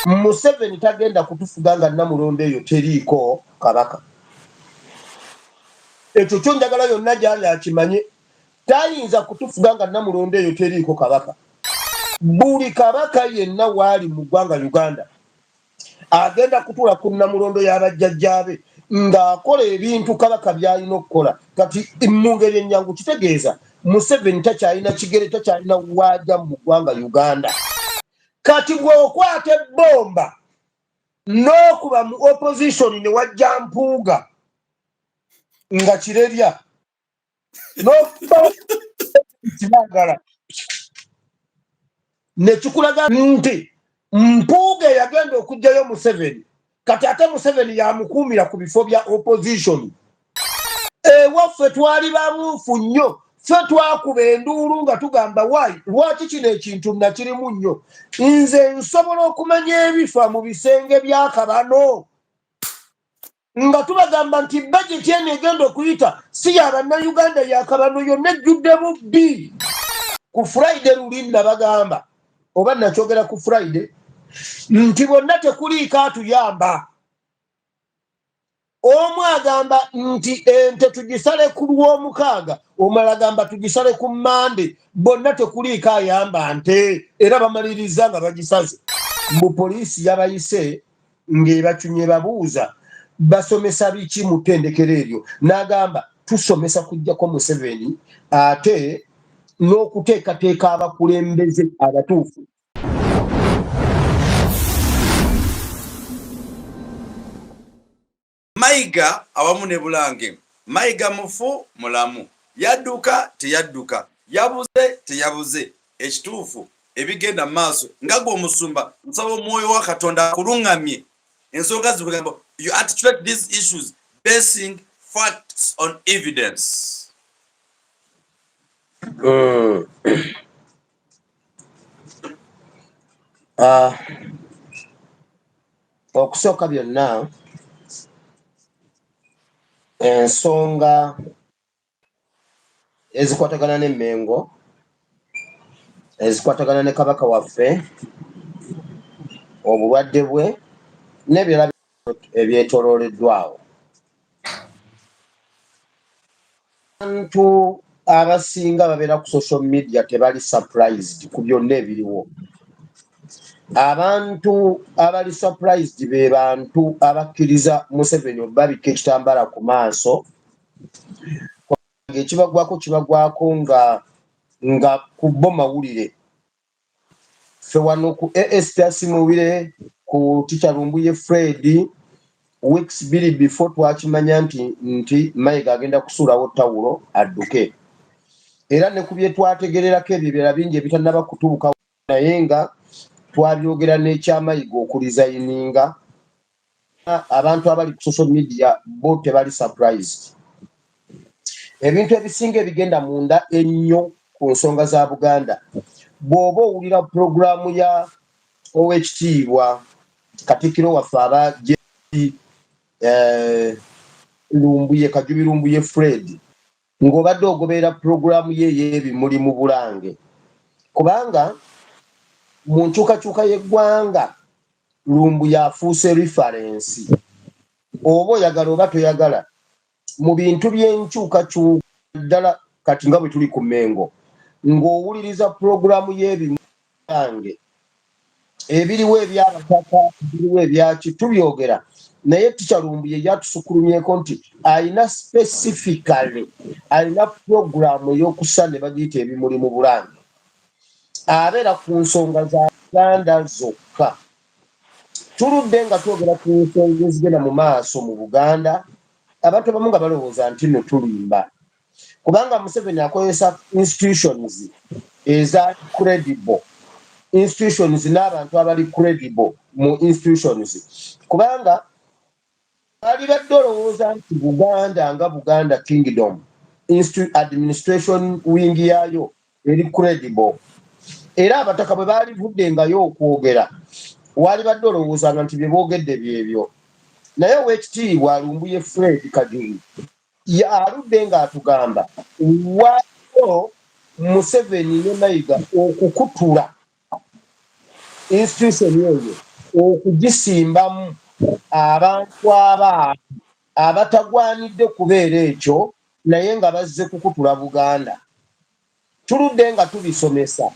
Museveni tagenda kutufuga nga Namulondo eyo teriiko Kabaka. Ekyo kyo njagala yonna gyali akimanye, tayinza kutufuga nga Namulondo eyo teriiko Kabaka. Buli Kabaka yenna waali mu ggwanga Uganda agenda kutuula ku Namulondo y'abajjajjaabe ng'akola ebintu Kabaka by'alina okukola. Kati mu ngeri ennyangu kitegeeza Museveni takyalina kigere, takyalina waaja mu ggwanga Uganda. Kati bw'okwata ebbomba n'okuba mu opposition ne wajja Mpuuga nga kirerya n'okibagala nekikulaga nti Mpuuga eyagenda okugjayo Museveni, kati ate Museveni yamukuumira ku bifo bya opposition. Ewaffe twali babuufu nnyo, ffe twakuba enduulu nga tugamba waayi lwaki kino ekintu nakirimu nnyo. Nze nsobola okumanya ebifa mu bisenge byakabano nga tubagamba nti bajeti eno egenda okuyita si ya Bannayuganda, yakabano yonna ejjudde bubbi. Ku Friday luli nabagamba, oba nakyogera ku Friday, nti bonna tekuliiko atuyamba. Omu agamba nti ente tugisale ku Lwomukaaga, omulala agamba tugisale ku Mande. Bonna tekuliiko ayamba nte, era bamaliriza nga bagisaze. Mbu poliisi yabayise ng'ebacunye, babuuza basomesa biki mu ttendekero eryo, n'agamba tusomesa kujjako Museveni ate n'okuteekateeka abakulembeze abatuufu. Mayiga awamu ne Bulange. Mayiga mufu mulamu, yadduka teyadduka, yabuze teyabuze, ekituufu ebigenda mu maaso nga gwe omusumba, nsaba omwoyo wa Katonda akuluŋŋamye ensonga zikugamba you articulate these issues basing facts on evidence. Okusooka byonna, ensonga ezikwatagana n'Emmengo, ezikwatagana ne Kabaka waffe, obulwadde bwe n'ebirala ebyetolooleddwawo, abantu abasinga babeera ku social media tebali surprised ku byonna ebiriwo. Abantu abali surprised be bantu abakkiriza Museveni obabikka ekitambaala ku maaso, ekibagwako kibagwako nga ku bo mawulire. Ffe wano ku ASP Asimuwire, ku Ticha Lumbuye Fred, weeks 2 before twakimanya nti Mayiga agenda kusuulawo tawulo adduke, era ne ku bye twategererako ebyo ebirala bingi ebitannaba kutuuka, naye nga twabyogera n'ekyamayiga okuresigninga. Abantu abali ku social media bo tebali surprised. Ebintu ebisinga ebigenda munda ennyo ku nsonga za Buganda, bw'oba owulira puroguramu ya Owekitiibwa Katikkiro waffe aba Lumbuye, Kajubi Lumbuye Fred, ng'obadde ogoberera puroguramu ye ey'ebimuli mu Bulange, kubanga mu nkyukakyuka y'eggwanga Lumbuye afuuse reference, oba oyagala oba toyagala, mu bintu by'enkyukakyuka ddala. Kati nga bwe tuli ku Mengo, ng'owuliriza puroguramu y'ebimulange, ebiriwo ebyabataka, ebiriwo ebyaki, tubyogera, naye Ticha Lumbuye yatusukulumyeko nti alina specifically, alina puroguramu ey'okusa ne bagiyita Ebimuli mu Bulange, abeera ku nsonga za Buganda zokka. Tuludde nga twogera ku nsonga ezigenda mu maaso mu Buganda, abantu abamu nga balowooza nti nno tulimba, kubanga Museveni akozesa institutions eza credible institutions n'abantu abali credible mu institutions, kubanga balibadde olowooza nti Buganda nga Buganda Kingdom administration wing yaayo eri credible, era abataka bwe baalivuddengayo okwogera walibadde olowoozanga nti bye boogedde byebyo. Naye Owekitiibwa Lumbuye Fred Kajubi aludde ng'atugamba waliwo Museveni ne Mayiga okukutula institution eyo. Okugisimbamu abantu abaabo abatagwanidde kubeera ekyo, naye nga bazze kukutula Buganda. Tuludde nga tubisomesa.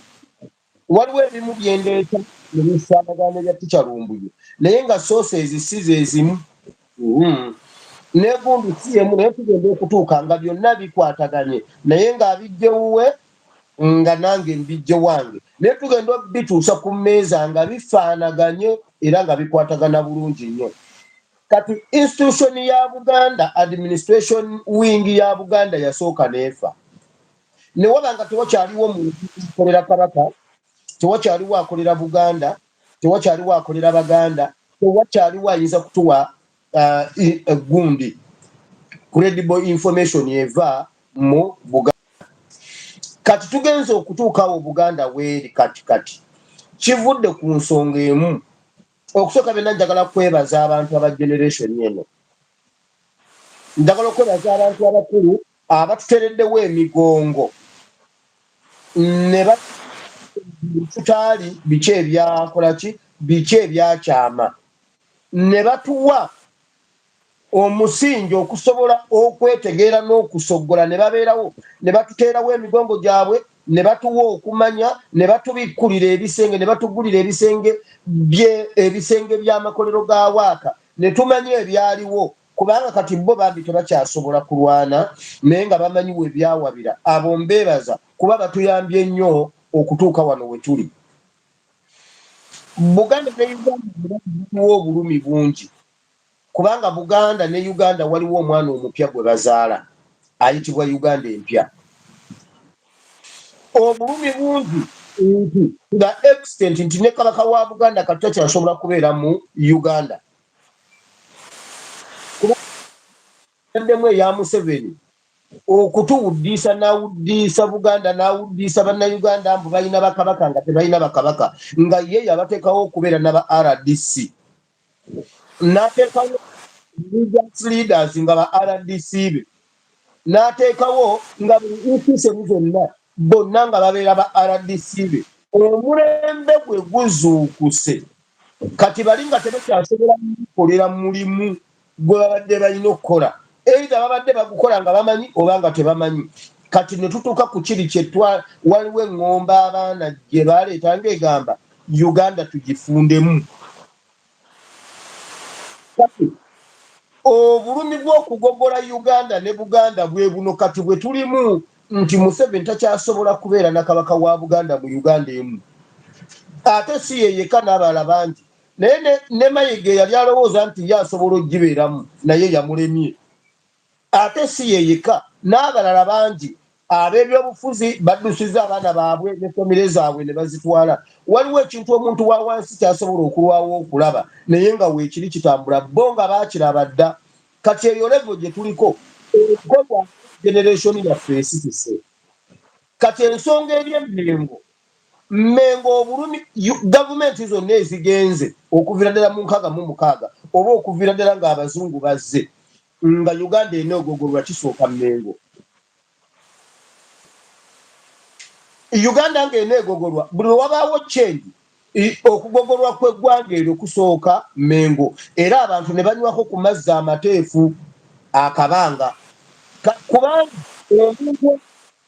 Waliwo ebimu byendeeta ne bifaanagana nebya Tica Lumbuye, naye nga sources si ze zimu. Negundi si emu, naye tugenda okutuuka nga byonna bikwataganye, naye ng'abijje wuwe nga nange mbijje wange, naye tugenda obituusa ku mmeeza nga bifaanaganye era nga bikwatagana bulungi nnyo. Kati institution ya Buganda, administration wing ya Buganda yasooka neefa, ne waba nga tewakyaliwo muntu akolera Kabaka, tewakyaliwo akolera Buganda, tewakyaliwo akolera Baganda, tewakyaliwo ayinza kutuwa gundi credible information eva mu Buganda. Kati tugenze okutuukawo Buganda weeri kati. Kati kivudde ku nsonga emu. Okusooka byonna, njagala kwebaza abantu aba generation eno. Njagala okwebaza abantu abakulu abatutereddewo emigongo ne tutaali biki ebyakola ki, biki ebyakyama, ne batuwa omusingi okusobola okwetegeera n'okusoggola, ne babeerawo ne batuteerawo emigongo gyabwe, ne batuwa okumanya, ne batubikkulira ebisenge, ne batugulira ebisenge, ebisenge by'amakolero ga waaka, ne tumanya ebyaliwo. Kubanga kati bo bambi tebakyasobola kulwana, naye nga bamanyi we byawabira. Abo mbeebaza kuba batuyambye nnyo okutuuka wano we tuli. Buganda ne Uganda waliwo obulumi bungi, kubanga Buganda ne Uganda waliwo omwana omupya gwe bazaala ayitibwa Uganda Empya. Obulumi bungi nti nga extent nti ne Kabaka wa Buganda kati takyasobola kubeera mu Uganda. Kubaddemu eya Museveni okutuwuddiisa, n'awuddiisa Buganda, n'awuddiisa Bannayuganda mbu balina bakabaka nga tebalina bakabaka, nga ye yabateekawo okubeera naba RDC, n'ateekawo religious leaders nga ba RDC be, n'ateekawo nga buli institution zonna bonna nga babeera ba RDC be. Omulembe gwe guzuukuse kati bali nga tebakyasobola kukolera mulimu gwe babadde balina okukola, either babadde bagukola nga bamanyi oba nga tebamanyi. Kati ne tutuuka ku kiri kyetwa, waliwo eŋŋomba abaana gye baleeta ng'egamba Uganda tugifundemu. Kati obulumi bw'okugogola Uganda ne Buganda bwe buno kati bwe tulimu, nti Museveni takyasobola kubeera na Kabaka wa Buganda mu Uganda emu. Ate si ye yekka, n'abalala bangi. Naye ne Mayiga eyali alowooza nti ye asobola okugibeeramu, naye yamulemye. Ate si ye yekka, n'abalala bangi ab'ebyobufuzi baddusiza abaana baabwe ne famire zaabwe ne bazitwala. Waliwo ekintu omuntu wa wansi kyasobola okulwawo okulaba, naye nga weekiri kitambula, bo nga baakiraba dda. Kati eyo level gye tuliko ekolwa generation yaffe esituse. Kati ensonga eri Emmengo, Mmengo obulumi, gavumenti zonna ezigenze okuviira ddala mu 66 oba okuviira ddala ng'Abazungu bazze, nga Uganda eneegogolwa, kisooka Mmengo. Uganda ng'eneegogolwa, buli lwe wabaawo change, okugogolwa kw'eggwanga eryo kusooka Mmengo, era abantu ne banywako ku mazzi amateefu akabanga, kubanga omuntu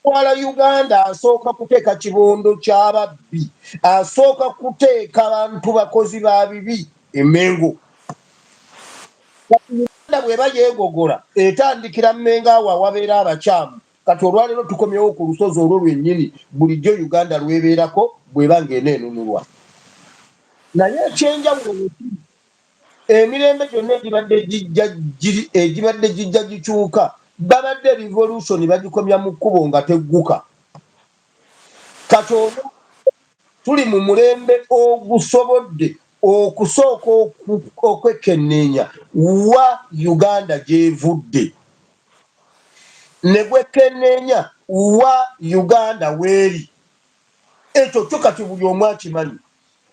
twala Uganda asooka kuteeka kibondo ky'ababbi, asooka kuteeka bantu bakozi ba bibi Emmengo. Uganda bw'eba yeegogola etandikira Mmengo, awo awabeera abakyamu. Kati olwaleero tukomyewo ku lusozi olwo lwennyini bulijjo Uganda lwebeerako bw'eba ng'eneenunulwa. Naye ekyenjawulo wekiri, emirembe gyonna egibadde gijja egibadde gijja gikyuka, babadde revolution bagikomya mu kkubo nga tegguka. Kati olwo tuli mu mulembe ogusobodde okusooka okwekenneenya wa Uganda gy'evudde, ne gwekenneenya wa Uganda weeri. Ekyo kyo kati buli omu akimanyi.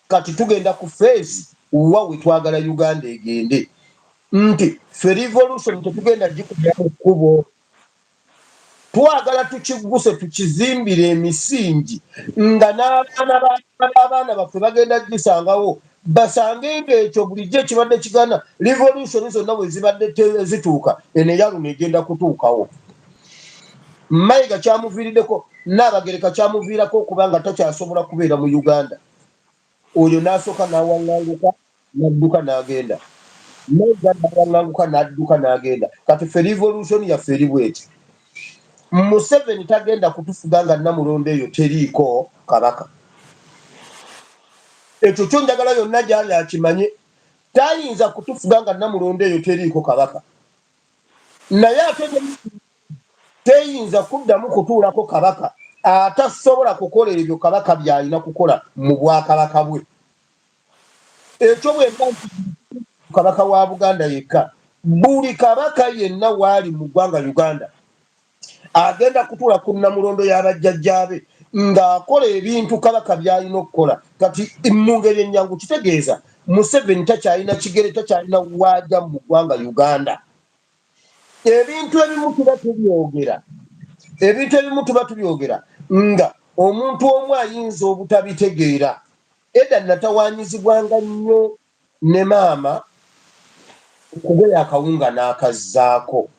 Kati tugenda ku phase wa we twagala Uganda egende, nti ffe revolution tetugenda gikomya mu kkubo. Twagala tukigguse, tukizimbire emisingi nga n'abaana b'abaana baffe bagenda gisangawo. Basange ng'ekyo bulijjo ekibadde kigana revolution zonna bwe zibadde zituuka, eno eyaluno egenda kutuukawo. Mayiga kyamuviiriddeko, Nnaabagereka kyamuviirako okuba nga takyasobola kubeera mu Uganda. Oyo n'asooka n'awaŋŋanguka n'adduka n'agenda, Mayiga n'awaŋŋanguka n'adduka n'agenda. Kati ffe revolution yaffe eri bweti: Museveni tagenda kutufuga nga Namulondo eyo teriiko Kabaka. Ekyo kyo njagala yonna gyali akimanye, tayinza kutufuga nga Namulondo eyo teriiko Kabaka. Naye ate teyinza kuddamu kutuulako Kabaka atasobola kukola ebyo Kabaka byalina kukola mu bwakabaka bwe. Ekyo bwemba nti Kabaka wa Buganda yekka, buli kabaka yenna waali mu ggwanga Uganda agenda kutuula ku Namulondo y'abajjajjaabe ng'akola ebintu kabaka by'alina okukola. Kati mu ngeri ennyangu kitegeeza Museveni takyalina kigere, takyalina waaja mu ggwanga Uganda. Ebintu ebimu tuba tubyogera, ebintu ebimu tuba tubyogera nga omuntu omu ayinza obutabitegeera. Edda natawanyizibwanga nnyo ne maama okugoya akawunga n'akazzaako.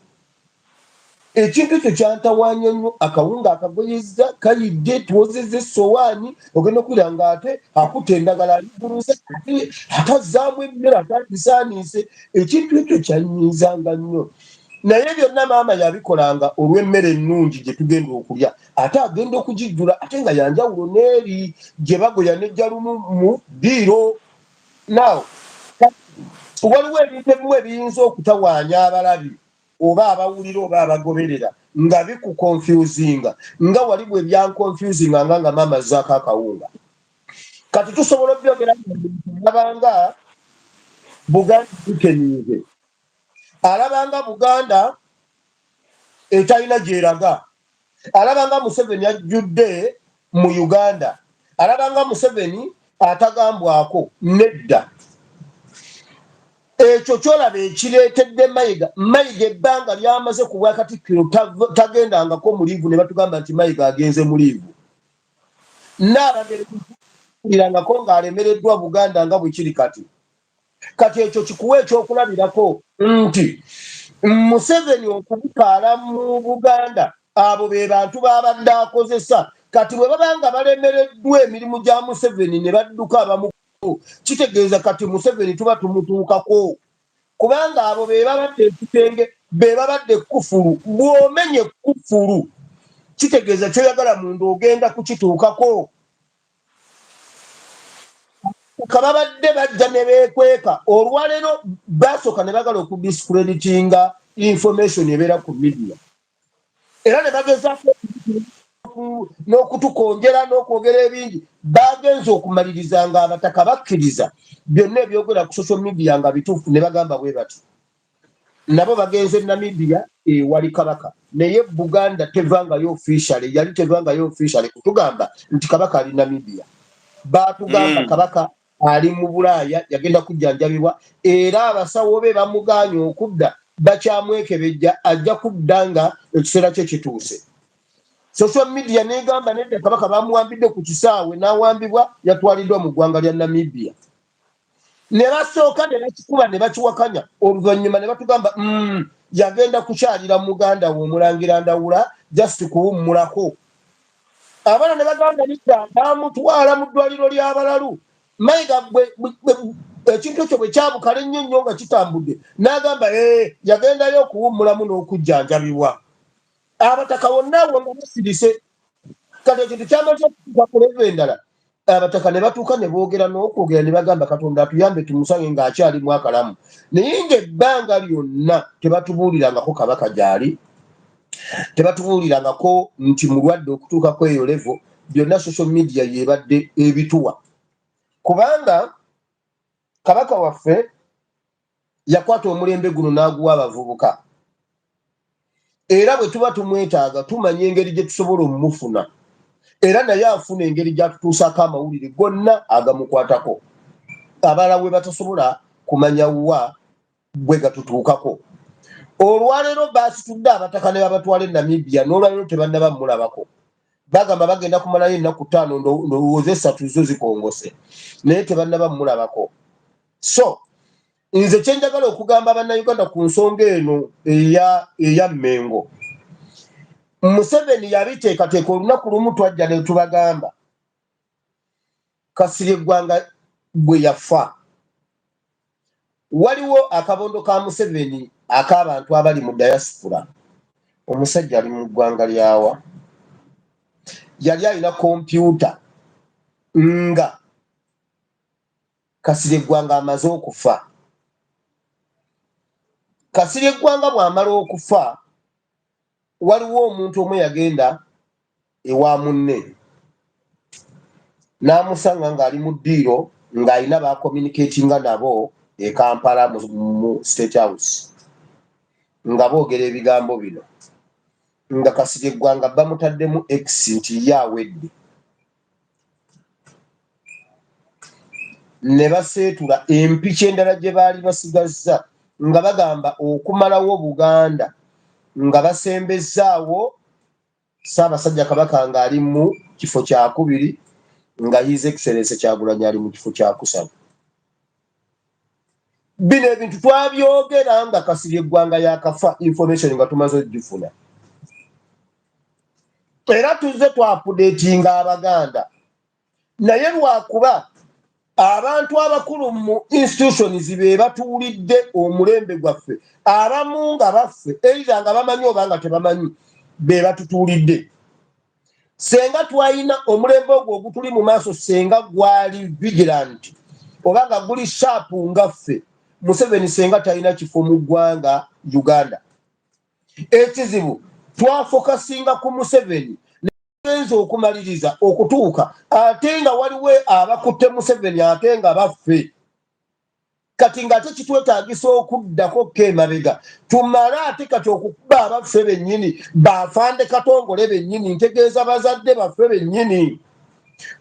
Ekintu ekyo kyantawanya nnyo. Akawunga akagoyezza kayidde, twozezza essowaani, ogenda okuwulira nga ate akutte endagala aliguluza, ate atazzaamu emmere, ate agisaaniise. Ekintu ekyo kyannyiizanga nnyo, naye byonna maama yabikolanga olw'emmere ennungi gye tugenda okulya, ate agenda okugijjula ate nga yanjawulo n'eri gye bagoya nejja lumu mu ddiiro. Now waliwo ebintu ebimu ebiyinza okutawaanya abalabi oba abawulira oba abagoberera nga bikukonfusinga, nga wali bwe byankonfusinga nga maama azzaako akawunga. Kati tusobola obyogera alabanga Buganda bikeniize, alabanga Buganda etalina gyeraga, alabanga Museveni ajjudde mu Uganda, alabanga Museveni atagambwako. Nedda, ekyo kyolaba ekireetedde Mayiga. Mayiga ebbanga lyamaze ku bwakatikkiro tagendangako mu leave, ne batugamba nti Mayiga agenze mu leave. Naabagerangako ng'alemereddwa Buganda nga bwe kiri kati. Kati ekyo kikuwa ekyokulabirako nti Museveni okubukaala mu Buganda, abo be bantu babadde akozesa. Kati bwe baba nga balemereddwa emirimu gya Museveni ne badduka abamu, kitegeeza kati Museveni tuba tumutuukako, kubanga abo be babadde ekisenge, be babadde ekkufulu. Bw'omenya ekkufulu, kitegeeza kyoyagala munda ogenda kukituukako. Kababadde bajja ne beekweka. Olwaleero basooka ne bagala okudiscreditinga information ebeera ku media, era ne bagezaako n'okutukonjera n'okwogera ebingi. Bagenze okumaliriza nga abataka bakkiriza byonna ebyogera ku social media nga bituufu, ne bagamba bwe bati nabo bagenze Namibia ewali Kabaka, naye Buganda tevangayo officially, yali tevangayo officially kutugamba nti Kabaka ali Namibia. Batugamba Kabaka ali mu Bulaaya, yagenda kujjanjabibwa, era abasawo be bamuganye okudda, bakyamwekebejja, ajja kudda nga ekiseera kye kituuse. Social media negamba nedda, Kabaka bamuwambidde ku kisaawe, n'awambibwa, yatwaliddwa mu ggwanga lya Namibia. Ne basooka ne bakikuba ne bakiwakanya, oluvannyuma ne batugamba, yagenda kukyalira muganda we Omulangira Ndawula, just kuwummulako." Abaana ne bagamba nedda, bamutwala mu ddwaliro ly'abalalu. Mayiga ekintu ekyo bwe kyabukala ennyo nnyo nga kitambudde, n'agamba, "Eh, yagendayo okuwummulamu n'okujjanjabibwa." Abataka bonna awo nga basirise. Kati ekintu kyamaze okutuuka ku level endala, abataka ne batuuka ne boogera n'okwogera ne bagamba, "Katonda atuyambe tumusange ng'akyalimu akalamu." Naye ng'ebbanga lyonna tebatubuulirangako Kabaka gy'ali, tebatubuulirangako nti mulwadde okutuuka ku eyo level. Byonna social media yebadde ebituwa, kubanga Kabaka waffe yakwata omulembe guno n'aguwa abavubuka, era bwe tuba tumwetaaga tumanya engeri gye tusobola omumufuna, era naye afuna engeri gy'atutuusaako amawulire gonna agamukwatako, abalala we batasobola kumanya wa bwe gatutuukako. Olwaleero basitudde abataka ne babatwala e Namibia, n'olwaleero tebannaba mulabako. Bagamba bagenda kumalayo ennaku 5, ndowooza 3 zo zikongose, naye tebannaba mulabako. So nze kyenjagala okugamba Bannayuganda ku nsonga eno eya Mmengo, Museveni yabiteekateeka. Olunaku lumu twajja ne tubagamba Kasirye Eggwanga bwe yafa, waliwo akabondo ka Museveni ak'abantu abali mu diaspora. Omusajja ali mu ggwanga lyawa, yali alina kompyuta nga Kasirye Eggwanga amaze okufa. Kasirye Eggwanga bw'amala okufa, waliwo omuntu omu yagenda ewa munne n'amusanga ng'ali mu ddiiro, ng'alina bacommunicatinga nabo e Kampala mu State House, nga boogera ebigambo bino nga Kasirye Eggwanga bamutaddemu x nti ye awedde, ne baseetula empiki endala gye baali basigazza nga bagamba okumalawo Buganda nga basembezzaawo Ssaabasajja Kabaka ng'ali mu kifo kyakubiri, nga His Excellence Kyagulanyi ali mu kifo kyakusatu. Bino ebintu twabyogera nga Kasirye Eggwanga yakafa, information nga tumaze ogifuna, era tuzze twaupdatinga Abaganda, naye lwakuba abantu abakulu mu institutions be batuwulidde omulembe gwaffe, abamu nga baffe either nga bamanyi oba nga tebamanyi, be batutuulidde. Senga twalina omulembe ogwo ogutuli mu maaso, senga gwali vigilant oba nga guli sharp nga ffe, Museveni senga talina kifo mu ggwanga Uganda. Ekizibu twafocusinga ku Museveni genza okumaliriza okutuuka, ate nga waliwo abakutte Museveni ate nga baffe. Kati ng'ate kitwetaagisa okuddako ko emabega tumale ate kati okukuba abaffe bennyini, bafande Katongole bennyini, ntegeeza bazadde baffe bennyini,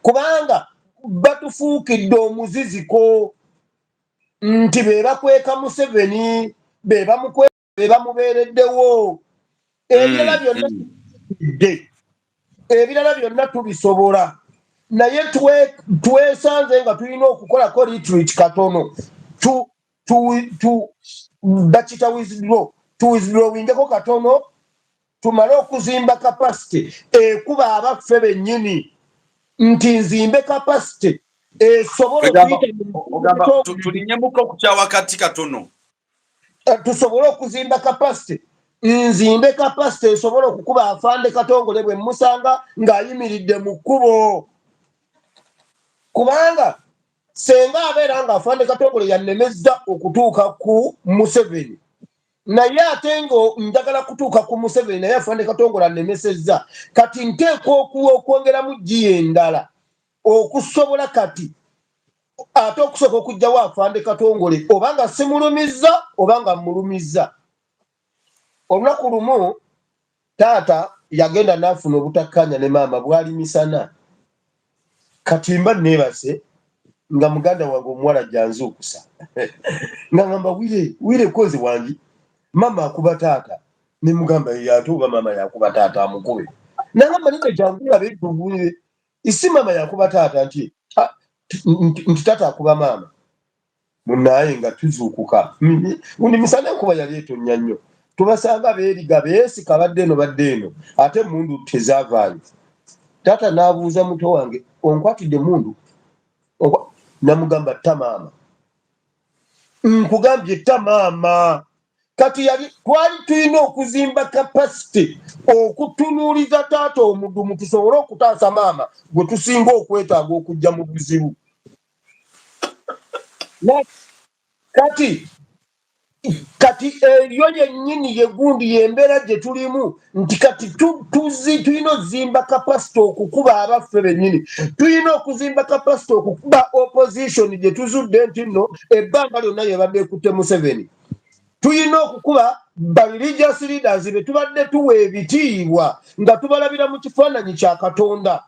kubanga batufuukidde omuziziko nti be bakweka Museveni, be bamukweka, be bamubeereddewo. Ebirala byonna dde, ebirala byonna tubisobola, naye twesanze nga tulina okukolako retreat katono, bakita withdraw, tuwithdrawingeko katono tumale okuzimba capacity ekuba abaffe bennyini, nti nzimbe capacity esobola okuyita tulinyemuko okukyawakati katono. Tusobole okuzimba capacity, nzimbe capacity esobola okukuba afande Katongole bwe musanga ng'ayimiridde mu kkubo, kubanga senga abeera nga afande Katongole yannemezza okutuuka ku Museveni, naye ate nga njagala kutuuka ku Museveni, naye afande Katongole annemesezza, kati nteekwa okwongeramu giya endala okusobola kati ate okusooka okuggyawo afande Katongole, oba nga simulumizza oba nga mmulumizza. Olunaku lumu taata yagenda n'afuna obutakkanya ne maama, bwali misana. Kati mba neebase nga muganda wange omuwala janzuukusa nga ngamba, "Wire, wire, kozi wangi, mama akuba taata." Ne mugamba, "Ate oba maama yakuba taata, amukube." Nagamba, "Nina, jangu olabe eddubuire, isi maama yakuba taata." Nti taata akuba maama. Munaye nga tuzuukuka gundi misana, enkuba yali etonnya nnyo, tubasanga beeriga, beesika, badde eno, badde eno, ate emundu tezaavaayo. Taata n'abuuza muto wange, "Onkwatidde mundu?" Namugamba, "Tta maama, nkugambye tta maama." Kati yali twali tulina okuzimba capacity okutunuuliza taata omudumu, tusobole okutaasa maama gwe tusinga okwetaaga okujja mu buzibu. Kati eryo lyennyini ye gundi yembeera gye tulimu, nti kati tulina okuzimba capacity okukuba abaffe bennyini, tulina okuzimba capacity okukuba opposition gye tuzudde nti nno ebbanga lyonna yebadde ekutte Museveni. Tulina okukuba ba religious leaders be tubadde tuwa ebitiibwa nga tubalabira mu kifaananyi kya Katonda,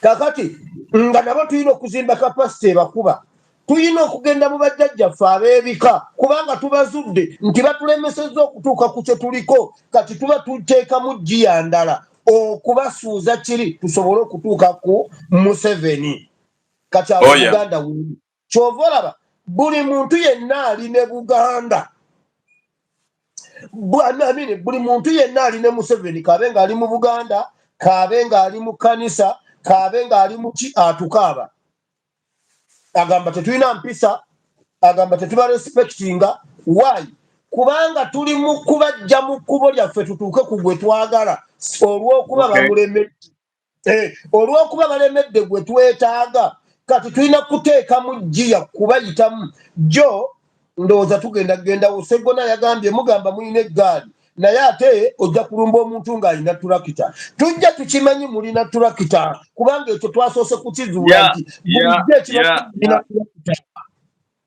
kakati nga nabo tulina okuzimba capacity ebakuba. Tulina okugenda mu bajjajjaffe ab'ebika, kubanga tubazudde nti batulemesezza okutuuka ku kye tuliko. Kati tuba tuteekamu giya ndala. Okubasuuza kiri tusobole okutuuka ku Museveni. Kati awo Buganda wuli kyova olaba buli muntu yenna ali ne Buganda, amini, buli muntu yenna ali ne Museveni, kabe ng'ali mu Buganda, kabe ng'ali mu kanisa, kabe ng'ali mu ki, atukaaba, agamba tetulina mpisa, agamba tetuba respectinga. Why? Kubanga tuli mu kubajja mu kkubo lyaffe tutuuke ku gwe twagala. Olw'okuba bamulemedde, olw'okuba balemedde gwe twetaaga, kati tulina kuteekamu giya kubayitamu jo. Ndowooza tugenda kugendawo. Seggona yagambye, mugamba mulina eggaali, naye ate ojja kulumba omuntu ng'alina turakita. Tujja tukimanyi mulina turakita, kubanga ekyo twasoose kukizuula nti bulijjo ekibulina turakita.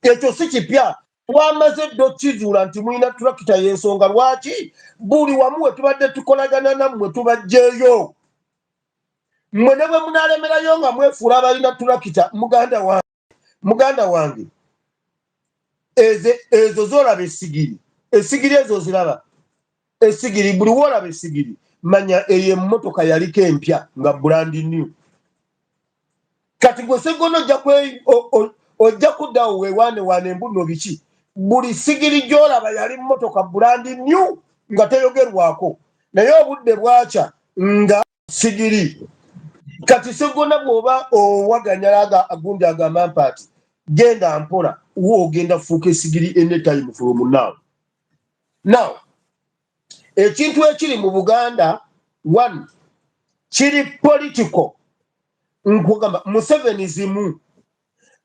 Ekyo si kipya, twamaze dda okukizuula nti mulina turakita. Y'ensonga lwaki buli wamu we tubadde tukolagana nammwe tubajjeeyo. Mmwe ne bwe munalemerayo nga mwefuula abalina turakita, muganda wange, muganda wange, ezo zolaba esigiri, esigiri ezo ziraba esigiri. Buli woolaba esigiri, manya eyo emmotoka yaliko empya nga brand new. Kati gwe Segono ojja kuddawo weewaane waane embuno biki. Buli sigiri gy'olaba yali mmotoka brand new nga teyogerwako, naye obudde bwakya nga sigiri. Kati Segona, bw'oba owaganyala agundi agamba mpaati, genda mpola, wo ogenda fuuka esigiri anytime from now. Now, ekintu ekiri mu Buganda, one, kiri political. Nkugamba Museveni zimu.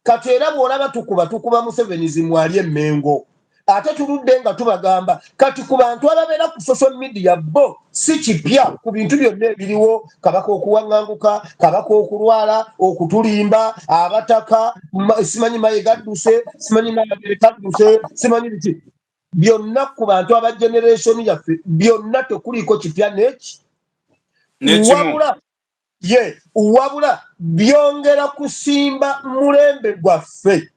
Kati era bw'olaba tukuba Museveni zimu ali emmengo, ate tuludde nga tubagamba. Kati ku bantu ababeera ku social media, bo si kipya ku bintu byonna ebiriwo: Kabaka okuwaŋŋanguka, Kabaka okulwala, okutulimba, abataka, simanyi Mayiga adduse, simanyi Nabagereka adduse, simanyi biki byonna. Ku bantu aba generation yaffe, byonna tekuliiko kipya neki. Wabula ye wabula byongera kusimba mulembe gwaffe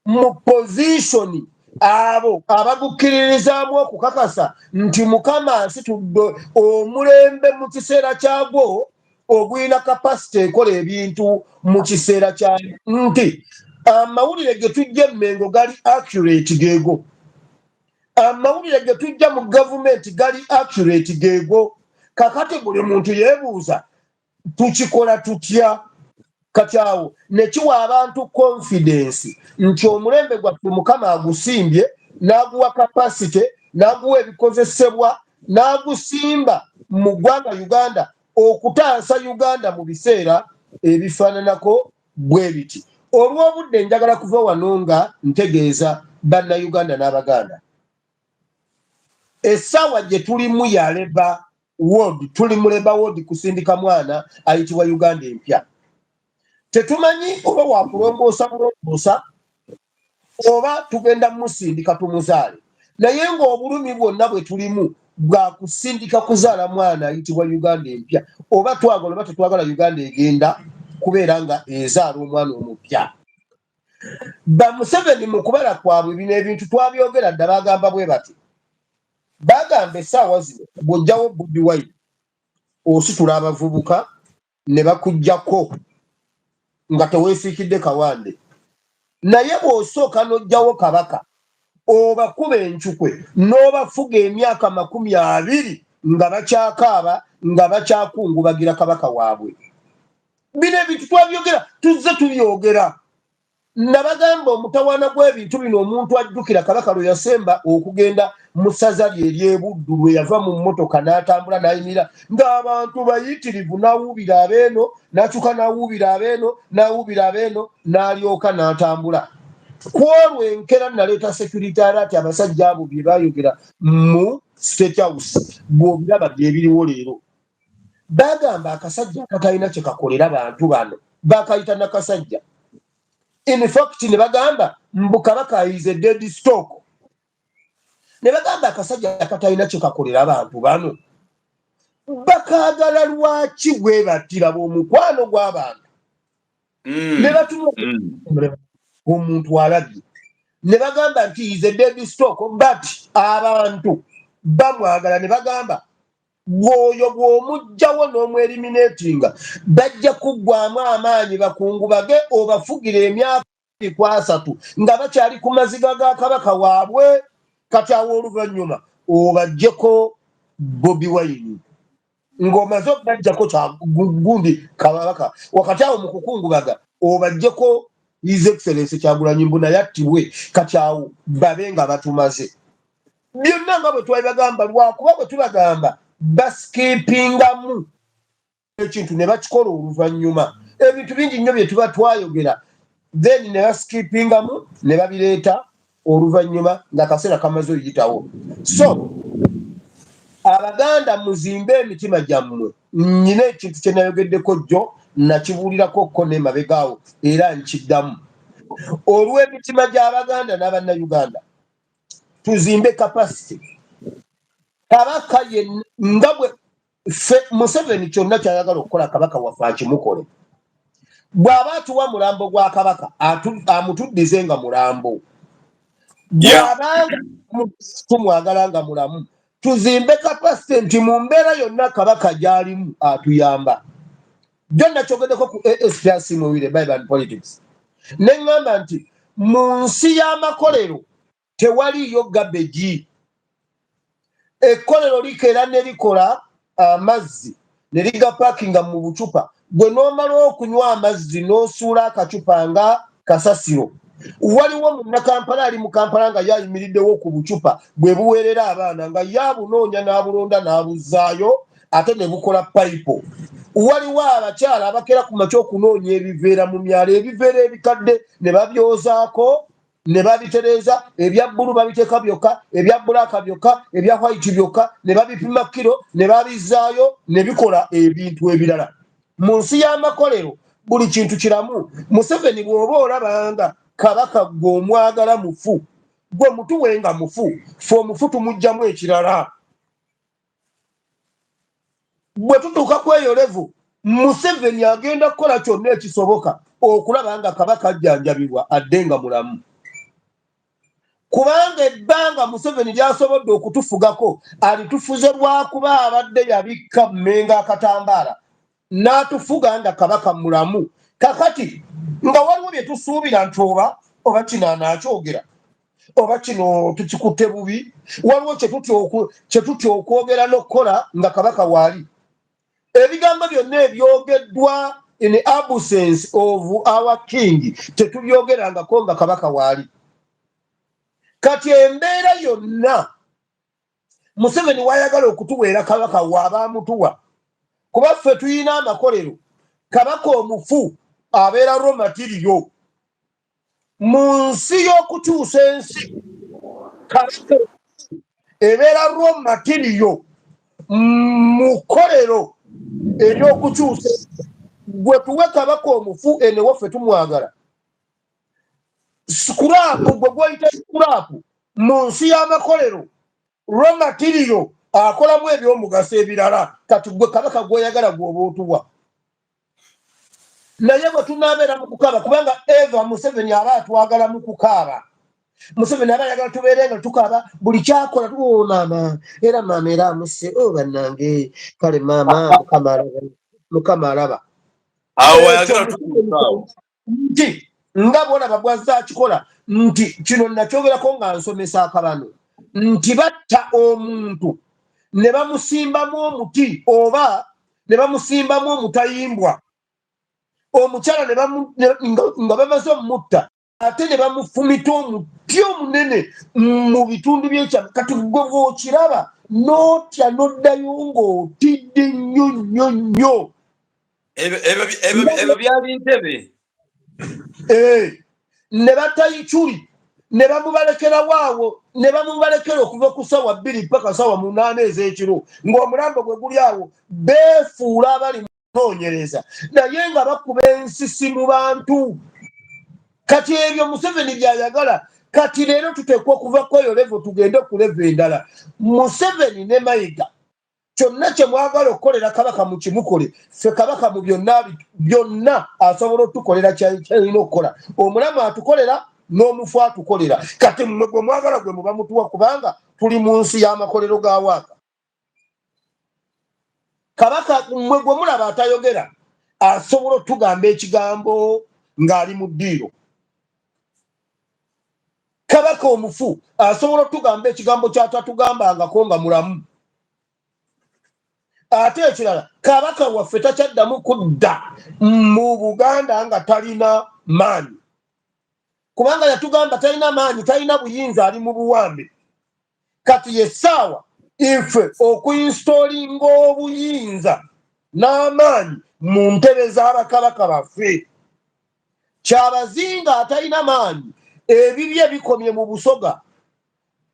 mu position abo abagukkiririzaamu okukakasa nti Mukama nsitudde omulembe mu kiseera kyagwo ogulina capacity ekola ebintu mu kiseera kyayo, nti amawulire ge tujja emmengo gali accurate, geego amawulire ge tujja mu gavumenti gali accurate, geego. Kakati buli muntu yeebuuza, tukikola tutya? Kati awo nekiwa abantu confidence nti omulembe gwaffe Mukama agusimbye, n'aguwa capacity, n'aguwa ebikozesebwa, n'agusimba mu ggwanga Uganda okutaasa Uganda mu biseera ebifaananako bwe biti. Olw'obudde, njagala kuva wano nga ntegeeza Bannayuganda n'Abaganda, essaawa gye tulimu ya labour ward. Tuli mu labour ward kusindika mwana ayitibwa Uganda Empya. Tetumanyi oba wakulongoosa bulongoosa oba tugenda musindika tumuzaale, naye ng'obulumi bwonna bwe tulimu bwakusindika kuzaala mwana ayitibwa Uganda Empya. Oba twagala oba tetwagala, Uganda egenda kubeera nga ezaala omwana omupya. Bamuseveni mu kubala kwabwe, bino ebintu twabyogera dda, bagamba bwe bati, bagamba essaawa zino bw'ojjawo Bobi Wine ositula abavubuka ne bakugjako nga teweesiikidde kawande, naye bw'osooka n'ojjawo Kabaka, obakuba encukwe n'obafuga emyaka 20 nga bakyakaaba, nga bakyakungubagira kabaka waabwe. Bino ebintu twabyogera, tuzze tubyogera. Nabagamba omutawaana gw'ebintu bino, omuntu ajjukira Kabaka lwe yasemba okugenda mu ssaza lye ery'Ebuddu, lwe yava mu mmotoka n'atambula n'ayimirira ng'abantu bayitirivu, n'awuubira abeeno, n'akyuka n'awuubira abeeno, n'awuubira abeeno, n'alyoka n'atambula. Ku olwo enkera naleeta security alert. Abasajja abo bye baayogera mu State House bw'obiraba byebiriwo leero. Bagamba akasajja akatalina kye kakolera bantu bano, bakayita nakasajja. In fact, ne bagamba mbu Kabaka is a dead stock. Ne bagamba akasajja akatalina kye kakolera abantu bano bakaagala lwaki bwe battira b'omukwano gw'abantu? Ne batuma omuntu alabye ne bagamba nti is a dead stock, but abantu bamwagala. Ne bagamba Bw'oyo bw'omuggyawo n'omweriminatinga, bajja kuggwamu amaanyi bakungubage obafugira emyaka 23 nga bakyali ku maziga ga kabaka waabwe. Kati awo oluvannyuma obaggyeko Bobi Wine ng'omaze okubaggyako gundi kabaka, wakati awo mu kukungubaga obaggyeko His Excellence Kyagulanyi mbu naye attibwe. Kati awo babe nga batumaze byonna nga bwe twali bagamba, lwakuba bwe tubagamba basikipingamu ekintu ne bakikola oluvannyuma. Ebintu bingi nnyo bye tuba twayogera, then ne basikipingamu ne babireeta oluvannyuma nga kaseera kamaze oyitawo. So Abaganda, muzimbe emitima gyammwe. Nyina ekintu kye nayogeddeko jjo, nakibuulirako ko nemabegaawo, era nkiddamu olw'emitima gy'Abaganda n'Abannayuganda. Tuzimbe capacity. Kabaka ye nga bwe ffe Museveni kyonna kyayagala okukola kabaka waffe akimukole. Bw'aba atuwa mulambo gwa kabaka, amutuddize nga mulambo. Bw'abanga tumwagala nga mulamu, tuzimbe capacity nti mu mbeera yonna kabaka gy'alimu atuyamba. Jo nakyogeddeko ku ASPRC Muwire Bible and Politics, ne ŋŋamba nti mu nsi y'amakolero tewaliiyo garbage. Ekkolero likeera ne likola amazzi ne ligapakinga mu bucupa. Gwe n'omala okunywa amazzi n'osuula akacupa nga kasasiro. Waliwo munnakampala ali mu Kampala nga yayimiriddewo ku bucupa bwe buweerera abaana, nga yabunoonya n'abulonda n'abuzzaayo, ate ne bukola payipo. Waliwo abakyala abakera ku makya okunoonya ebiveera mu myalo, ebiveera ebikadde, ne babyozaako ne babitereeza. Ebya bbulu babiteeka byokka, ebya black byokka, ebya white byokka, ne babipima kiro ne babizzaayo ne bikola ebintu ebirala. Mu nsi y'amakolero buli kintu kiramu. Museveni, bw'oba olabanga kabaka gwe omwagala mufu, gwe mutuwe nga mufu, fe omufu tumuggyamu ekirala. Bwe tutuuka ku eyo level, Museveni agenda kukola kyonna ekisoboka okulaba nga kabaka ajjanjabibwa adde nga mulamu, kubanga ebbanga Museveni lyasobodde okutufugako alitufuze lwakuba abadde yabikka Mmenga akatambaala n'atufuga nga kabaka mulamu. Kakati nga waliwo bye tusuubira nti oba kino anaakyogera, oba kino tukikutte bubi, waliwo kyetutya okwogera n'okukola nga kabaka waali. Ebigambo byonna ebyogeddwa in absence of our king tetubyogerangako nga kabaka waali. Kati embeera yonna Museveni wayagala okutuweera kabaka waaba amutuwa, kuba ffe tuyina amakolero. Kabaka omufu abeera raw material mu nsi y'okukyusa ensi. Kabaka ebeera raw material mu kkolero ery'okukyusa ensi. Gwe tuwe kabaka omufu, enewaffe tumwagala scrap. Gwe gwoyita scrap mu nsi y'amakolero, raw material akolamu ebyomugaso ebirala. Kati gwe kabaka gwoyagala gwoba otuwa, naye bwe tunaabeera mu kukaaba, kubanga eva Museveni aba atwagala mu kukaaba, Museveni aba ayagala tubeere nga tukaaba buli kyakola. O maama, era maama, era amusse. O bannange, kale maama, Mukama alaba, Mukama alaba. Awo ayagala tukuusaawo. Nti nga bwolaba bwazze akikola, nti kino nakyogerako nga nsomesa akabano, nti batta omuntu ne bamusimbamu omuti oba ne bamusimbamu omutayimbwa. Omukyala nga bamaze omutta, ate ne bamufumita omuti omunene mu bitundu byekyama. Kati gwe bw'okiraba n'otya n'oddayo ng'otidde nnyo nnyo nnyo. Ebyo byali Ntebe. Ne batayiculi ne bamubalekerawo awo, ne bamubalekera okuva ku ssawa 2 paka sawa 8 ez'ekiro ng'omulambo gwe guli awo. Beefuula abali munoonyereza, naye nga bakuba ensisi mu bantu. Kati ebyo Museveni byayagala. Kati leero tuteekwa okuva ku eyo level tugende ku level endala. Museveni ne Mayiga, kyonna kye mwagala okukolera kabaka mukimukole. Ffe kabaka mu byonna byonna asobola otukolera kyalina okukola. Omulamu atukolera n'omufu atukolera. Kati mmwe gwe mwagala gwe muba mutuwa, kubanga tuli mu nsi y'amakolero ga waaka. Kabaka mwe gwe mulaba atayogera asobola otugamba ekigambo ng'ali mu ddiiro. Kabaka omufu asobola otugamba ekigambo kyatatugambangako nga mulamu. Ate ekirala, kabaka waffe takyaddamu kudda mu Buganda nga talina maanyi, kubanga yatugamba talina maanyi, talina buyinza, ali mu buwambe. Kati yessaawa ife okuinstolinga obuyinza n'amaanyi mu ntebe z'abakabaka baffe. Kyabazinga atalina maanyi, ebibye bikomye mu Busoga.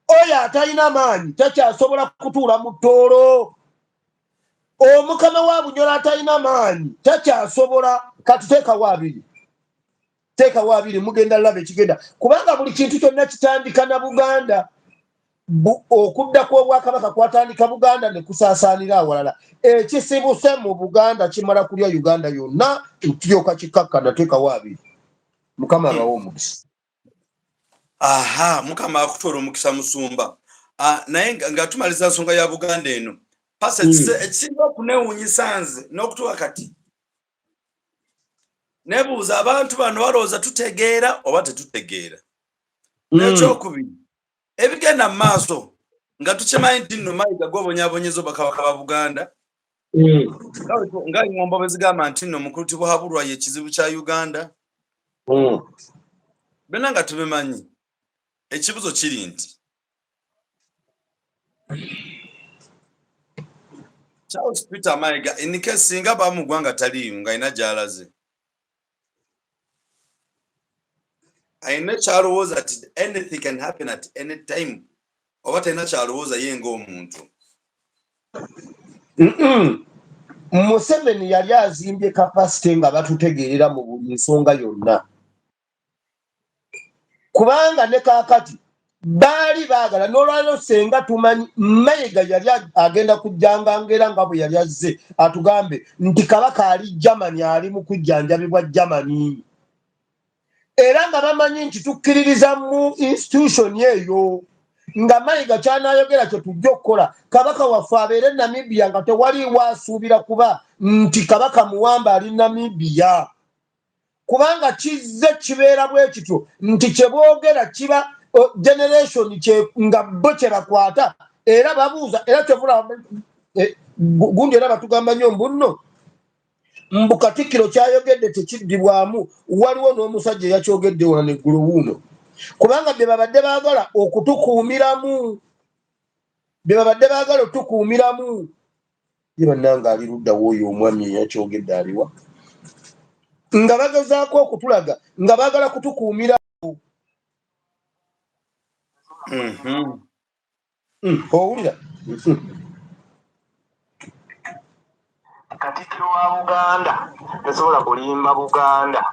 Oyo atalina maanyi takyasobola kutuula mu Ttoolo. Omukama wa Bunyoro atalina maanyi takyasobola. Kati teekawo abiri, teekawo abiri, mugenda laba ekigenda, kubanga buli kintu kyonna kitandika na Buganda. Okudda kw'obwakabaka kwatandika Buganda ne kusaasaanira awalala. Ekisibuse mu Buganda kimala kulya Uganda yonna, tulyoka kikakkana. Teekawo abiri. Mukama abawe omukisa. Aha, Mukama akutwala omukisa, musumba. Ah, naye nga tumaliza nsonga ya Buganda eno, pasa ekisinga okunewuunyisa nze n'okutuwa kati nebuuza, abantu bano balowooza tutegeera oba tetutegeera? N'ekyokubiri, ebigenda mu maaso nga tukimanyi nti nno Mayiga gwobonyabonyeza obwakabaka ba Buganda, nga eŋŋombo bwe zigamba nti nno mukulu Tibuhaburwa ye kizibu kya Uganda, byonna nga tubimanyi. Ekibuzo kiri nti Charles Peter Mayiga, in case singa ba mu ggwanga taliimu, ng'alina gy'alaze, alina kyalowooza nti anything can happen at any time, oba talina kyalowooza ye ng'omuntu? Museveni yali azimbye capacity nga batutegeerera mu buli nsonga yonna, kubanga ne kaakati baali baagala n'olwaliro senga tumanyi Mayiga yali agenda kujjanga ngera nga bwe yali azze atugambe nti kabaka ali Germany, ali mu kujjanjabibwa Germany, era nga bamanyi nti tukkiririza mu institution eyo, nga Mayiga kyanayogera kye tujja okukola. Kabaka waffe abeere Namibia nga tewaliiwo asuubira kuba nti kabaka muwamba ali Namibia, kubanga kizze kibeera bwe kityo nti kyeboogera kiba generation nga bo kyebakwata era babuuza era kyovula eh, gundi era batugamba nnyo mbunno mbu Katikkiro kyayogedde tekiddibwamu. Waliwo n'omusajja eyakyogedde wano neggulo wuuno, kubanga bye babadde baagala okutukuumiramu, bye babadde baagala otukuumiramu ye. Bannanga, ali ludda w'oyo omwami eyakyogedde aliwa, nga bagezaako okutulaga nga baagala kutukuumira? Owulira? Katikkiro wa Buganda tasobola kulimba Buganda.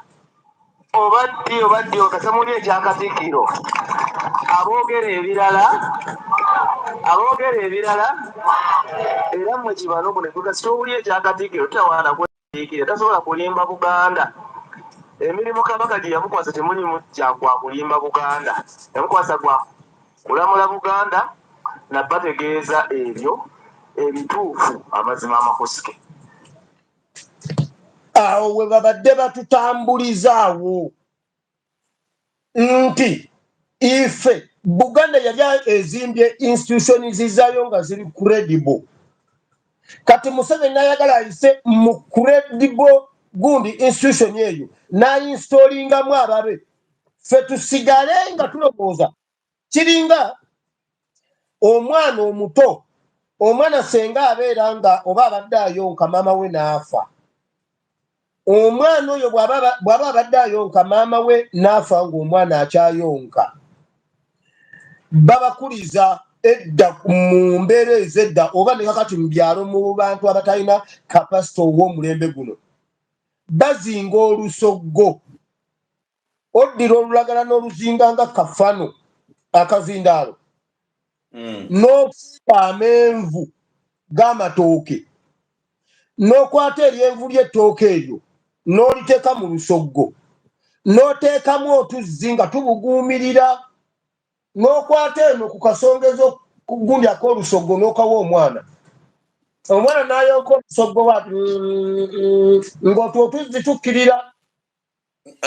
Oba ddi oba ddi okasamuli ekya Katikkiro, aboogera ebirala, aboogera ebirala, era mmwe kibanogu ne kasita owuli ekya Katikkiro tutawaana kweraliikirira. Tasobola kulimba Buganda. Emirimu Kabaka gye yamukwasa temulimu kya gwa kulimba Buganda. Yamukwasa gwa kulamula Buganda nabategeeza ebyo ebituufu, amazima amakusike. Awo we babadde batutambulizaawo nti ife Buganda yali ezimbye institutions zaayo nga ziri credible. Kati Museveni nayagala ayise mu credible gundi institution eyo nainstolingamu ababe, ffe tusigale nga tulowooza kiringa omwana omuto. Omwana senga abeera nga oba abadde ayonka maama we n'afa, omwana oyo bw'aba abadde ayonka maama we n'afa ng'omwana akyayonka, babakuliza edda mu mbeera ez'edda oba ne kakati mu byalo mu bantu abatalina capacity ow'omulembe guno, bazinga olusoggo. Oddira olulagala n'oluzinga nga kafano akazindaalo, n'ofuuka amenvu g'amatooke, n'okwata eryenvu ly'ettooke eryo n'oliteeka mu lusoggo, n'oteekamu otuzzi nga tubuguumirira, n'okwata eno ku kasongezo ku gundi ak'olusoggo n'okawa omwana. Omwana n'ayonka omusoggo bwati ng'otwo otuzzi tukkirira.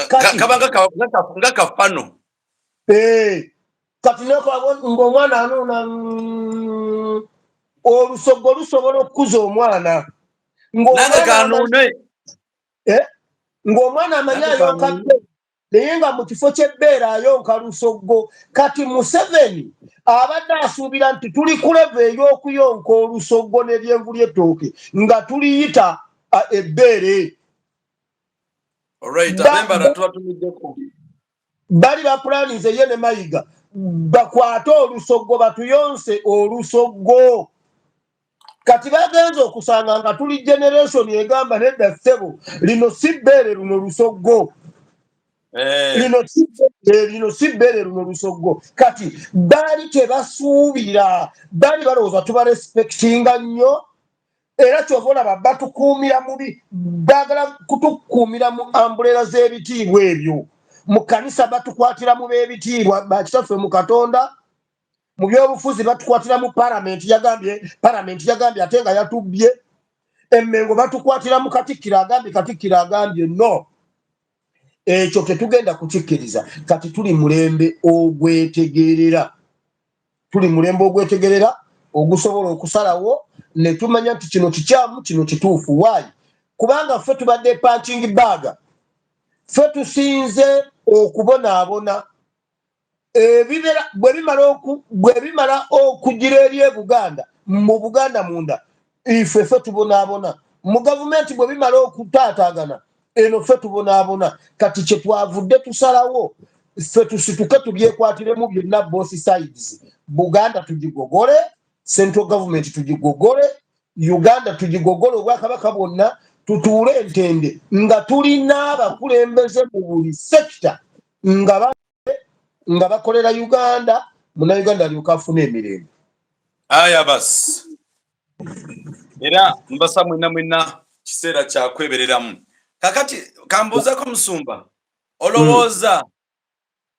Kaba nga kafano. Eh, kati ng'omwana anuuna olusoggo lusobola okukuza omwana. Eh, ng'omwana amanyi ayonka naye nga mu kifo ky'ebbeere ayonka lusoggo. Kati Museveni abadde asuubira nti tuli ku level ey'okuyonka olusoggo n'eryenvu ly'ettooke nga tuliyita ebbeere. Bali bapulanize ye ne Mayiga bakwate olusoggo batuyonse olusoggo. Kati bagenze okusanga nga tuli generation egamba nedda ssebo, lino si bbeere, luno lusoggo. Eh. Lino si bbeere, luno lusoggo. Kati baali tebasuubira, baali balowooza tubarespectinga nnyo, era kyova olaba batukuumira mubi, baagala kutukuumira mu umbrella z'ebitiibwa ebyo. Mu kanisa batukwatira mu b'ebitiibwa, bakitaffe mu Katonda. Mu byobufuzi batukwatira mu palamenti, yagambye palamenti yagambye, ate nga yatubbye. Emmengo batukwatira mu katikkiro agambye, katikkiro agambye. No, ekyo tetugenda kukikkiriza. Kati tuli mulembe ogwetegerera, tuli mulembe ogwetegerera ogusobola okusalawo ne tumanya nti kino kikyamu, kino kituufu. Waayi? Kubanga ffe tubadde punching bag, ffe tusinze okubonaabona. Ebibera bwe bimala okugira eri e Buganda, mu Buganda munda ife ffe tubonaabona. Mu gavumenti bwe bimala okutaataagana eno, ffe tubonaabona. Kati kyetwavudde tusalawo ffe tusituke tubyekwatiremu byonna, both sides. Buganda tugigogole, central government tugigogole, Uganda tugigogole, obwakabaka bwonna tutuule entende nga tulina abakulembeze mu buli sector nga bakolera Uganda, Munauganda alyoka afuna emirembe. Aya basi, era mbasa mwena mwena kiseera kyakwebereramu. Kakati kambuuzako musumba, olowooza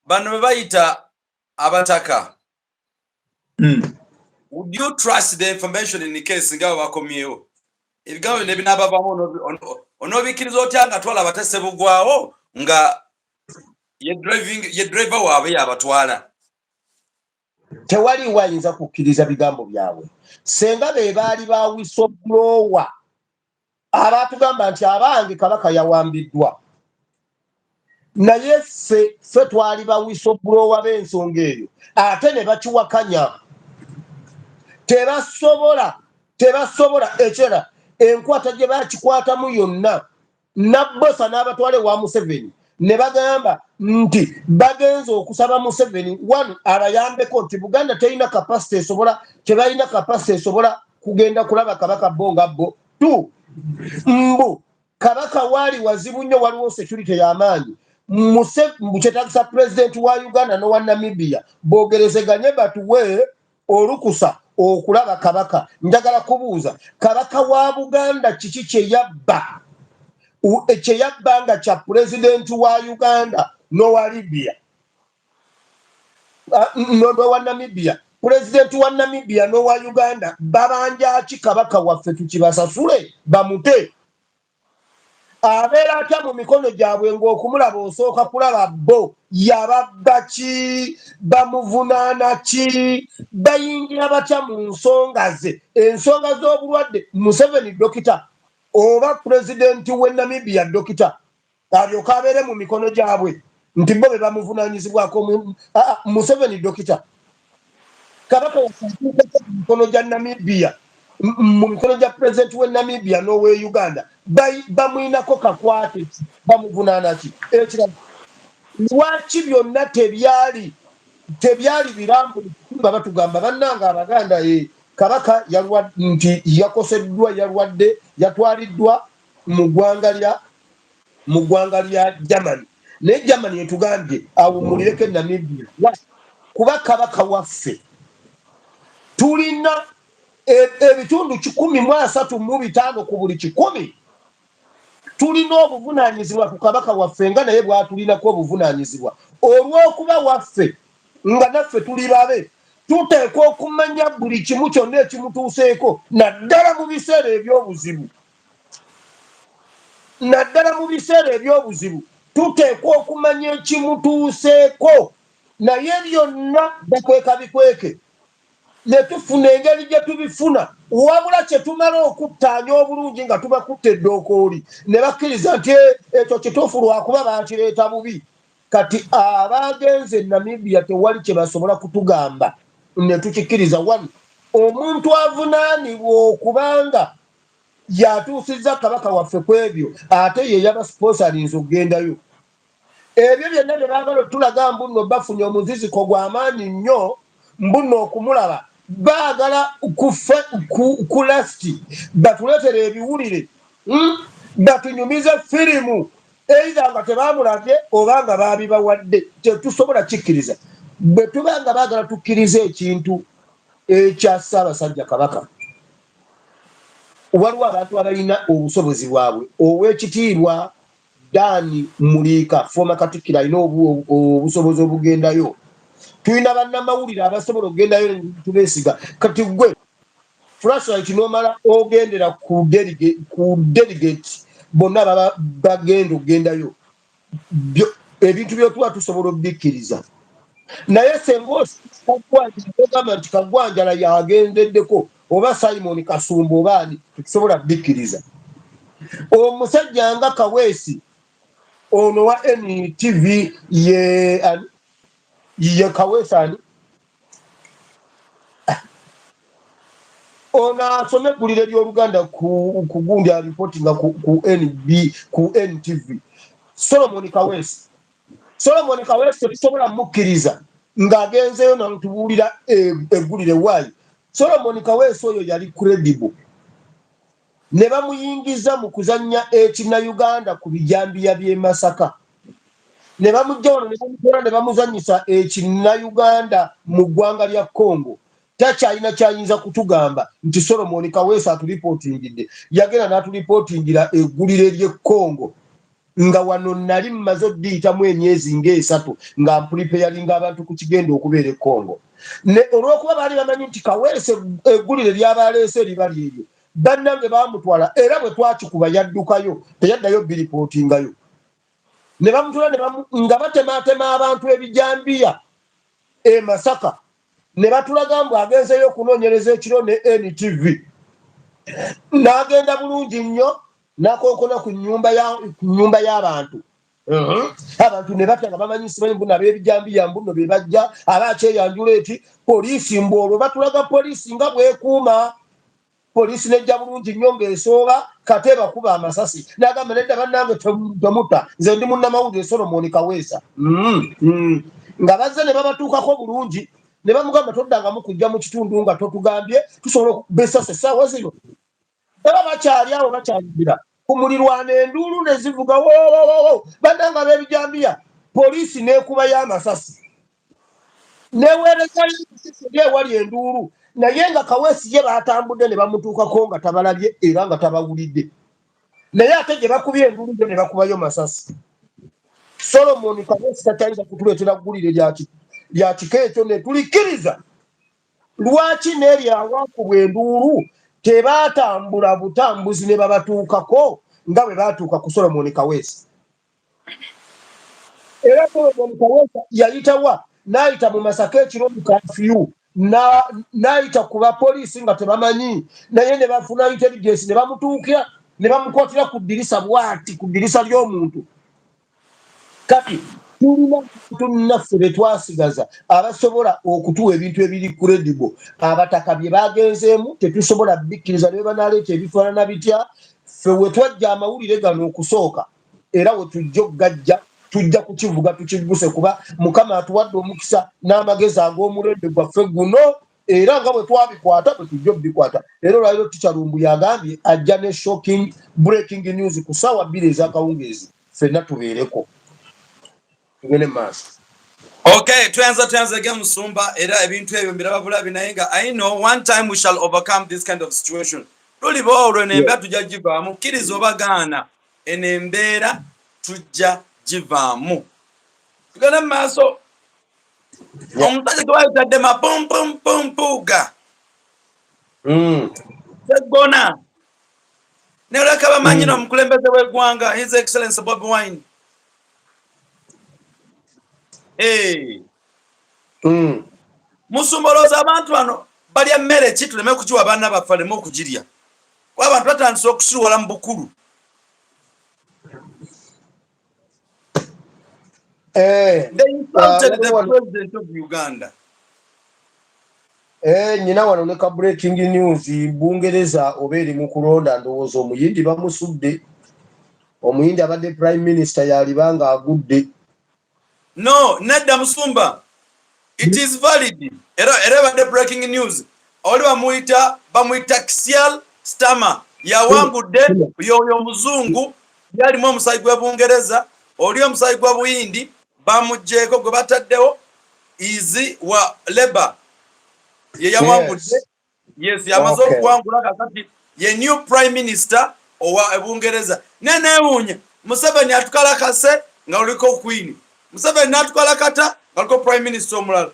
bano be bayita abataka, would you trust the information in case nga bakomyewo ebigambo bino ebinaabavamu? Onoobikkiriza otya nga twalaba tesebugwawo nga ye ye driver waabwe yabatwala? Tewaliwo ayinza kukkiriza bigambo byabwe senga be baali ba whistleblower abatugamba nti abange kabaka yawambiddwa. Naye ffe twali ba whistleblower b'ensonga eyo, ate ne bakiwakanya. Tebasobola, tebasobola. Ekirala, enkwata gye bakikwatamu yonna, nabbosa n'abatwala ewa Museveni ne bagamba nti bagenze okusaba Museveni one abayambeko nti Buganda terina capacity esobola, tebalina capacity esobola kugenda kulaba kabaka bo nga bo. Two, mbu kabaka waali wazibu nnyo, waliwo security y'amaanyi, kyetagisa pulezidenti wa Uganda n'owa Namibia boogerezeganye batuwe olukusa okulaba kabaka. Njagala kubuuza, kabaka wa Buganda kiki kyeyabba, kyeyabba nga kya pulezidenti wa Uganda n'owa Libya n'owa Namibia? Pulezidenti wa Namibia n'owa Uganda babanja ki kabaka waffe tukibasasule bamute? Abeera atya mu mikono gyabwe ng'okumulaba osooka kulaba bo? Yababba ki? Bamuvunaana ki? Bayingira batya mu nsonga ze, ensonga z'obulwadde? Museveni dokita oba pulezidenti we Namibia dokita alyoka abeere mu mikono gyabwe nti bo be bamuvunanyizibwako? Museveni dokita? Kabaka mu mikono gya Namibia, mu mikono gya pulezidenti we Namibia n'owe Uganda, bamwinako kakwate? Bamuvunaana ki? Ekirala, lwaki byonna tebyali birambu nga batugamba, bannanga abaganda, e kabaka nti yakoseddwa, yalwadde, yatwaliddwa mu ggwanga lya Germany, naye Germany etugambye awummulireko e Namibia? Kuba kabaka waffe tulina ebitundu 135 ku buli 100 tulina obuvunanyizibwa ku kabaka waffe nga naye bwatulinako obuvunanyizibwa. Olw'okuba waffe nga naffe tuli babe, Tuteekwa okumanya buli kimu kyonna ekimutuuseeko, naddala mu biseera eby'obuzibu, naddala mu biseera eby'obuzibu tuteekwa okumanya ekimutuuseeko. Naye byonna bakweka bikweke, ne tufuna engeri gye tubifuna, wabula kye tumala okuttaanya obulungi nga tubakutte eddookooli ne bakkiriza nti eh, ekyo kituufu, lwakuba baakireeta bubi. Kati abagenze e Namibia tewali kye basobola kutugamba ne tukikkiriza. Wano omuntu avunaanibwa okubanga yatuusizza Kabaka waffe ku ebyo, ate ye yaba sponsorinze okugendayo. Ebyo byonna bye baagala otulaga mbu nno bafunye omuziziko gw'amaanyi nnyo, mbu nno okumulaba baagala ku lasti batuleetere ebiwulire, Batunyumize firimu, either nga tebamulabye oba nga baabibawadde. Tetusobola kikkiriza. Bwe tuba nga baagala tukkirize ekintu ekya Ssaabasajja Kabaka, waliwo abantu abalina obusobozi bwabwe. Ow'ekitiibwa Dan Muliika, former Katikkiro, alina obusobozi obugendayo. Tulina bannamawulire abasobola okugendayo, tubeesiga. Kati gwe flashlight nomala ogendera ku delegate bonna baba bagenda okugendayo, ebintu byotuwa tusobola obikkiriza. Naye senga ogamba nti Kagwanjala yagendeddeko oba Simon Kasumba oba ani, tetusobola bikkiriza. Omusajja nga Kaweesi ono wa NTV, ye ani? Ye Kaweesi ani ono asoma eggulire ly'Oluganda ku gundi, alipotinga ku NB, ku NTV, Solomon Kaweesi. Solomon Kaweesi tetusobola mukkiriza ng'agenzeeyo natubuulira eggulire. Waayi Solomon Kaweesi oyo yali credible, ne bamuyingiza mu kuzannya Ekinnayuganda ku bijambiya by'e Masaka, ne bamujja wano ne bamukola ne bamuzannyisa Ekinnayuganda mu ggwanga lya Congo. Takyalina kyayinza kutugamba nti Solomon Kaweesi atulipootingidde. Yagenda n'atulipootingira eggulire ly'e Congo nga wano nali mmaze oddiyitamu emyezi ng'esatu nga mpulipeyalinga abantu ku kigenda okubeera e Congo. Ne olw'okuba baali bamanyi nti Kaweesi eggulire ly'abaleese eriba lyeryo, bannange baamutwala, era bwe twakikuba yaddukayo, teyaddayo biripootingayo. Ne bamutwala nga batemaatema abantu ebijambiya e Masaka, ne batulaga mbu agenzeyo okunoonyereza ekiro ne NTV. N'agenda bulungi nnyo n'akonkona ku nnyumba y'abantu. Abantu ne batya nga bamanyi simanyi mbu nab'ebijambiya mbu nno be bajja, aba akyeyanjula eti poliisi, mbu olwo batulaga poliisi nga bwekuuma. Poliisi nejja bulungi nnyo ng'esooba kate bakuba amasasi, n'agamba, "Nedda bannange, temutta, nze ndi munnamawulire Solomon Kaweesa." Nga bazze ne babatuukako bulungi ne bamugamba, "Toddangamu kujja mu kitundu nga totugambye, tusobola okuba essasi essaawa zino." Baba bakyali awo bakyayingira ku mulirwano, enduulu ne zivuga, "Wowowowo, bannange ab'ebijambiya!" Poliisi n'ekubayo amasasi, neweerezayo amasasi eri ewali enduulu, naye nga Kaweesi ye baatambudde ne bamutuukako nga tabalabye era nga tabawulidde, naye ate gye bakubye enduulu yo ne bakubayo masasi. Solomon Kaweesi takyayinza kutuleetera ggulire lya kika ekyo ne tulikkiriza. Lwaki n'eri awakubwa enduulu tebaatambula butambuzi ne babatuukako nga bwe baatuuka ku Solomon Kaweesi? Era Solomon Kaweesi yayitawa? N'ayita mu Masaka ekiro mu kafyu, n'ayita ku bapoliisi nga tebamanyi, naye ne bafuna intelligence ne bamutuukira ne bamukwatira ku ddirisa bwati, ku ddirisa ly'omuntu. Kati tulina tunnaffe be twasigaza abasobola okutuwa ebintu ebiri credible. Abataka bye bagenzeemu tetusobola bikkiriza ne banaleeta ebifaanana bitya. Ffe we twajja amawulire gano okusooka, era we tujja okugajja, tujja kukivuga tukigguse, kuba Mukama atuwadde omukisa n'amagezi ag'omulembe gwaffe guno, era nga bwe twabikwata bwe tujja obikwata. Era olwaliro Teacher Lumbu yagambye ajja ne shocking breaking news ku ssaawa 2 ez'akawungeezi, ffenna tubeereko, tugende mu maaso. Okay, tweyanza, tweyanzege musumba. Era ebintu ebyo mbiraba bulabi, naye nga I know one time we shall overcome this kind of situation. Luliba olwo nembeera tujja givaamu, kkiriza oba gaana, eno embeera tujja givaamu. Tugende mu maaso. Omusajja gwe bayitadde mapumpumpuga. Seggona noleka bamanyi n'omukulembeze w'eggwanga, His Excellence Bobi Wine. Hey. Musumba, olowooza abantu bano balya mmere ki tuleme kugiwa abaana baffe, aleme okugirya, kuba abantu batandise okusiruwala mu bukulu? They insulted the president of Uganda. Nyina wano ne ka breaking news. Bungereza oba eri mu kulonda, ndowooza Omuyindi bamusudde. Omuyindi abadde prime minister yaliba nga agudde. No, nedda musumba, it is valid. Era ebadde breaking news. Oli bamuyita Keir Starmer, yawangudde. Yoyo omuzungu yalimu omusayi gwe Bungereza, oli omusayi gwa Buyindi bamugjeeko, gwe bataddewo is wa Labour, ye yawangudde. Yes, yamaze okuwangula. Kakati ye new prime minister owa Bungereza. Neneewuunya, Museveni atukalakase nga luliko queen, Museveni n'atukalakata nga luliko prime minister omulala,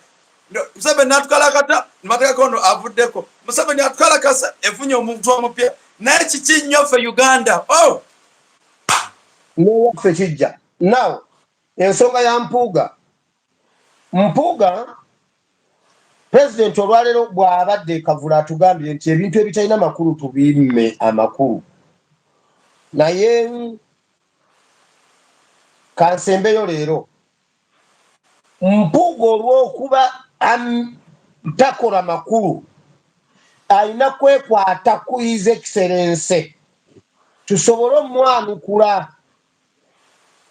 Museveni n'atukalakata nibateekako ono avuddeko, Museveni atukalakasa efunye omuntu omupya. Naye kiki nnyo ffe Uganda? Oh! Newaffe kijja. Now ensonga ya Mpuuga. Mpuuga, pulezidenti olwaleero bw'abadde Kavula atugambye nti ebintu ebitalina makulu tubimme amakulu, naye kansembeyo leero Mpuuga olw'okuba takola makulu alina kwekwata ku His Excellence tusobole omwanukula,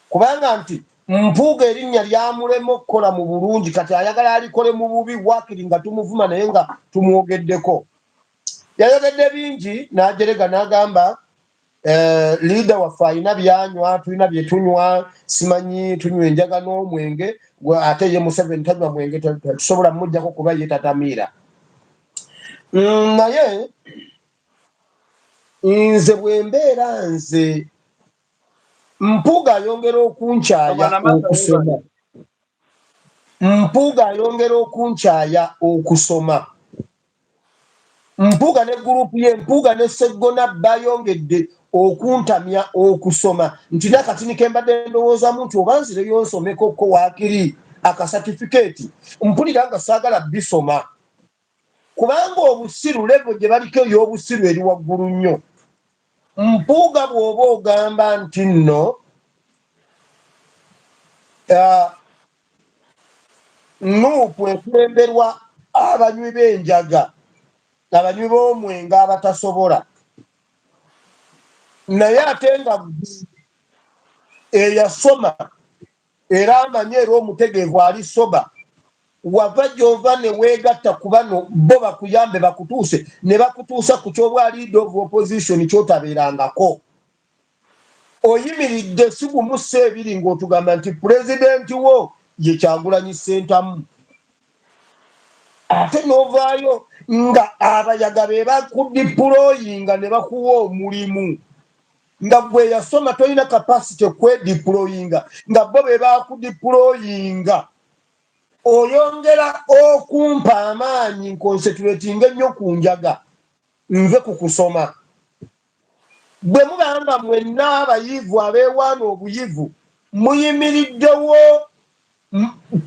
kubanga nti Mpuuga erinnya lyamulema okukola mu bulungi, kati ayagala alikole mu bubi, wakiri nga tumuvuma naye nga tumwogeddeko. Yayogedde bingi n'ajerega n'agamba leader waffe alina byanywa, tulina byetunywa, simanyi tunywa enjaga n'omwenge, ate ye Museveni tanywa mwenge, tusobola mumugjako kuba ye tatamiira. Naye nze bwe mbeera nze Mpuuga ayongera okunkyaya okusoma. Mpuuga ayongera okunkyaya okusoma. Mpuuga ne gurupu ye, Mpuuga ne Seggona bayongedde okuntamya okusoma, nti nakatini ke mbadde ndowoozamu nti oba nzireyo nsomekokko waakiri akasatifikeeti, mpulira nga saagala bisoma, kubanga obusiru, level gye baliko ey'obusiru eri waggulu nnyo. Mpuuga, bw'oba ogamba nti nno NUP ekulemberwa abanywi b'enjaga, abanywi b'omwenge abatasobola, naye ate nga eyasoma era amanyi era omutegeevu ali sober, wava gyova ne weegatta ku bano bo bakuyambe bakutuuse ne bakutuusa ku kyobwa leader of opposition kyotabeerangako. Oyimiridde si gumu si ebiri ng'otugamba nti pulezidenti wo ye Kyagulanyi Ssentamu, ate n'ovaayo nga abayaga be bakudeployinga ne bakuwa omulimu, nga gwe yasoma tolina capacity kwedeployinga, nga bo be bakudeployinga. Oyongera okumpa amaanyi nconcentratinga ennyo ku njaga, nve ku kusoma. Bwe mubanga mwenna abayivu abeewaana obuyivu muyimiriddewo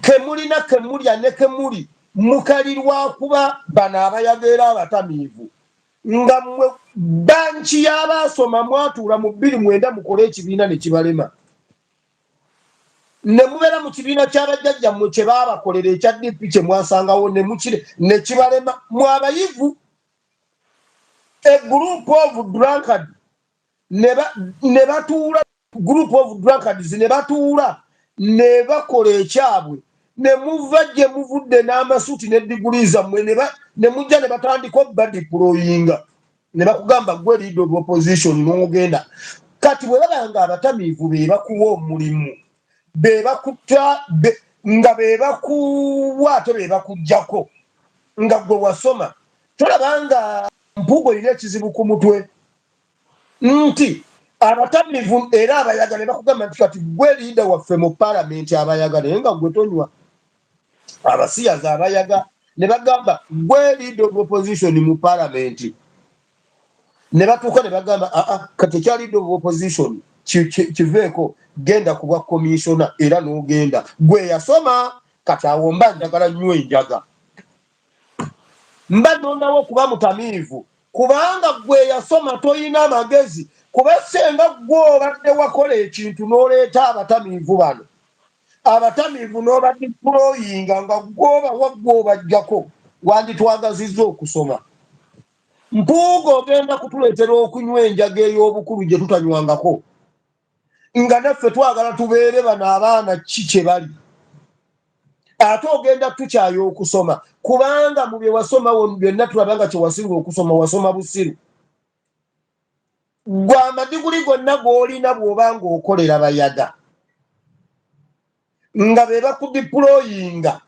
kemulina kemulya ne kemuli mukalirwa kuba bano abayaga era abatamiivu, nga mmwe banki y'abaasoma mwatuula mu 2009 mukole ekibiina ne kibalema, ne mubeera mu kibiina ky'abajjajjammwe kye baabakolera ekya DP kye mwasangawo ne kibalema. Mwe abayivu, a group of drunkard ne batuula, group of drunkards ne batuula ne bakola ekyabwe, ne muva gye muvudde n'amasuuti ne diguli zammwe, ne mujja ne batandika obadeployinga ne bakugamba gwe leader of opposition n'ogenda. Kati bwe baba nga abatamiivu be bakuwa omulimu, be bakutta, nga be bakuwa ate be bakuggyako, nga gwe wasoma, tolaba nga Mpuuga olina ekizibu ku mutwe nti abatamivu era abayaga ne bakugamba nti kati gwe leader waffe mu paalamenti, abayaga, naye nga gwe tonywa? Abasiyazi abayaga ne bagamba gwe leader of opposition mu palamenti, ne batuuka ne bagamba aa ah, ah, kati ekya leader of opposition kiveeko, genda ku bwa commissioner, era n'ogenda gwe yasoma. Kati awo mba njagala nnyo enjaga, mba nondawo okuba mutamiivu, kubanga gwe yasoma toyina amagezi, kuba senga gwe obadde wakola ekintu n'oleeta abatamiivu bano, abatamiivu n'obadiployinga nga gwobawa gwobajjako, wanditwagazizza okusoma. Mpuuga ogenda kutuleetera okunywa enjaga ey'obukulu gye tutanywangako, nga naffe twagala tubeere bano abaana ki kye bali. Ate ogenda tukyaya okusoma, kubanga mu bye wasoma byonna tulaba nga kyewasinga okusoma wasoma busiru. Gwe amadiguli gonna g'olina bw'oba ng'okolera bayaga nga be bakudipuloyinga,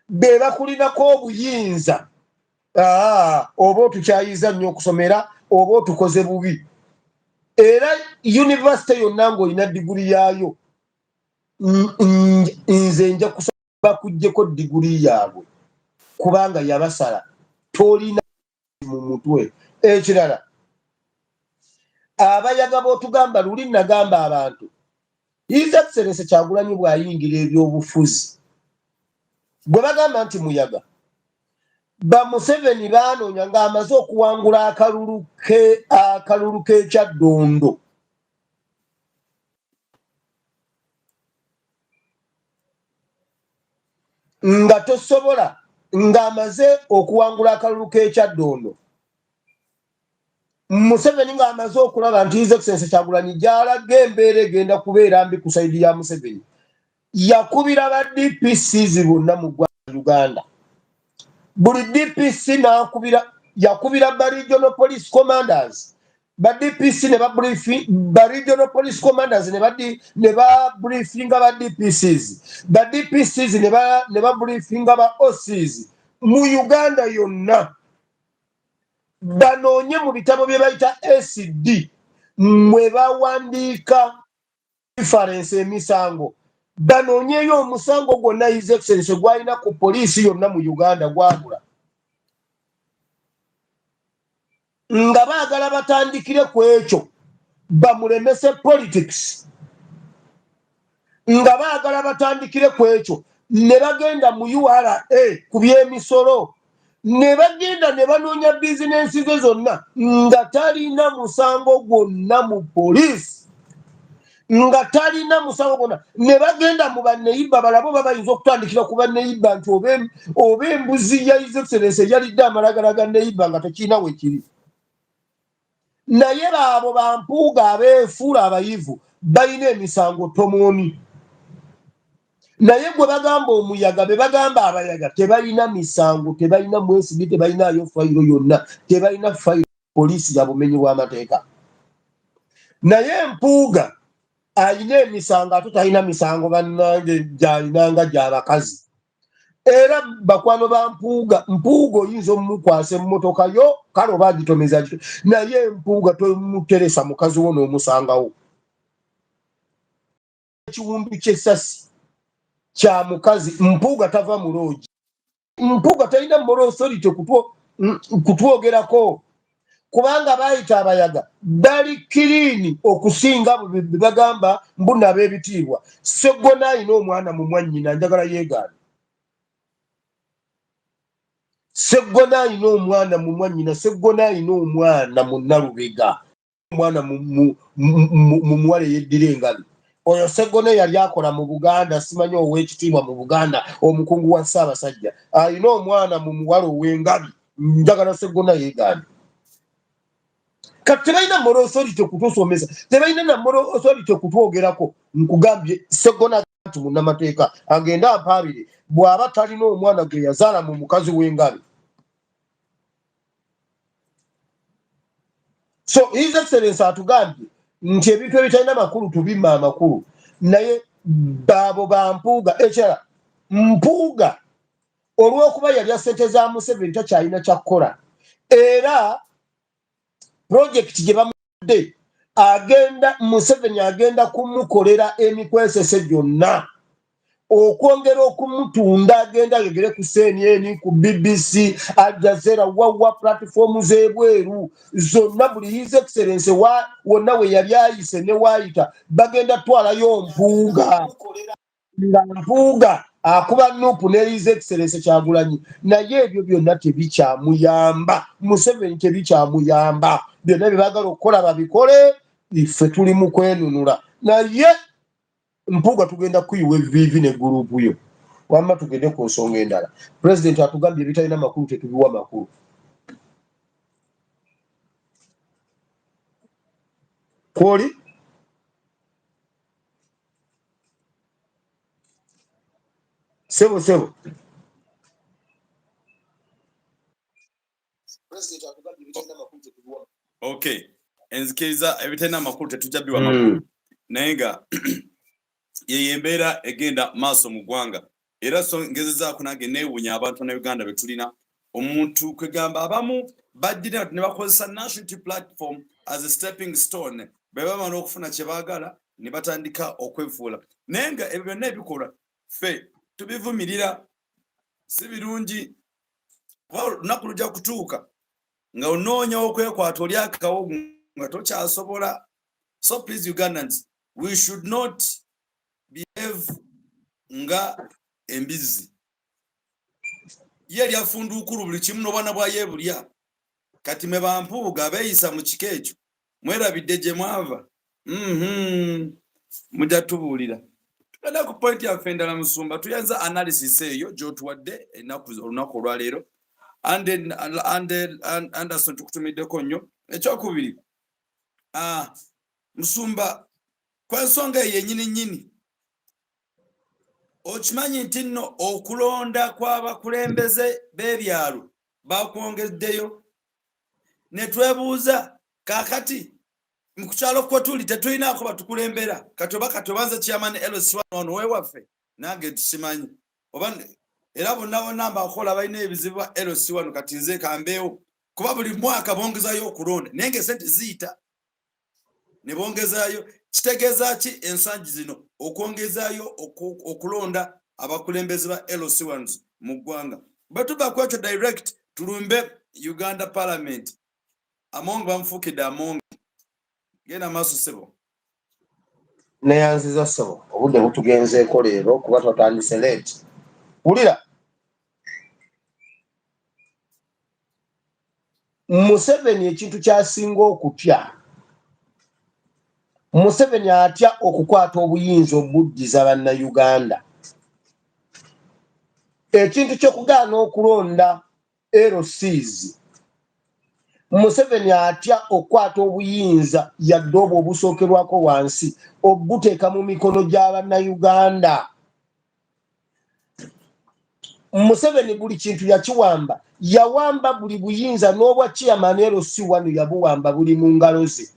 be bakulinako obuyinza, oba otukyayiza nnyo okusomera oba otukoze bubi. Era yunivasite yonna ng'olina diguli yaayo, nze nja kusaba bakuggyeko diguli yaabwe, kubanga yabasala tolina mu mutwe. Ekirala, abayaga b'otugamba, luli nagamba abantu, His Excellency Kyagulanyi bw'ayingira ebyobufuzi, gwe bagamba nti muyaga, ba Museveni baanoonya ng'amaze okuwangula akalulu ke, akalulu k'ekyaddondo. Nga tosobola, ng'amaze okuwangula akalulu k'ekyaddondo, Museveni ng'amaze okulaba nti His Excellency Kyagulanyi gy'alaga embeera egenda kubeera mbi ku sayidi ya Museveni, yakubira ba DPCs bonna mu ggwanga Uganda. Buli DPC n'akubira, yakubira ba regional police commanders, ba DPC ne ba briefing, ba regional police commanders ne ba ne ba briefinga ba DPCs, ba DPCs ne ba briefinga ba OCs mu Uganda yonna, banoonye mu bitabo bye bayita SD mwe bawandiika reference emisango, banoonyeyo omusango gwonna His Excellency gwalina ku poliisi yonna mu Uganda. Gwabula nga baagala batandikire ku ekyo bamulemese politics, nga baagala batandikire ku ekyo ne bagenda mu URA ku by'emisolo, ne bagenda ne banoonya bizinensi ze zonna nga talina musango gwonna mu poliisi, nga talina musango gwonna. Ne bagenda mu banneyiba balabe oba bayinza okutandikira ku banneyiba nti oba embuzi ya His Excellency eyalidde amalagala ga neyiba, nga tekirina wekiri. Naye baabo bampuuga abeefuula abayivu balina emisango tomooni, naye gwe bagamba omuyaga, be bagamba abayaga tebalina misango, tebalina mwesigi, tebalinayo fayiro yonna, tebalina fayiro poliisi ya bumenyi bw'amateeka. Naye Mpuuga alina emisango, ate talina misango bannange gyalinanga gyabakazi. Era bakwano ba Mpuuga, Mpuuga oyinza omukwasa emmotoka yo, kale oba agitomeza, naye Mpuuga tomuteresa mukazi wo n'omusangawo ekiwundu ky'essasi kya mukazi. Mpuuga tava mu loogi, Mpuuga talina moral authority kutwogerako, kubanga bayita abayaga bali clean okusinga bebagamba mbuna ab'ebitiibwa. Seggona alina omwana mu mwannyina, njagala yeegaana. Seggona alina omwana mu mwannyina, Seggona alina omwana mu Nalubega, omwana mu muwala eyeddira engabi. Oyo Seggona yali akola mu Buganda, simanyi ow'ekitiibwa mu Buganda, omukungu wa Ssaabasajja, alina omwana mu muwala ow'engabi. Njagala Seggona yeegaana. Kati tebalina moral authority kutusomesa, tebalina na moral authority kutwogerako. Nkugambye, Seggona nti munnamateeka agende ampaabire bw'aba talina omwana gwe yazaala mu mukazi w'engabi. So His Excellence atugambye nti ebintu ebitalina makulu tubimma amakulu, naye baabo bampuuga. Ekirala, Mpuuga olw'okuba yalya sente za Museveni takyalina kyakkola, era projekiti gye bamudde agenda, Museveni agenda kumukolera emikwesese gyonna. Okwongera okumutunda agenda ayogere ku CNN, ku BBC, Aljazeera, wawa platform z'ebweru zonna, buli His Excellence wonna we yali ayise ne waayita bagenda twalayo Mpuuga, nga Mpuuga akuba NUP ne His Excellence Kyagulanyi. Naye ebyo byonna tebikyamuyamba Museveni, tebikyamuyamba. Byonna bye baagala okukola babikole, ife tuli mu kwenunula. Naye Mpuuga, tugenda kuyiwa eviivi ne group yo. Wamma tugende ku nsonga endala. Pulezidenti atugambye ebitalina makulu tetubiwa makulu. Kwoli sebo, sebo. Okay, enzikiriza ebitalina amakulu tetujja biwa makulu. Naye nga yeyo embeera egenda maaso mu ggwanga. Era so ngezezaako nange neewuunya abantu na Uganda be tulina omuntu kwegamba abamu baddira ne bakozesa National Platform as a stepping stone, bwe bamala okufuna kye baagala ne batandika okwefuula. Naye nga ebyo byonna ebikolwa ffe tubivumirira, si birungi, kuba olunaku lujja kutuuka nga onoonya okwekwata oli akawo nga tokyasobola. So please, Ugandans, we should not behave nga embizzi ye eryafunduukulu buli kimu n'obwana bwayo ebulya. Kati mwe bampuuga abeeyisa mu kika ekyo, mwerabidde gye mwava. Mujja tubuulira. Tugenda ku point yaffe endala. Musumba, tuyanza analysis eyo gy'otuwadde ennaku olunaku olwaleero. Anderson, tukutumiddeko nnyo. Ekyokubiri, musumba, kwensonga eyo yennyini nnyini, okimanyi nti nno okulonda kw'abakulembeze b'ebyalo bakwongeddeyo, ne twebuuza kaakati mu kukyalo kwe tuli tetulinaako batukulembera. Kati oba kati obanza chairman LC wano wewaffe, nange tusimanyi oba era bonna bonna mbakola balina ebizibu bwa LC wano. Kati nze kambeewo, kuba buli mwaka bongezayo okulonda, naye nga esente ziyita ne bongezaayo. Kitegeeza ki ensangi zino okwongezaayo okulonda abakulembeze ba LC ones mu ggwanga? Bwe tuva ku ekyo direct tulumbe Uganda Parliament. Among bamufuukidde Among. Genda maaso, ssebo. Neyanziza, ssebo. Obudde butugenzeeko leero kuba twatandise late. Wulira, Museveni ekintu kyasinga okutya, Museveni atya okukwata obuyinza obuddiza Bannayuganda. Ekintu kyokugaana okulonda LCs, Museveni atya okukwata obuyinza yadde obwo obusookerwako wansi obuteeka mu mikono gy'Abannayuganda. Museveni buli kintu yakiwamba, yawamba buli buyinza, n'obwa chairman LC wano yabuwamba, buli mu ngalo ze.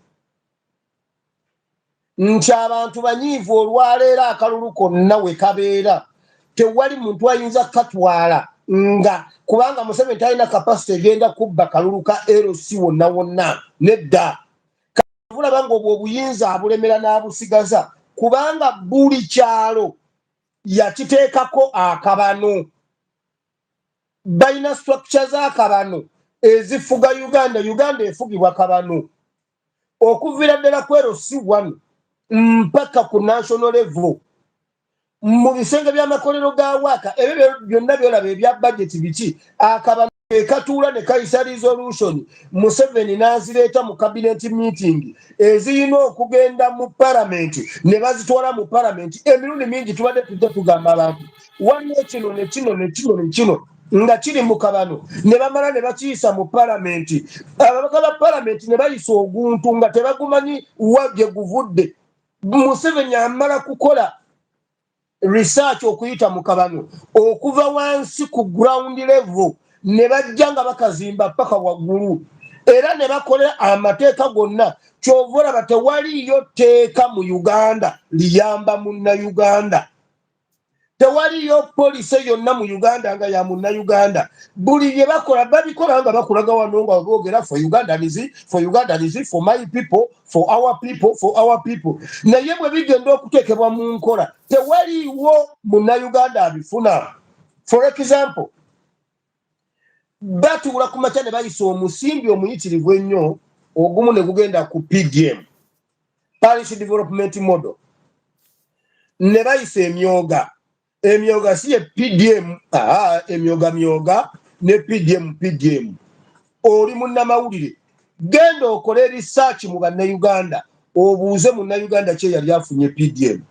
Nti abantu banyiivu olwaleero, akalulu konna we kabeera tewali muntu ayinza kukatwala, nga kubanga Museveni talina capacity egenda kubba kalulu ka LC wonna wonna. Nedda, bulaba nga obwo obuyinza abulemera n'abusigaza, kubanga buli kyalo yakiteekako akabano. Balina structure z'akabano ezifuga Uganda. Uganda efugibwa kabano okuviira ddala ku LC 1 mpaka ku national level, mu bisenge by'amakolero ga waaka. Ebyo byonna byolaba ebya budget biki, akabano ekatuula ne kayisa resolution, Museveni n'azireeta mu cabinet meeting ezirina okugenda mu palamenti, ne bazitwala mu palamenti. Emirundi mingi tubadde tujja tugamba abantu waliwo kino ne kino ne kino ne kino nga kiri mu kabano, ne bamala ne bakiyisa mu palamenti. Ababaka ba palamenti ne bayisa oguntu nga tebagumanyi wa gye guvudde. Museveni amala kukola research okuyita mu kabano okuva wansi ku ground level, ne bajja nga bakazimba paka waggulu, era ne bakolera amateeka gonna. Kyova olaba tewaliyo tteeka mu Uganda liyamba Munnayuganda. Tewaliyo policy yonna mu Uganda nga ya Munnayuganda. Buli bye bakola babikola nga bakulaga wano nga boogera for Ugandans, for Ugandans, for my people, for our people, for our people. Naye bwe bigenda okuteekebwa mu nkola, tewaliiwo Munnayuganda abifuna. For example, batuula ku makya ne bayisa omusimbi omuyitirivu ennyo, ogumu ne gugenda ku PDM, Parish Development Model, ne bayisa emyoga. Emyoga si ye PDM. Aa, emyoga myoga ne PDM PDM. Oli munnamawulire, genda okole research mu Bannayuganda, obuuze Munnayuganda kye yali afunye PDM.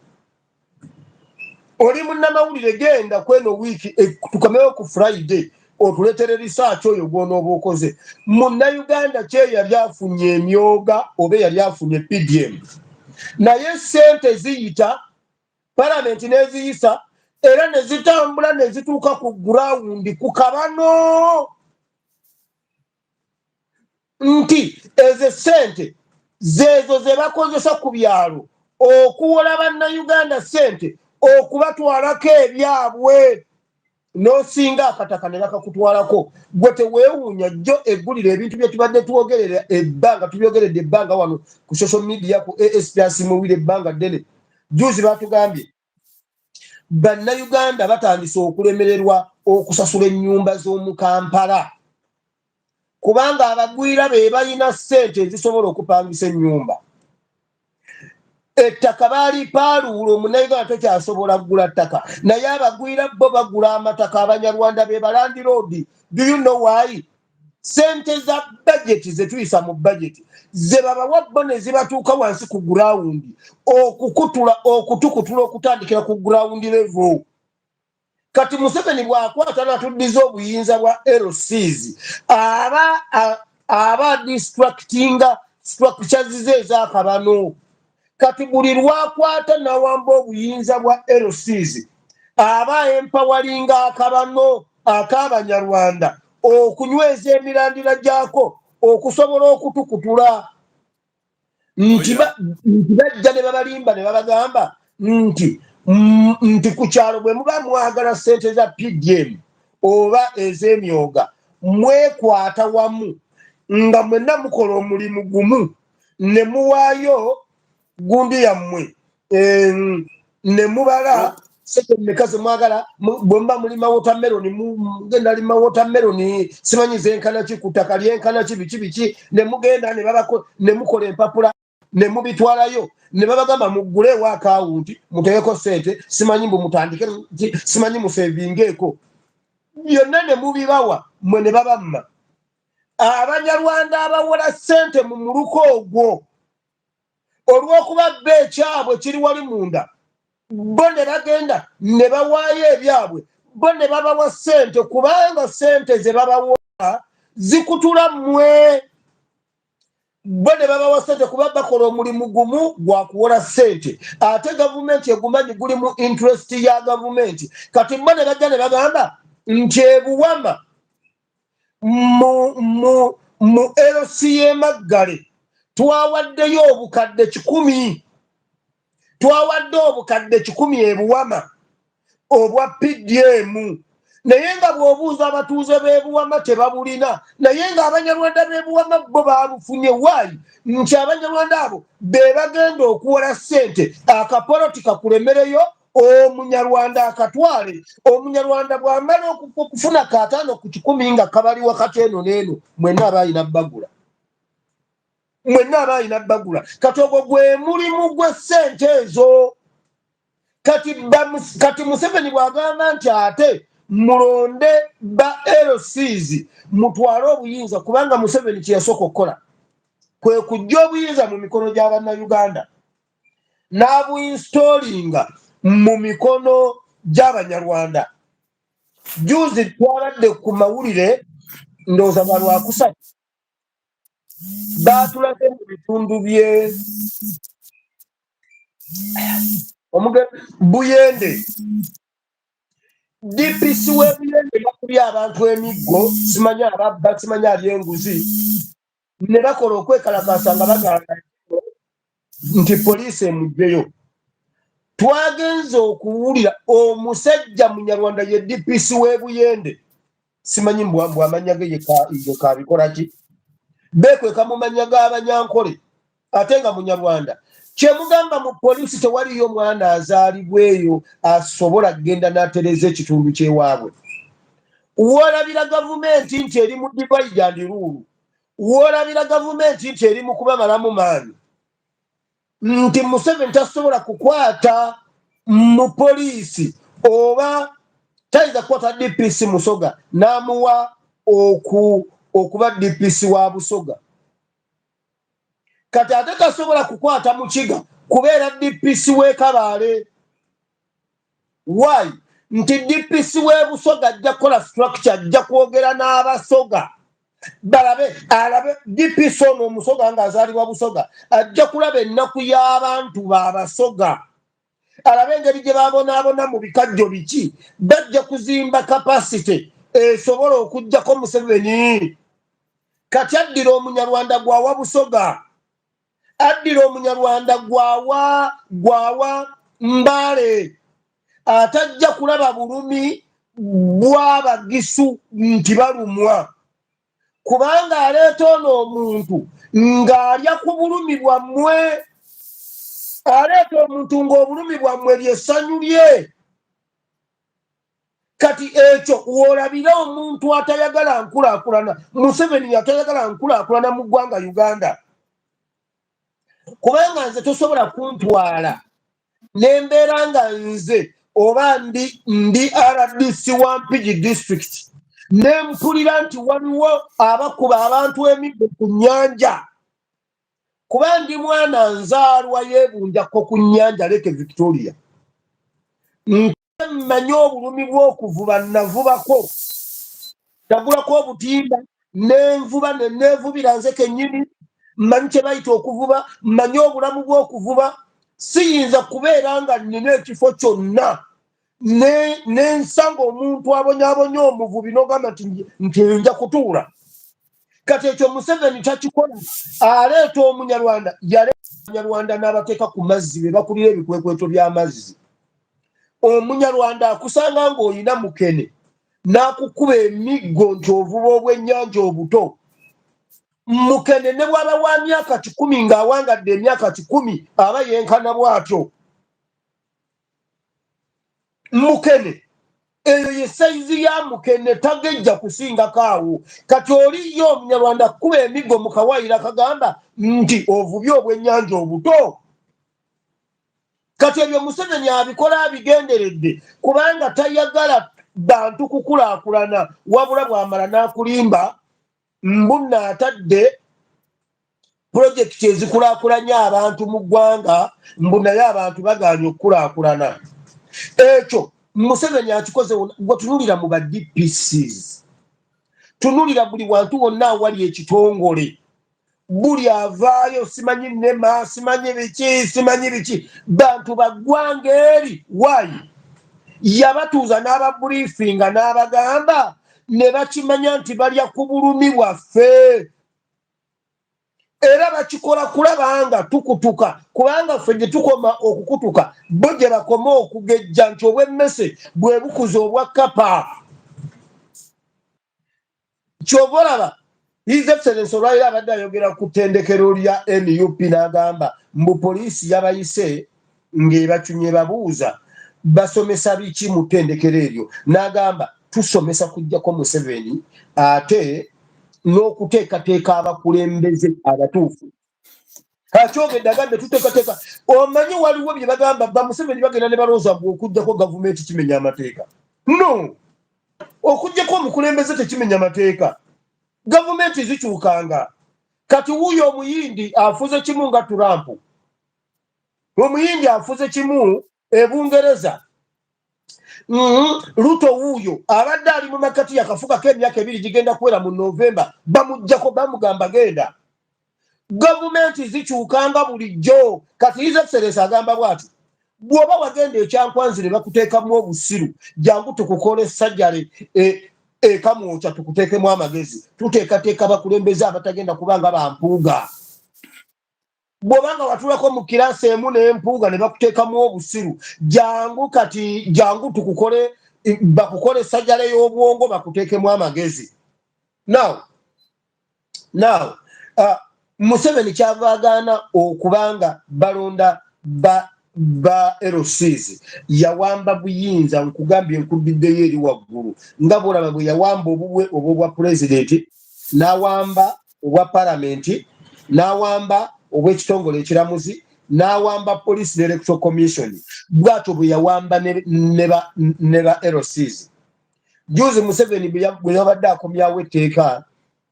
Oli munnamawulire, genda kweno wiiki tukomewo ku Friday, otuleetere research oyo gw'onooba okoze. Munnayuganda kye yali afunye emyoga oba eyali afunye PDM? Naye sente ziyita palamenti n'eziyisa era ne zitambula ne zituuka ku ground ku kabano nti ezo sente zeezo ze bakozesa ku byalo okuwola Bannayuganda sente okubatwalako ebyabwe. N'osinga akataka ne bakakutwalako. Gwe teweewuunya jjo eggulire ebintu bye tubadde twogerera ebbanga, tubyogeredde ebbanga wano ku social media, ku ASPS muwire ebbanga ddene. Juzi batugambye Bannayuganda batandise okulemererwa okusasula ennyumba z'omu Kampala kubanga abagwira be balina ssente ezisobola okupangisa ennyumba. Ettaka baali paaluula, Omunnayuganda tokyasobola kugula ttaka, naye abagwira bo bagula amataka. Abanyarwanda be ba landlord. Do you know why? Sente za bajeti zetuyisa mu bajeti ze babawa bo ne zibatuuka wansi ku ground okukutula, okutukutula, okutandikira ku ground level. Kati Museveni bw'akwata natuddiza obuyinza bwa LCs, aba distractinga structures ze ezakabano. Kati buli lwakwata nawamba obuyinza bwa LCs, aba empoweringa akabano ak'Abanyarwanda okunyweza emirandira gyako okusobola okutukutula nti bajja ne babalimba ne babagamba nti ku kyalo bwe muba mwagala ssente za PDM oba ez'emyoga, mwekwata wamu nga mwenna mukola omulimu gumu ne muwaayo gundi yammwe, ne mubala sente mmeka ze mwagala. Bwe muba mulima watermelon, mugenda lima watermelon simanyi zenkana ki ku ttaka lyenkana ki, biki biki, ne mugenda ne babako ne mukola empapula ne mubitwalayo ne babagamba mugguleewo akawunti, muteekeko sente, simanyi mbu mutandike, simanyi musevingeeko, byonna ne mubibawa mmwe ne babamma. Abanyarwanda abawola ssente mu muluka ogwo, olw'okuba bo ekyabwe kiri wali munda, bo ne bagenda ne bawaayo ebyabwe, bo ne babawa ssente, kubanga ssente ze babawa zikutula mmwe. Bo ne babawa ssente kuba bakola omulimu gumu gwa kuwola ssente, ate gavumenti egumanyi guli mu interest ya gavumenti. Kati bo ne bajja ne bagamba nti ebuwama mu LC y'Emaggale twawaddeyo obukadde 100, twawadde obukadde 100 ebuwama obwa PDM, naye nga bw'obuuza abatuuze b'ebuwama tebabulina, naye ng'Abanyarwanda b'ebuwama bo babufunye. Waayi nti Abanyarwanda abo be bagenda okuwola ssente, akapoloti kakulemereyo, Omunyarwanda akatwale. Omunyarwanda bw'amala okufuna 50 ku 100 nga kabali wakati eno n'eno, mwenna aba alina bbagula, mwenna aba alina bbagula. Kati ogwo gwe mulimu gw'essente ezo. Kati Museveni bw'agamba nti ate mulonde ba LCs mutwale obuyinza, kubanga Museveni kyeyasooka okukola kwe kujja obuyinza mu mikono gy'Abannayuganda n'abuinstallinga mu mikono gy'Abanyarwanda. Juzi twabadde ku mawulire, ndowooza ga Lwakusatu, baatulaze mu bitundu bye Buyende, DPC w'Ebuyende bakubye abantu emiggo, simanyi ababba, simanyi ali enguzi, ne bakola okwekalakaasa nga bagamba nti poliisi emugjeyo. Twagenze okuwulira omusajja Munyarwanda ye DPC w'Ebuyende, simanyi mbw amanya ge ye kabikola ki, beekweka mu manya g'Abanyankole ate nga Munyarwanda. Kyemugamba mu poliisi tewaliyo mwana azaalibwa eyo asobola kugenda n'atereeza ekitundu kyewaabwe? Wolabira gavumenti nti eri mu divide and rule, wolabira gavumenti nti eri mu kubamalamu maanyi, nti Museveni tasobola kukwata mu poliisi oba tayinza kukwata DPC Musoga n'amuwa okuba DPC wa Busoga. Kati ate tasobola kukwata Mukiga kubeera DPC w'Ekabaale. Why? Nti DPC w'Ebusoga ajja kukola structure, ajja kwogera n'Abasoga balabe, alabe DPC ono Omusoga ng'azaalibwa Busoga, ajja kulaba ennaku y'abantu b'Abasoga, alabe engeri gye babonaabona mu bikajjo biki. Bajja kuzimba capacity esobola okugjako Museveni. Kati addira Omunyarwanda gwawa Busoga, addira Omunyarwanda gwawa Mbaale, atajja kulaba bulumi bw'Abagisu nti balumwa, kubanga aleeta ono omuntu ng'alya ku bulumi bwammwe. Aleeta omuntu ng'obulumi bwammwe lyessanyu lye. Kati ekyo woolabira omuntu atayagala nkulaakulana. Museveni atayagala nkulaakulana mu ggwanga Uganda, kubanga nze tosobola kuntwala nembeera nga nze oba ndi RDC wa Mpigi District, nempulira nti waliwo abakuba abantu emiggo ku nnyanja, kuba ndi mwana nzaalwa yeebunjakko ku nnyanja Lake Victoria. Mmanyi obulumi bw'okuvuba, navubako, nagulako obutimba nenvuba, neneevubira nze kennyini. Mmanyi kye bayita okuvuba, mmanyi obulamu bw'okuvuba. Siyinza kubeera nga nnina ekifo kyonna nensanga omuntu abonyabonya omuvubi n'ogamba nti nja kutuula. Kati ekyo Museveni takikola. Aleeta Omunyarwanda, yaleeta Omunyarwanda n'abateeka ku mazzi be bakulira ebikwekweto by'amazzi. Omunyarwanda akusanga ng'olina mukene n'akukuba emiggo nti ovuba obwennyanja obuto. Mukene ne bw'aba wa myaka 100 ng'awangadde emyaka 100, aba yenkana bw'atyo. Mukene eyo ye sayizi ya mukene, tagejja kusingako awo. Kati oli ye Omunyarwanda kuba emiggo mu kawayiro akagamba nti ovubye obwennyanja obuto. Kati ebyo Museveni abikola abigenderedde, kubanga tayagala bantu kukulaakulana. Wabula bw'amala n'akulimba mbunna atadde pulojekiti ezikulaakulanya abantu mu ggwanga, mbu naye abantu bagaanye okukulaakulana. Ekyo Museveni akikoze. Gwe tunulira mu ba DPCs, tunulira buli wantu wonna awali ekitongole, buli avaayo simanyi nema, simanyi biki, simanyi biki, bantu baggwanga eri. Waayi yabatuuza n'ababriefinga n'abagamba ne bakimanya nti balya ku bulumi bwaffe, era bakikola kulaba nga tukutuka, kubanga ffe gye tukoma okukutuka, bo gye bakoma okugejja, nti obw'emmese bwe bukuza obwa kapa. Kyova olaba His Excellence olwaliro abadde ayogera ku ttendekero lya NUP n'agamba mbu poliisi yabayise ng'ebacunye, babuuza basomesa biki mu ttendekero eryo, n'agamba tusomesa kujjako Museveni ate n'okuteekateeka abakulembeze abatuufu. Akyogedde, agambye tuteekateeka. Omanyi waliwo bye bagamba ba Museveni bagenda ne balowooza mbu okujjako gavumenti kimenya amateeka. No, okujjako omukulembeze tekimenya mateeka. Gavumenti zikyukanga. Kati wuuyo Omuyindi afuze kimu nga Trump, Omuyindi afuze kimu Ebungereza. Ruto wuuyo abadde ali mu makati, yakafukako emyaka 2 gigenda kuwera mu Novemba, bamugjako, bamugamba genda. Gavumenti zikyukanga bulijjo. Kati His Excellence agamba bwati, bw'oba wagenda Ekyankwanzi ne bakuteekamu obusiru, jangu tukukola essajjale ekamwokya, tukuteekemu amagezi. Tuteekateeka abakulembeze abatagenda kubanga bampuuga. Bw'oba nga watulako mu kiraasi emu n'empuuga ne bakuteekamu obusiru, jangu kati, jangu tukukole, bakukole sajjala y'obwongo, bakuteekemu amagezi. Now Museveni kyava agaana okubanga balonda ba LCs. Yawamba buyinza. Nkugambye, nkudiddeyo eri waggulu nga bwolaba bwe yawamba obubwe obwobwa pulezidenti, n'awamba obwa palamenti, n'awamba obw'ekitongole ekiramuzi, n'awamba police ne Electoral Commission. Bwatyo bwe yawamba ne ba LCs. Juzi Museveni bwe yabadde akomyawo etteeka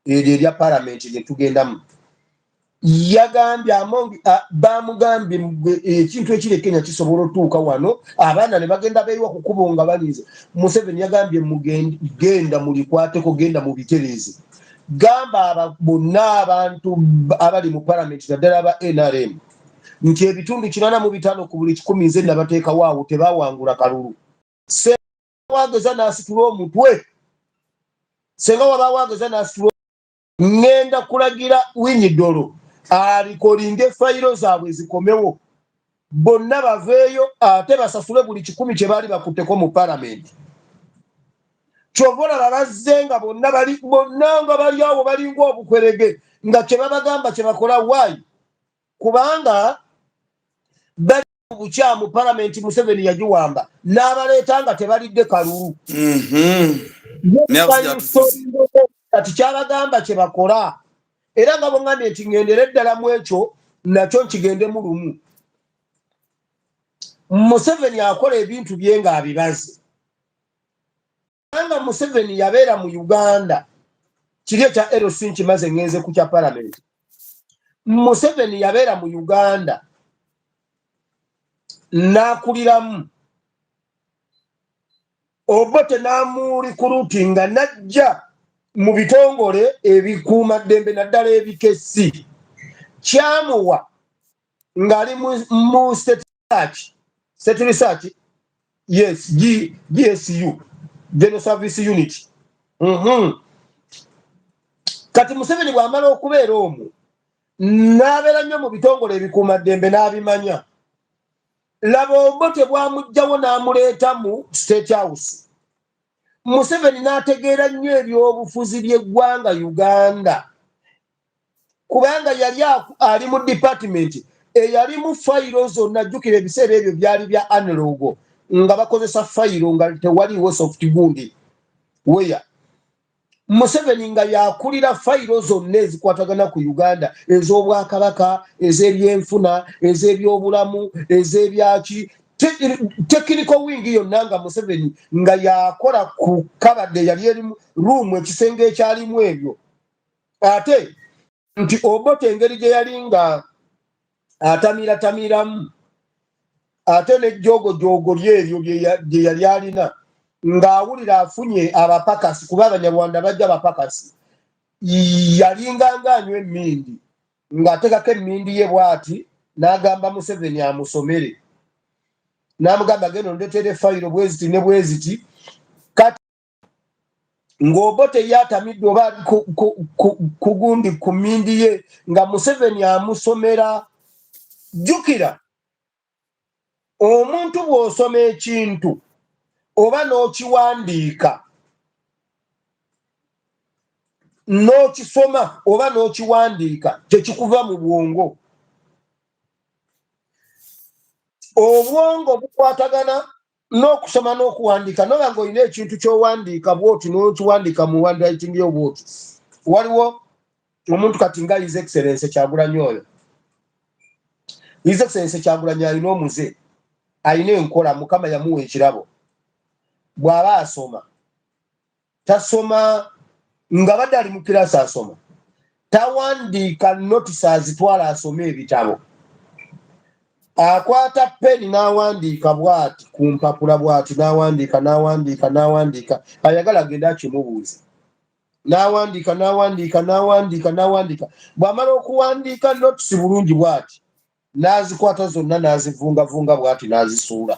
eryo erya palamenti lye tugendamu, yagambye Amongi, bamugambye ekintu ekiri e Kenya kisobola otuuka wano, abaana ne bagenda beeyiwa ku kkubo nga balinze. Museveni yagambye, "Genda mulikwateko, genda mubitereeze, gamba bonna abantu abali mu palamenti, naddala aba NRM, nti ebitundu 85 ku buli 100 nze nabateekawo awo, tebawangula kalulu." Senga wageza n'asitula omutwe, senga wabaawo ageza n'asitula, ŋŋenda kulagira Owiny-Dollo alikolinga fayiro zaabwe zikomewo, bonna baveeyo, ate basasule buli 100 kye baali bakutteko mu palamenti. Kyova olaba bazze nga bonna bali, bonna nga bali awo balinga obukwerege, nga kye babagamba kye bakola. Waayi? Kubanga bali mu bukyamu. Palamenti Museveni yagiwamba n'abaleeta nga tebalidde kalulu. Kati kyabagamba kye bakola, era nga bweŋŋambye nti ŋŋendere ddala mu ekyo, nakyo nkigendemu lumu. Museveni akola ebintu bye ng'abibaze, kubanga Museveni yabeera mu Uganda. Kiri ekya LC nkimaze, ŋŋenze ku kya palamenti. Museveni yabeera mu Uganda n'akuliramu Obote n'amurecruit nga najja mu bitongole ebikuumaddembe, naddala ebikessi. Kyamuwa ng'ali mu state research, state research, yes, GSU, General Service Unit. Kati Museveni bw'amala okubeera omwo n'abeera nnyo mu bitongole ebikuumaddembe n'abimanya, laba Obote bwamugjawo n'amuleeta mu State House. Museveni n'ategeera nnyo ebyobufuzi by'eggwanga Uganda, kubanga yali ali mu department eyalimu fayiro zonna. Jjukira ebiseera ebyo byali bya analog, nga bakozesa fayiro, nga tewaliwo soft gundi weya. Museveni nga yakulira fayiro zonna ezikwatagana ku Uganda, ez'obwakabaka, ez'ebyenfuna, ez'ebyobulamu, ez'ebyaki, technical wing yonna, nga Museveni nga yakola ku kabadde yali erimu room, ekisenge ekyalimu ebyo. Ate nti Obote engeri gye yali nga atamiiratamiramu, ate nejjoogojogo lyeryo lye yali alina, ng'awulira afunye abapakasi, kuba Abanyarwanda bajja abapakasi, yalinganga anywa emmindi, ng'ateekako emmindi ye bw'ati, n'agamba Museveni amusomere, n'amugamba, "Genda ondeetere fayiro bweziti ne bweziti." Kati ng'Obote ye atamidde oba ali ku gundi, ku mmindi ye, nga Museveni amusomera. Jjukira, omuntu bw'osoma ekintu oba n'okiwandiika, n'okisoma oba n'okiwandiika, tekikuva mu bwongo. Obwongo bukwatagana n'okusoma n'okuwandiika. Noba ng'olina ekintu ky'owandiika bwoti, n'okiwandiika mu handwriting yo bwoti. Waliwo omuntu kati nga His Excellence Kyagulanyi oyo. His Excellence Kyagulanyi alina omuze, alina enkola, Mukama yamuwa ekirabo. Bw'aba asoma, tasoma nga badde ali mu kirasi asoma, tawandiika notes azitwala asome ebitabo. Akwata peni n'awandiika bw'ati ku mpapula bw'ati, n'awandiika, n'awandiika, n'awandiika. Ayagala agenda akimubuuza, n'awandiika, n'awandiika, n'awandiika, n'awandiika. Bw'amala okuwandiika notes bulungi bw'ati, n'azikwata zonna, n'azivungavunga bw'ati, n'azisuula,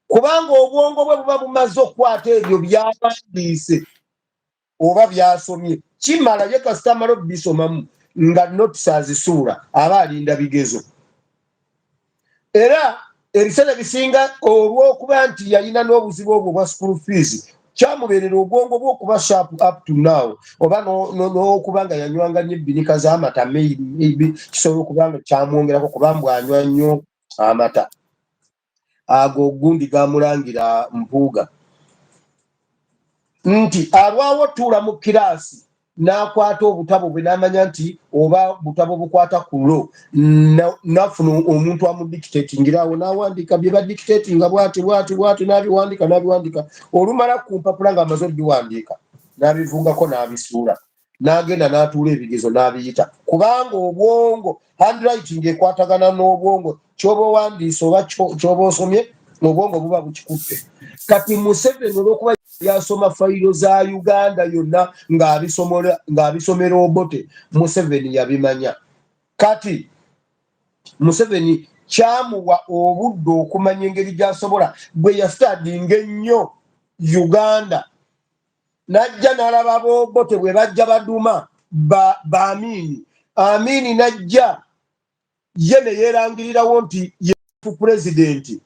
kubanga obwongo bwe buba bumaze okukwata ebyo by'awandiise oba byasomye. Kimala ye kasita amala obisomamu. Nga notes azisuula, aba alinda bigezo. Era ebiseera ebisinga, olw'okuba nti yalina n'obuzibu obwo obwa school fees, kyamubeerera obwongo bwe okuba sharp up to now, oba n'okuba nga yanywanga nnyo ebbinika z'amata, maybe kisobola okuba nga kyamwongerako, kuba mbwanywa nnyo amata ago gundi gamulangira Mpuuga nti alwawo otuula mu kiraasi n'akwata obutabo bwe, n'amanya nti oba butabo bukwata ku law, nafuna omuntu amudictatingirawo, n'awandiika bye badictatinga bwati bwati bwati, n'abiwandiika, n'abiwandiika. Olumala ku mpapula ng'amaze obiwandiika, n'abivungako, n'abisuula, n'agenda n'atuula ebigezo n'abiyita, kubanga obwongo, handwriting ekwatagana n'obwongo. Kyoba owandiise oba kyoba osomye, obwongo buba bukikutte. Kati Museveni, olwokuba yasoma fayiro za Uganda yonna ng'abisomera Obote, Museveni yabimanya. Kati Museveni kyamuwa obudde okumanya engeri gy'asobola bwe yastudyinga ennyo Uganda, n'ajja n'alaba b'Obote bwe bajja baduma ba Amiini. Amiini n'ajja ye ne yeerangirirawo nti ye pulezidenti.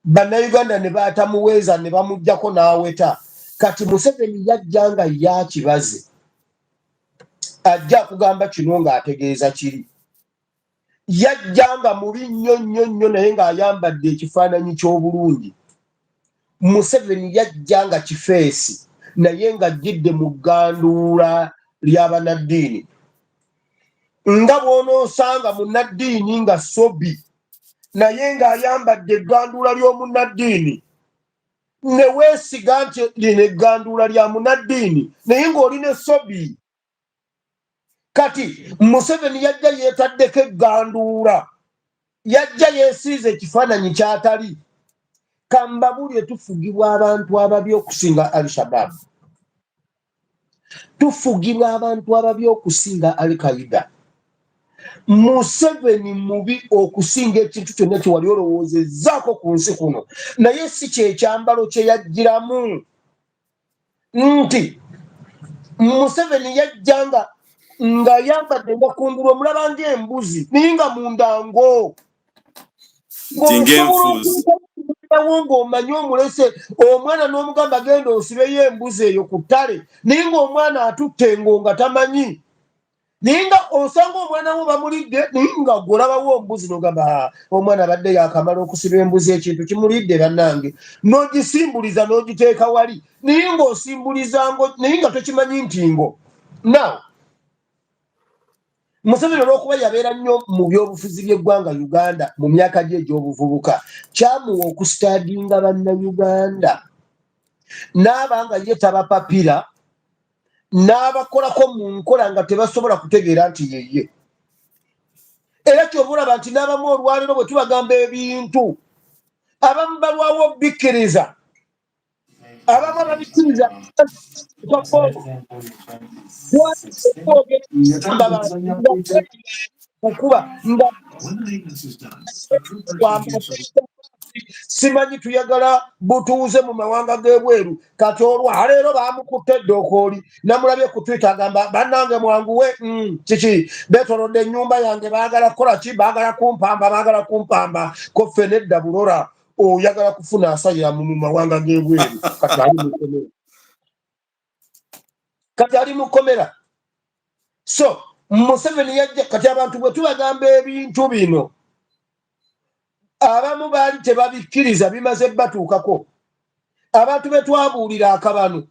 Bannayuganda ne baatamuweeza, ne bamuggyako n'aweta. Kati Museveni yajja nga yakibaze, ajja akugamba kino ng'ategeeza kiri. Yajja nga mubi nnyo nnyo nnyo, naye ng'ayambadde ekifaananyi ky'obulungi. Museveni yajja nga kifeesi, naye ng'ajjidde mu gganduula ly'abanaddiini, nga bw'onoosanga munnaddiini nga sobi, naye ng'ayambadde egganduula ly'omunnaddiini, ne weesiga nti lino egganduula lya munnaddiini, naye ng'olina sobi. Kati Museveni yajja yeetaddeko egganduula, yajja yeesiiza ekifaananyi kyatali. Kambabulye, tufugibwa abantu ababi okusinga Al-Shabaab, tufugibwa abantu ababi okusinga Al-Qaida. Museveni mubi okusinga ekintu kyonna kyewali olowoozezaako ku nsi kuno, naye si kyekyambalo kye yajjiramu nti Museveni yajja nga ng'ayambadde nga kungulu omulaba ng'embuzi, naye nga mundango nti ng'enfuuzi. Ng'osobola ng'omanyi omulese omwana n'omugamba, "Genda osibeyo embuzi eyo ku ttale," naye ng'omwana atutte engo nga tamanyi, naye nga osanga omwana wo bamulidde, naye nga gwolabawo ombuzi nogamba, "Ah, omwana abadde yakamala okusiba embuzi, ekintu kimulidde bannange," n'ogisimbuliza n'ogiteeka wali, naye ng'osimbuliza ngo, naye nga tokimanyi nti ngo. Now Museveni, olw'okuba yabeera nnyo mu byobufuzi by'eggwanga Uganda mu myaka gye egy'obuvubuka, kyamuwa okustudyinga Bannayuganda, n'aba nga ye tabapapira, n'abakolako mu nkola nga tebasobola kutegeera nti yeye. Era kyova olaba nti n'abamu olwaleero bwe tubagamba ebintu, abamu balwawo bikkiriza, abamu ababikkiriza kukuba nga simanyi tuyagala butuuze mu mawanga g'ebweru. Kati olwaleero bamukutte eddookooli, namulabye ku Twitter agamba, "Bannange mwanguwe, kiki beetolodde ennyumba yange, baagala kukola ki? Baagala kumpamba, baagala kumpamba." Ko ffe nedda, bulora oyagala kufuna asayira mu mawanga g'ebweru. Kati ali mukomera, kati ali mukomera. So Museveni yajja. Kati abantu bwe tubagamba ebintu bino, abamu baali tebabikkiriza, bimaze batuukako. Abantu be twabuulira akabano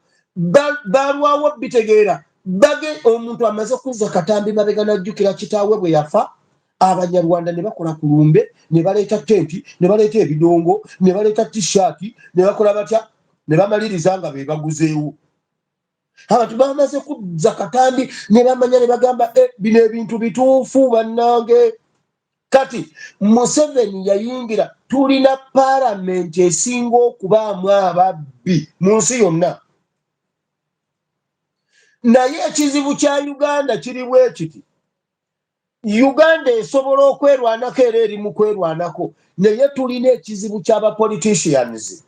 balwawo bitegeera. Bage omuntu amaze kuzza katambi mabega, najjukira kitaawe bwe yafa, Abanyarwanda ne bakola ku lumbe, ne baleeta tenti, ne baleeta ebidongo, ne baleeta tishaati, ne bakola batya, ne bamaliriza nga be baguzeewo. Abantu bamaze kuzza katambi ne bamanya, ne bagamba, "Eh, bino ebintu bituufu bannange." Kati Museveni yayingira, tulina paalamenti esinga okubaamu ababbi mu nsi yonna, naye ekizibu kya Uganda kiri bwe kiti: Uganda esobola okwerwanako, era eri mu kwerwanako, naye tulina ekizibu ky'abapoliticians.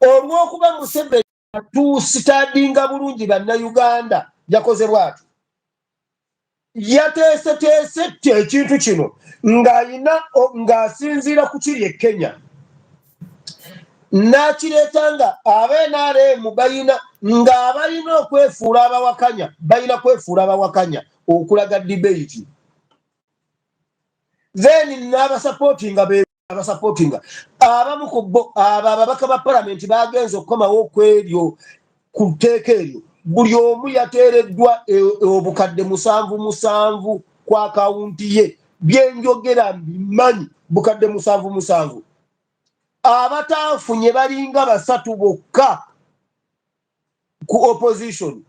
Olw'okuba Museveni tustudyinga bulungi Bannayuganda, yakoze bwati. Yateeseteese tti ekintu kino ng'alina ng'asinziira ku kiri e Kenya n'akireeta nga aba NRM balina ng'abalina okwefuula abawakanya, balina kwefuula abawakanya okulaga debate, then n'abasapootinga be abasapootinga. Abamu ku bo abo ababaka ba palamenti bagenze okukomawo ku eryo ku tteeka eryo, buli omu yateereddwa 7,700 ku akawunti ye. Byenjogera mbimanyi, 7,700. Abataafunye balinga basatu bokka ku opposition.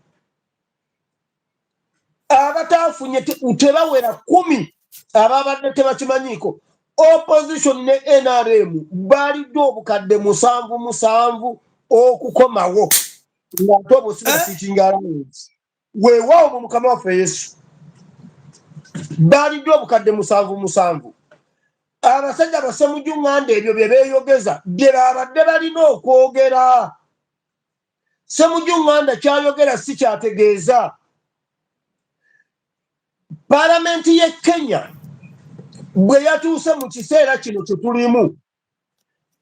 Abataafunye tebawera 10, ababadde tebakimanyiiko. Opposition ne NRM baliddwa 7,700 okukomawo, ng'ate obwo si Eh? sitting allowance. Weewaawo, mu Mukama waffe Yesu, baliddwa 7,700. Abasajja basemuju ŋŋanda ebyo bye beeyogeza bye babadde balina okwogera. Semuju ŋŋanda kyayogera si kyategeeza. Paalamenti y'e Kenya bwe yatuuse mu kiseera kino kye tulimu,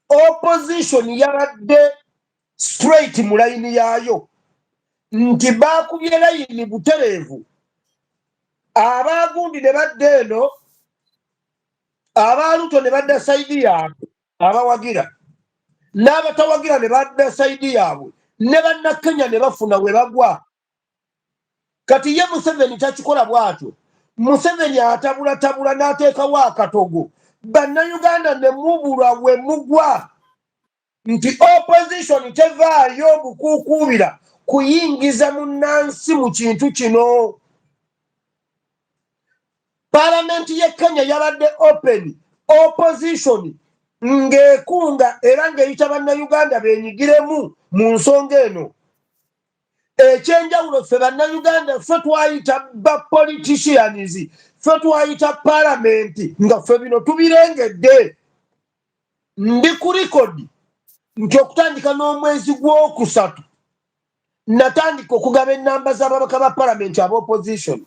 opposition yabadde straight mu layini yaayo, nti baakubye layini butereevu. Abagundi ne badda eno, abaaluto ne badda side yaabwe, abawagira n'abatawagira ne badda side yaabwe, ne Bannakenya ne bafuna we bagwa. Kati ye Museveni takikola bw'atyo. Museveni atabulatabula n'ateekawo akatogo, Bannayuganda ne mubulwa we mugwa, nti opposition tevaayo bukuukuubira kuyingiza munnansi mu kintu kino. Paalamenti y'e Kenya yabadde open, opposition ng'ekunga era ng'eyita Bannayuganda beenyigiremu mu nsonga eno. Ekyenjawulo, ffe Bannayuganda ffe twayita ba politicians, ffe twayita paalamenti nga ffe bino tubirengedde. Ndi ku record nti okutandika n'omwezi gw'okusatu natandika okugaba ennamba z'ababaka ba palamenti aba opposition,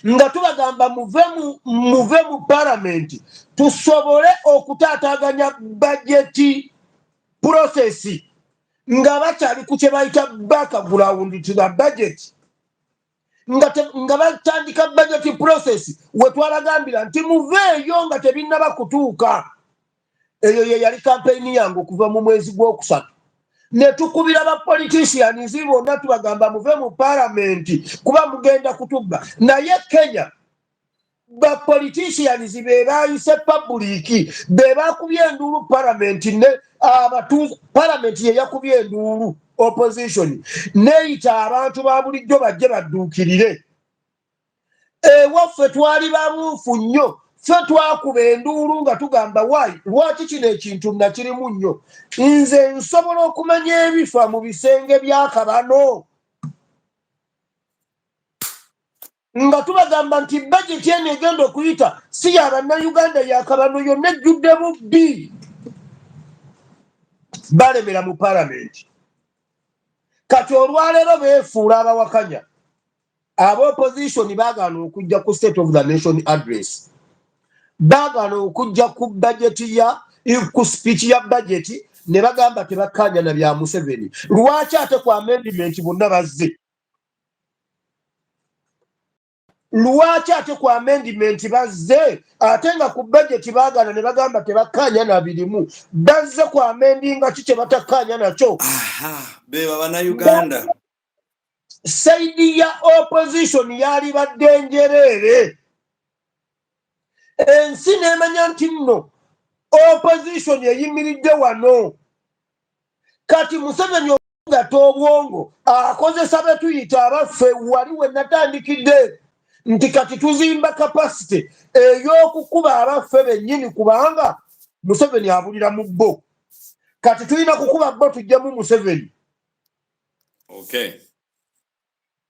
nga tubagamba muve mu palamenti tusobole okutaataaganya budget process, nga bakyali ku kye bayita background to the budget, nga batandika budget process. We twabagambira nti muveeyo nga tebinnaba kutuuka. Eyo ye yali kampeyini yange okuva mu mwezi gw'okusatu, ne tukubira ba politicians bonna, tubagamba muve mu palamenti kuba mugenda kutubba. Naye Kenya ba politicians be bayise public, be bakubye enduulu palamenti ne abatuuze. Palamenti ye yakubye enduulu opposition, neeyita abantu ba bulijjo bajje badduukirire. Ewaffe twali babuufu nnyo, ffe twakuba enduulu nga tugamba waayi, lwaki kino ekintu nakirimu nnyo? Nze nsobola okumanya ebifa mu bisenge by'akabano, nga tubagamba nti bajeti eno egenda okuyita si ya Bannayuganda, yakabano yonna ejjudde bubbi. Balemera mu palamenti. Kati olwaleero beefuula abawakanya. Aba opposition baagaana okujja ku State of the Nation Address, baagaana okujja ku bajeti ya ku speech ya bajeti, ne bagamba tebakkaanya na bya Museveni. Lwaki ate ku amendment bonna bazze? Lwaki ate ku amendment bazze, ate nga ku bajeti baagaana ne bagamba tebakkaanya na birimu? Bazze ku amendinga ki kye batakkaanya nakyo? Beba Bannayuganda. Side ya opposition yalibadde njereere, ensi n'emanya nti nno opposition eyimiridde wano. Kati Museveni okugatta obwongo akozesa be tuyita abaffe. Wali we natandikidde nti kati tuzimba capacity ey'okukuba abaffe bennyini, kubanga Museveni abulira mu bo. Kati tulina kukuba bo tujjemu Museveni.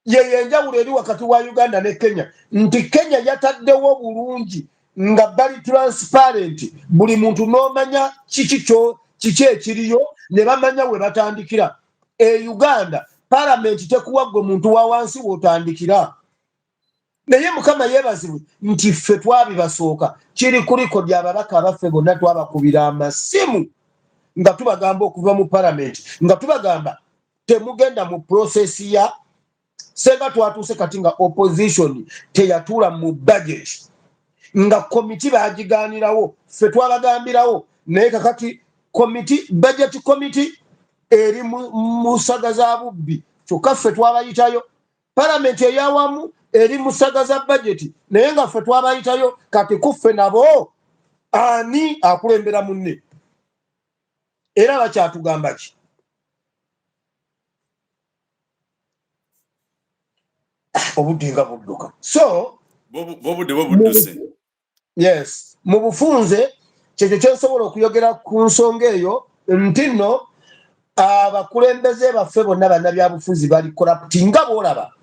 Yeyo enjawulo eri wakati wa Uganda ne Kenya, nti Kenya yataddewo bulungi nga bali transparent, buli muntu n'omanya kiki kyo, kiki ekiriyo, ne bamanya we batandikira. E Uganda palamenti tekuwa gwe muntu wa wansi w'otandikira. Naye Mukama yeebazibwe nti ffe twabibasooka. Kiri ku likodi, ababaka abaffe bonna twabakubira amasimu nga tubagamba okuva mu palamenti, nga tubagamba temugenda mu process ya senga. Twatuuse kati nga opposition teyatuula mu budget, nga komiti bagiganirawo, ffe twabagambirawo. Naye kakati komiti, budget committee eri mu saga za bubbi, kyokka ffe twabayitayo. Palamenti eyawamu eri mu saga za budget, naye nga ffe twabayitayo. Kati kuffe nabo ani akulembera munne? Era bakyatugamba ki? Obudde nga budduka. So bobudde bubudduse. Yes, mu bufunze kyekyo kyensobola okuyogera ku nsonga eyo, nti nno abakulembeze baffe bonna bannabyabufuzi bali corrupt nga bwolaba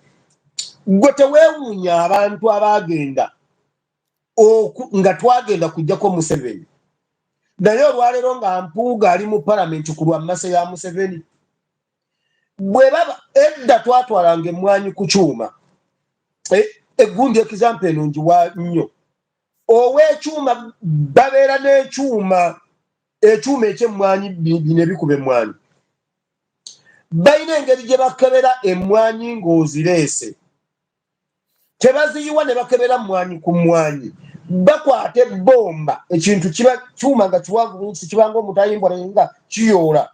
gwe. Teweewuunya abantu abaagenda nga twagenda kujjako Museveni, naye olwaleero nga Mpuuga ali mu palamenti ku lwa mmase ya Museveni. Bwe baba edda twatwalanga emmwanyi ku kyuma, eggundi example eno ngiwa nnyo. Ow'ekyuma babeera n'ekyuma, ekyuma ekyemmwanyi, bino ebikuba emmwanyi. Balina engeri gye bakebera emmwanyi ng'ozireese, tebaziyiwa ne bakebera mmwanyi ku mmwanyi. Bakwata ebbomba, ekintu kiba kyuma nga kiwanvu, kibanga omutayimbwa nga kiyoola,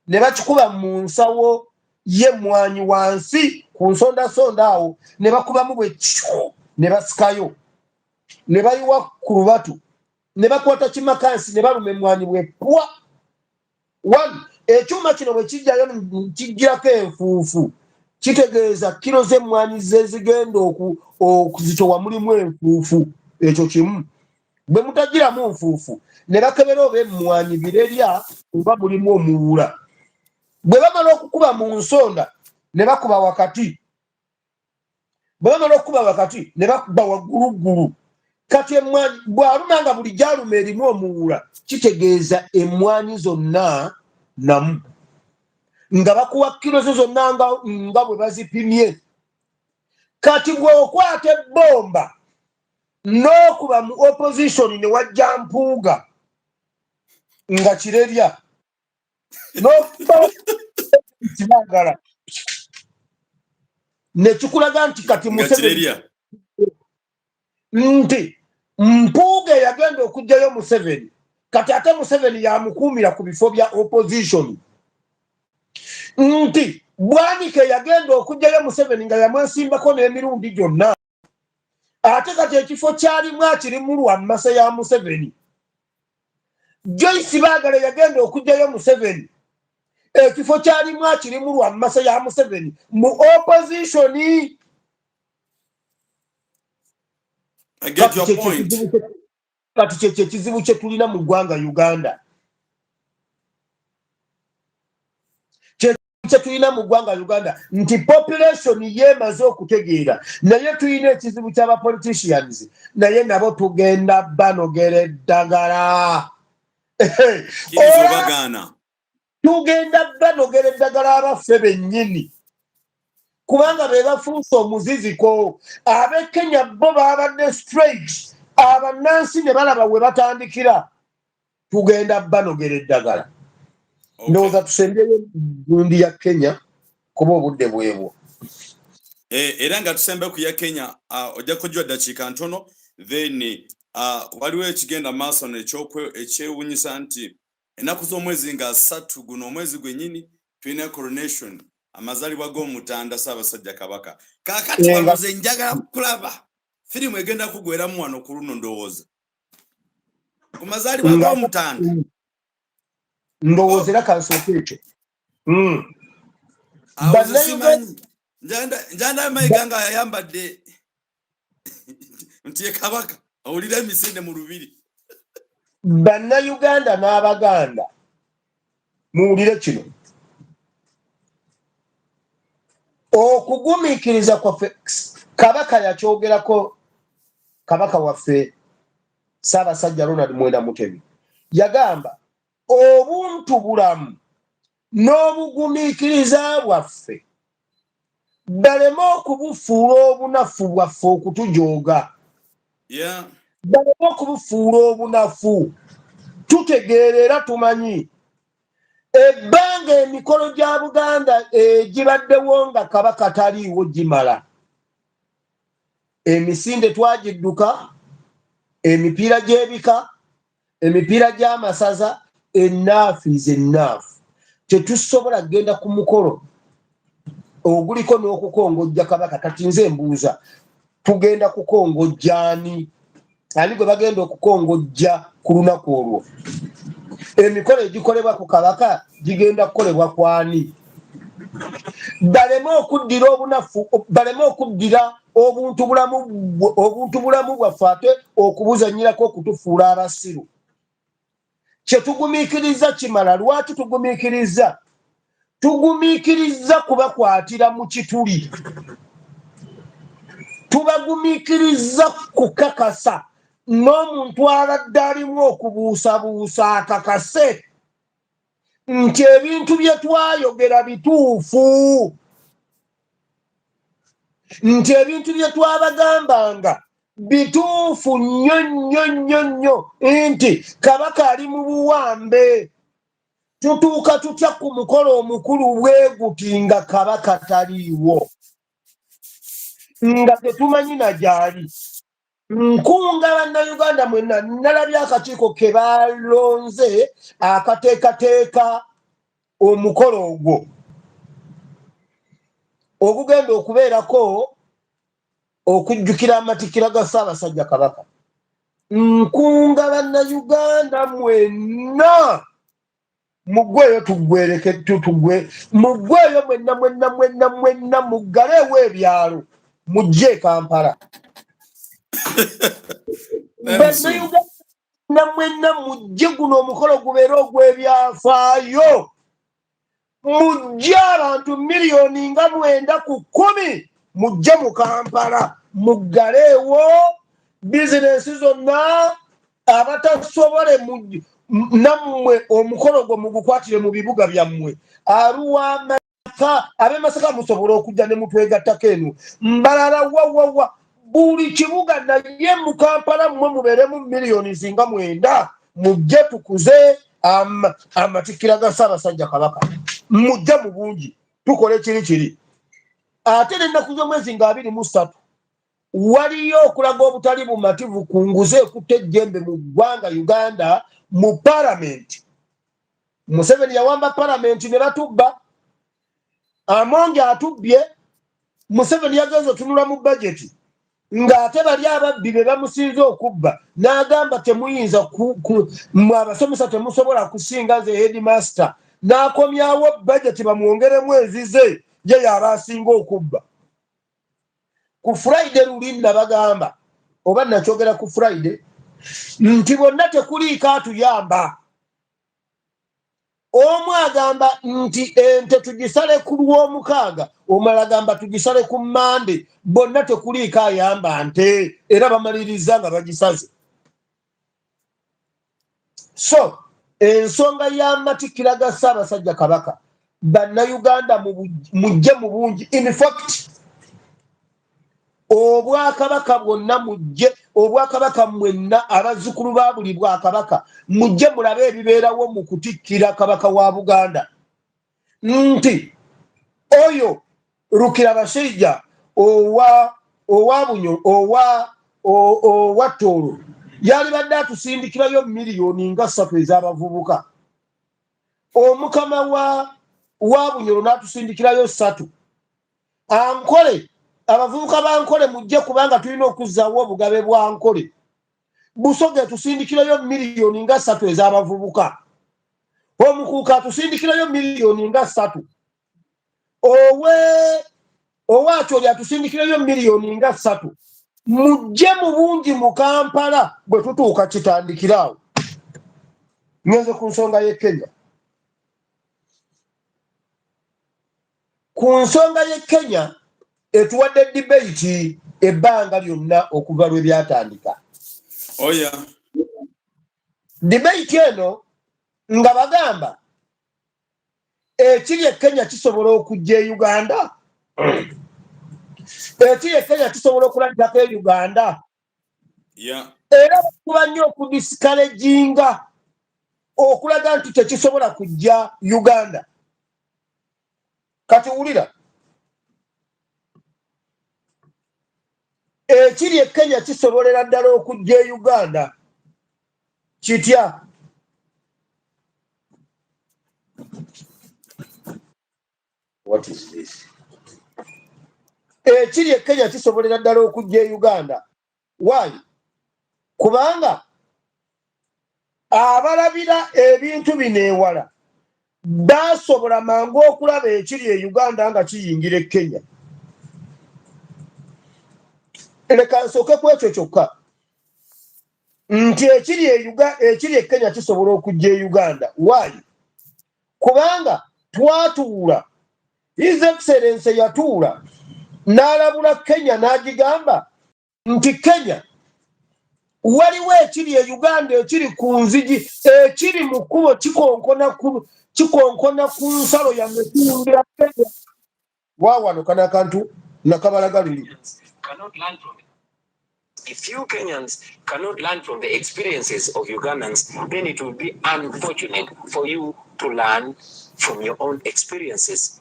ne bakikuba mu nsawo y'emmwanyi wansi ku nsondasonda awo, ne bakubamu bwe kyu, ne basikayo, ne bayiwa ku lubatu, ne bakwata kimakansi ne baluma emmwanyi bwe pwa. One, ekyuma kino bwe kijjayo kijjirako enfuufu, kitegeeza kiro z'emmwanyi ze zigenda okuzitowa mulimu enfuufu. Ekyo kimu. Bwe mutagiramu nfuufu, ne bakebera oba emmwanyi birerya oba mulimu omuwula. Bwe bamala okukuba mu nsonda, ne bakuba wakati. Bwe bamala okukuba wakati, ne bakuba wagguluggulu. Kati emmwanyi bw'aluma nga buli gy'aluma erimu omuwula, kitegeeza emmwanyi zonna namu, nga bakuwa kiro zo zonna nga bwe bazipimye. Kati bw'okwata ebbomba n'okuba mu opposition, ne wajja Mpuuga nga kirerya n'okibagala, nekikulaga nti kati Museveni, nti Mpuuga eyagenda okugjayo Museveni, kati ate Museveni yamukuumira ku bifo bya opposition. Nti Bwanika eyagenda okugjayo Museveni nga yamwesimbako n'emirundi gyonna, ate kati ekifo kyalimu akirimu lwa mmasa ya Museveni. Joyce Baagala yagenda okugjayo Museveni, ekifo kyalimu akirimu lwa mmasa ya Museveni mu opposition. Kati kyekyo ekizibu kye tulina mu ggwanga Uganda, kye tulina mu ggwanga Uganda, nti population yeemaze okutegeera, naye tulina ekizibu ky'aba politicians. Naye nabo tugenda banogera eddagala. Tugenda banogera eddagala abaffe bennyini, kubanga be bafuuse omuziziko. Ab'e Kenya bo babadde straight, abannansi ne balaba we batandikira. Tugenda banogera eddagala. Ndowooza tusembyeyo gundi ya Kenya, kuba obudde bwebwo. Era nga tusembe ku ya Kenya, ojja kugiwa ddakiika ntono. Then waliwo ekigenda maaso ekyewunyisa nti ennaku z'omwezi nga 3 guno omwezi gwennyini tulina coronation, amazaalibwa g'Omutanda Ssaabasajja Kabaka. Kaakati wanoze njagala kulaba firimu egenda kugweramu wano ku luno, ndowooza ku mazaalibwa g'Omutanda. Ndowooza era kansooka ekyo. Simanyi njanda Mayiga nga yayambadde nti ye kabaka, awulira emisinde mu lubiri. Bannayuganda n'Abaganda, muwulire kino. Okugumiikiriza kwaffe, Kabaka yakyogerako. Kabaka waffe Ssaabasajja Ronald Mwenda Mutebi yagamba, obuntu bulamu n'obugumiikiriza bwaffe. Baleme okubufuula obunafu bwaffe okutujooga. Baleme okubufuula obunafu. Tutegeera era tumanyi ebbanga emikolo gya Buganda egibaddewo nga Kabaka taliiwo gimala. Emisinde twagidduka, emipiira gy'ebika, emipiira gy'amasaza, enough is enough. Tetusobola kugenda ku mukolo oguliko n'okukongojja Kabaka. Kati nze mbuuza, tugenda kukongojja ani? Ani gwe bagenda okukongojja ku lunaku olwo? Emikolo egikolebwa ku Kabaka gigenda kukolebwa kwani? Baleme okuddira obunafu, baleme okuddira obuntu bulamu bwaffe ate okubuzanyirako okutufuula abasiru. Kyetugumiikiriza kimala. Lwaki tugumiikiriza? Tugumiikiriza kubakwatira mu kituli, tubagumiikiriza kukakasa n'omuntu abadde alimu okubuusabuusa akakase nti ebintu bye twayogera bituufu, nti ebintu bye twabagambanga bituufu nnyo nnyo nnyo nnyo, nti Kabaka ali mu buwambe. Tutuuka tutya ku mukolo omukulu bwe guti nga Kabaka taliiwo, nga tetumanyi na gy'ali? Nkunga Bannayuganda mwenna, nalabye akakiiko ke balonze akateekateeka omukolo ogwo ogugenda okubeerako okujjukira amatikkira ga Ssaabasajja Kabaka. Nkunga Bannayuganda mwenna, muggweeyo, tuggwereke, tutugwe, muggweeyo mwenna mwenna mwenna mwenna, muggaleewo ebyalo, mujje e Kampala. Bannayuganda mwenna mujje, guno omukolo gubeere ogw'ebyafaayo. Mujje abantu miliyoni nga 9 ku 10, mujje mu Kampala, muggaleewo bizinensi zonna. Abatasobole, nammwe omukolo gwo mugukwatire mu bibuga byammwe. Aruwa, Masaka, ab'e Masaka musobola okujja ne mutwegattako eno, Mbalala, wawawa, buli kibuga, naye mu Kampala mmwe mubeeremu miliyoni zinga 9, mujje tukuze amatikkira ga Ssaabasajja Kabaka. Mujje mu bungi, tukole kiri kiri. Ate n'ennaku z'omwezi nga 23 waliyo okulaga obutali bumativu ku nguzi ekutta ejjembe mu ggwanga Uganda mu palamenti. Museveni yawamba palamenti ne batubba, Amongi atubbye. Museveni yagenza otunula mu bajeti ng'ate bali ababbi be bamusinze okubba, n'agamba temuyinza, mwe abasomesa temusobola kusinga nze headmaster, n'akomyawo bajeti bamwongeremu ezize, ye yaba asinga okubba. Ku Friday luli nabagamba, oba nakyogera ku Friday, nti bonna tekuliiko atuyamba. Omu agamba nti ente tugisale ku Lwomukaaga, omulala agamba tugisale ku Mande. Bonna tekuliiko ayamba nte, era bamaliriza nga bagisaze. So ensonga y'amatikkira ga Ssaabasajja Kabaka, Bannayuganda mujje mu bungi. In fact, obwakabaka bwonna mujje, obwakabaka mwenna, abazzukulu ba buli bwakabaka mujje mulabe ebibeerawo mu kutikkira Kabaka wa Buganda, nti oyo Rukira Bashaija owa Bunyo, owa Tooro, yalibadde atusindikirayo miliyoni nga 3 ez'abavubuka. Omukama wa Bunyoro n'atusindikirayo 3. Ankole, abavubuka ba Nkole mujje, kubanga tulina okuzzaawo obugabe bwa Nkole. Busoga etusindikirayo miliyoni nga 3 ez'abavubuka. Omukuuka atusindikirayo miliyoni nga 3. Owakyoli atusindikirayo miliyoni nga 3. Mujje mu bungi mu Kampala. Bwe tutuuka kitandikiraawo. Ngenze ku nsonga y'e Kenya. Ku nsonga y'e Kenya etuwadde debate ebbanga lyonna okuva lwe byatandika. Oya. Debate eno nga bagamba ekiri e Kenya kisobola okujja e Uganda. Ekiri e Kenya kisobola okulabikako e Uganda. Era bakuba nnyo okudiscouraginga okulaga nti tekisobola kujja Uganda. Kati wulira, ekiri e Kenya kisobolera ddala okujja e Uganda. Kitya? What is this? Ekiri e Kenya kisobolera ddala okujja e Uganda. Why? Kubanga abalabira ebintu bino ewala basobola mangu okulaba ekiri e Uganda nga kiyingira e Kenya. Leka nsooke ku ekyo kyokka nti ekiri e ekiri e Kenya kisobola okujja e Uganda. Why? Kubanga twatuula, His Excellency yatuula n'alabula Kenya n'agigamba nti Kenya waliwo ekiri e Uganda ekiri ku nzigi, ekiri mu kkubo, kikonkona ku nsalo yammwe kiyingira Kenya. Waawano kano akantu nakabalaga luli. If you Kenyans cannot learn from the experiences of Ugandans, then it will be unfortunate for you to learn from your own experiences.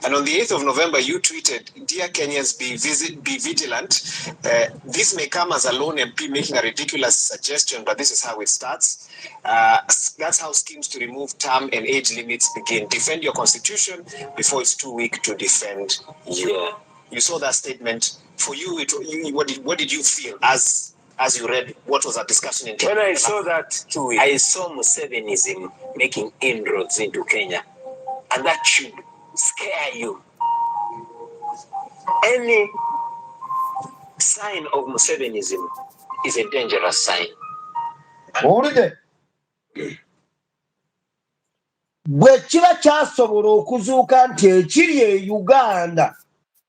And on the 8th of November, you tweeted, "Dear Kenyans, be vigilant. This may come as a lone MP making a ridiculous suggestion, but this is how it starts. That's how schemes to remove term and age limits begin. Defend your constitution before it's too weak to defend you." You saw that statement. For you, what did you feel as you read what was a discussion in Kenya? When I saw that, I saw Musevenism making inroads into Kenya, and that should scare you. Any sign of Musevenism is a dangerous sign. Owulidde, bwe kiba kyasobola okuzuuka nti ekiri e Uganda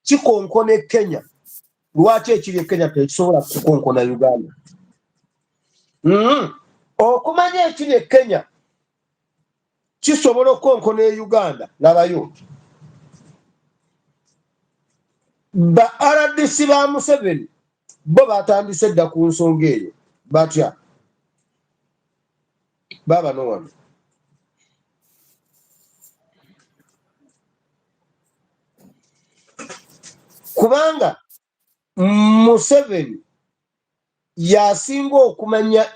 kikonkona e Kenya, lwaki ekiri e Kenya tekisobola kukonkona Uganda? Okumanya ekiri e Kenya kisobola okukonkona e Uganda, labayo ba RDC ba Museveni bo batandise dda ku nsonga eyo. Batya baaba no wano kubanga Museveni yasinga okumanya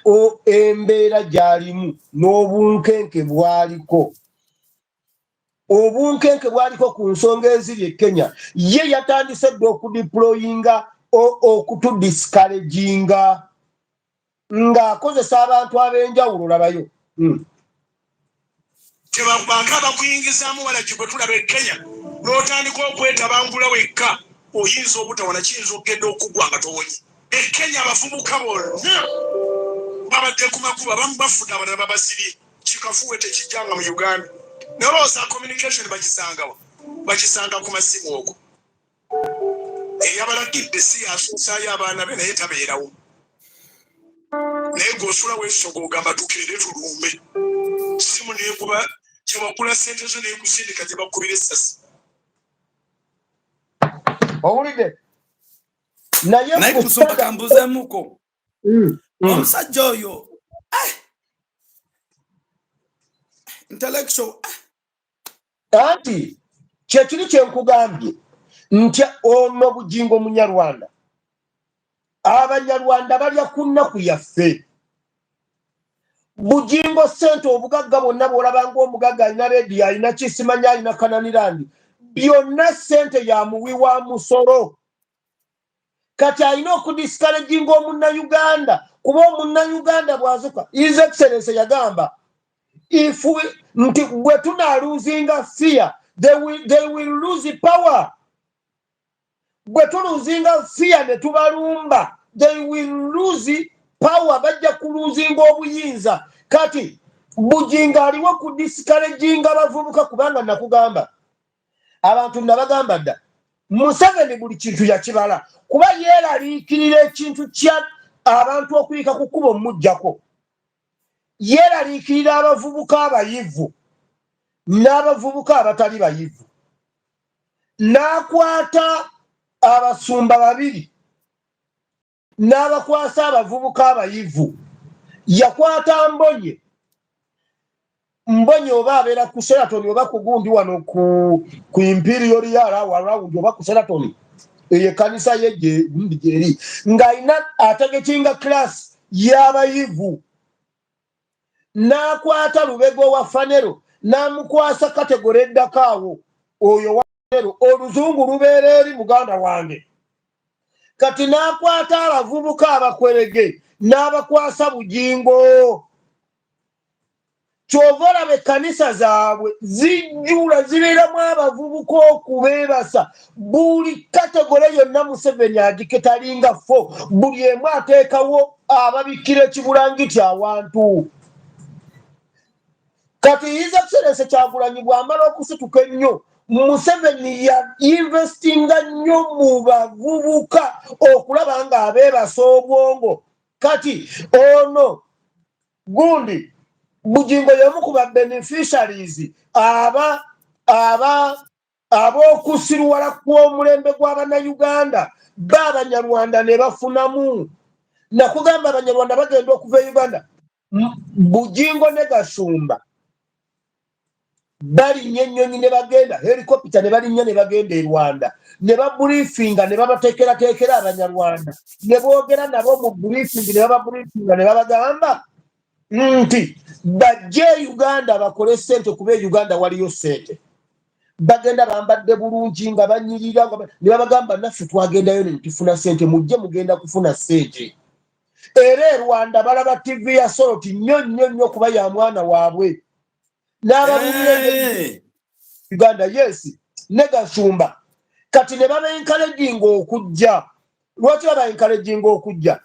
embeera gy'alimu n'obunkenke bw'aliko, obunkenke bw'aliko ku nsonga eziri e Kenya. Ye yatandise dda okudeployinga, okutudiscouraginga ng'akozesa abantu ab'enjawulo. Labayo. Tebabanga bakuyingizaamu walagi gwe tulaba e Kenya n'otandika okwetabangula wekka, oyinza obutawana, kiyinza okugenda okugwa nga towonye. E Kenya abavubuka bonna babadde ku makubo, abamu bafudde, abalala babasibye. Kikafuwe tekijjanga mu Uganda. Naye olowooza communication bagisangawa? Bakisanga ku masimu. Okwo eyabalagidde si yasuusaayo abaana be, naye tabeerawo. Naye gweosula weesoga ogamba tukeere tulumbe, simu nekuba kyewagula sente zo nekusindika gye bakubira essasi. Owulidde, naye Naye ku kusumba kambuzeemuko. Omusajja oyo intellectual. Anti kyekiri kyenkugambye nti ono Bugingo Munyarwanda, Abanyarwanda balya ku nnaku yaffe. Bugingo sente, obugagga bwonna bwolabanga, omugagga alina rediyo, alina kisimanya, alina kananirandi, byonna sente ya muwi wa musolo. Kati alina okudiscouraginga Omunnayuganda, kuba Omunnayuganda bw'azuka, His Excellence yagamba if we, nti bwe tunalosinga fear, they will lose power. Bwe tulosinga fear ne tubalumba, they will lose power, bajja kulosinga obuyinza. Kati Bugingo aliwo ku discouraginga abavubuka, kubanga nakugamba abantu nabagamba dda, Museveni buli kintu yakibala, kuba yeeraliikirira ekintu kya abantu okuyika ku kkubo omuggyako. Yeeraliikirira abavubuka abayivu n'abavubuka abatali bayivu, n'akwata. Abasumba babiri n'abakwasa abavubuka abayivu. Yakwata Mbonye, Mbonye oba abeera ku Sheraton oba ku gundi wano ku Imperial Riara wa round oba ku Sheraton, eyo ekkanisa ye gundi gyeri, ng'alina atargetinga class y'abayivu. N'akwata Lubego wa Phaneroo, n'amukwasa category eddako awo. Oyo wa Phaneroo oluzungu lubeera eri, muganda wange. Kati n'akwata abavubuka abakwerege n'abakwasa Bugingo. Kyova olaba ekkanisa zaabwe zijjula, zibeeramu abavubuka okubeebasa. Buli category yonna Museveni agiketalinga fo, buli emu ateekawo ababikkira ekibulangiti awantu. Kati His Excellency Kyagulanyi bw'amala okusituka ennyo, Museveni ya investinga nnyo mu bavubuka okulaba nga abeebasa obwongo. Kati ono gundi Bugingo y'omu ku ba beneficiaries aba aba ab'okusiruwala kw'omulembe gw'Abannayuganda. Ba Abanyarwanda ne bafunamu. Nakugamba, Abanyarwanda bagenda okuva e Uganda, Bugingo ne Gashumba balinnya ennyonyi ne bagenda, helicopter ne balinnya ne bagenda e Rwanda, ne babriefinga ne babateekerateekera Abanyarwanda, ne boogera nabo mu briefing, ne bababriefinga ne babagamba nti bajje e Uganda bakole sente, kuba e Uganda waliyo sente. Bagenda bambadde bulungi nga banyirira, ne babagamba, "Naffe twagendayo ne tufuna sente, mujje mugenda kufuna sente." Era e Rwanda balaba TV ya Soroti nnyo nnyo nnyo, kuba ya mwana waabwe n'ababuulira Uganda. Yes, ne Gashumba. Kati ne baba encouraginga okujja. Lwaki baba encouraginga okujja?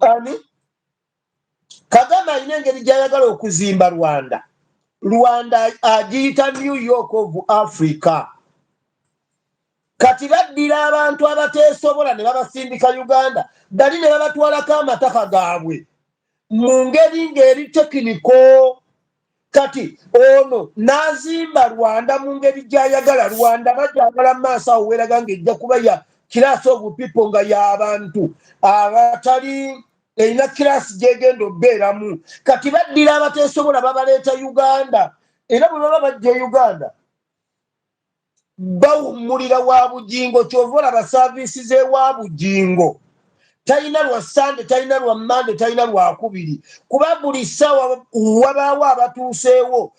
Ani Kagame alina engeri gy'ayagala okuzimba Rwanda. Rwanda agiyita New York of Africa. Kati baddira abantu abateesobola ne babasindika Uganda, bali ne babatwalako amataka gaabwe mu ngeri ng'eri technical. Kati ono n'azimba Rwanda mu ngeri gy'ayagala. Rwanda bagyagala mu maaso awo, weeraga ng'ejja kuba ya class of people, nga y'abantu abatali, erina class gyegenda obeeramu. Kati baddira abateesobola babaleeta Uganda, era bwe baba bajja e Uganda bawummulira wa Bugingo. Kyova olaba service z'ewa Bugingo talina lwa Sande, talina lwa Mande, talina lwakubiri, kuba buli ssaawa wabaawo abatuuseewo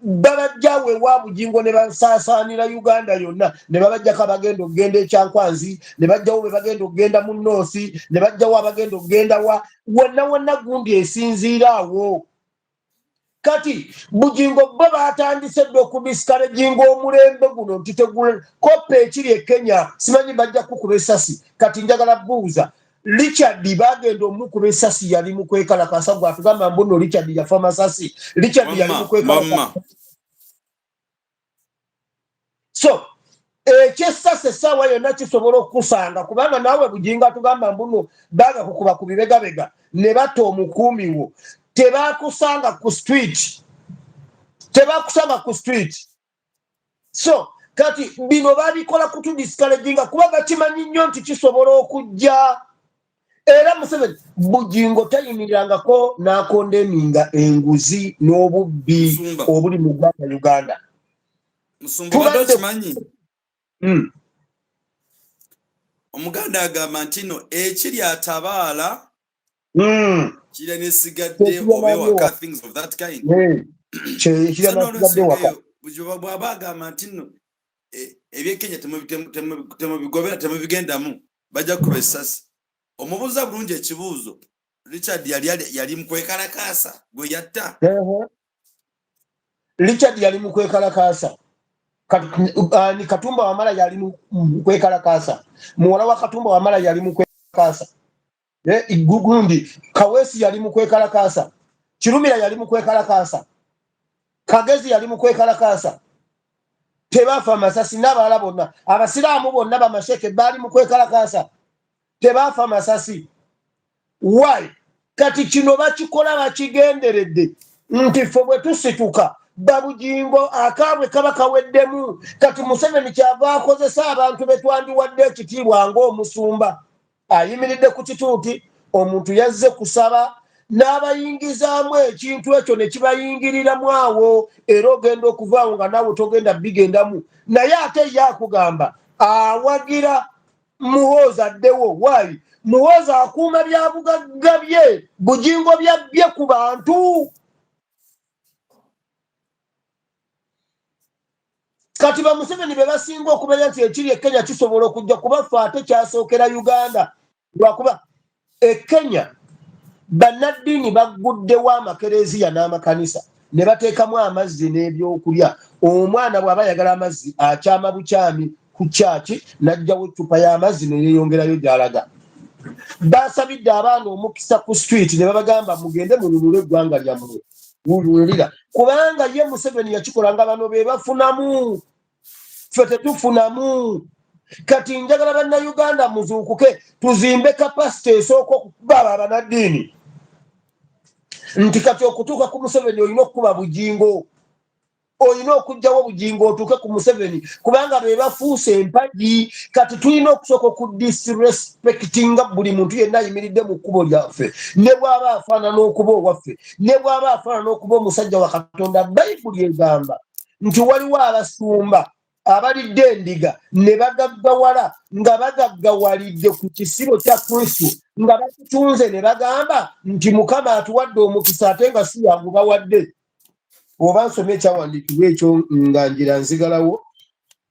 babajjawo ewa Bugingo ne basaasaanira Uganda yonna, ne babajjako abagenda okugenda ekyankwanzi, ne bajjawo be bagenda okugenda mu North, ne bajjawo abagenda okugenda wa wonna wonna. Gundi esinziira awo. Kati Bugingo bo batandise dde okudiscouraginga omulembe guno nti tegula kopa ekiri e Kenya, simanyi bajja kukuba esasi. Kati njagala buuza, Richard bagenda omukuba esasi, yali mu kwekalakasa? Gwe atugamba mbuno Richard yafa masasi, Richard yali mu kwekalakasa. So ekyessasi essaawa yonna kisobola okukusanga, kubanga naawe Bugingo atugamba mbuno baga kukuba ku bibegabega ne batta omukuumi wo, tebakusanga ku street, tebakusanga ku street. So kati bino babikola kutudiscouraginga, kuba bakimanyi nnyo nti kisobola okujja. Era Museveni, Bugingo tayimirirangako n'acondemninga enguzi n'obubbi obuli mu ggwanga Uganda. Musumba, obadde okimanyi? Omuganda agamba nti no ekiri atabaala kirya nesigadde oba ewaka, things of that kind. Bw'aba agamba nti nno ebyekenya temubigobera, temubigendamu, bajja kukuba essasi, omubuuza bulungi ekibuuzo, Richard yali mukwekalakaasa gwe yatta? Richard yali mukwekalakaasa. Katumba Wamala yali mukwekalakaasa. Muwala wa Katumba Wamala yali mukwekalakaasa. Gundi Kaweesi yali mukwekalakaasa. Kirumira yali mukwekalakaasa. Kagezi yali mukwekalakaasa. Tebafa masasi. N'abalala bonna, abasiraamu bonna, bamasheke baali mukwekalakaasa, tebafa masasi. Why? Kati kino bakikola bakigenderedde nti ffe bwe tusituka Babugingo akaabwe kaba kaweddemu. Kati Museveni kyava akozesa abantu be twandiwadde ekitiibwa ng'omusumba ayimiridde ku kituuti, omuntu yazze kusaba n'abayingizaamu ekintu ekyo ne kibayingiriramu awo, era ogenda okuvaawo nga naawe togenda bigendamu. Naye ate ye akugamba awagira Muhoozi addewo. Waayi Muhoozi akuuma byabugagga bye, Bugingo byabbye ku bantu. Kati ba Museveni be basinga okumanya nti ekiri e Kenya kisobola okujja kuba ffe ate kyasookera Uganda, lwakuba e Kenya bannaddiini bagguddewo amakereziya n'amakanisa ne bateekamu amazzi n'ebyokulya. Omwana bw'aba ayagala amazzi akyama bukyami ku kyaki n'aggyawo eccupa y'amazzi ne yeeyongerayo gy'alaga. Baasabidde abaana omukisa ku street ne babagamba mugende mununule eggwanga lyammwe. Wulira, kubanga ye Museveni yakikola nga bano be bafunamu, ffe tetufunamu. Kati njagala bannayuganda muzuukuke, tuzimbe kapasite esooka okukuba abo abanaddiini nti kati okutuuka ku Museveni olina okukuba Bugingo, olina okugyawo Bugingo otuuke ku Museveni, kubanga be bafuuse empagi. Kati tulina okusooka okudisrespectinga buli muntu yenna ayimiridde mu kkubo lyaffe, ne bw'aba afaanana okuba owaffe, ne bw'aba afaanana okuba omusajja wa Katonda. Bayibuli egamba nti waliwo abasumba abalidde endiga ne bagaggawala nga bagaggawalidde ku kisibo kya Kristo, nga bakitunze ne bagamba nti Mukama atuwadde omukisa, ate nga si yagubawadde. Oba nsome ekyawandiikibwa ekyo nga ngira nzigalawo,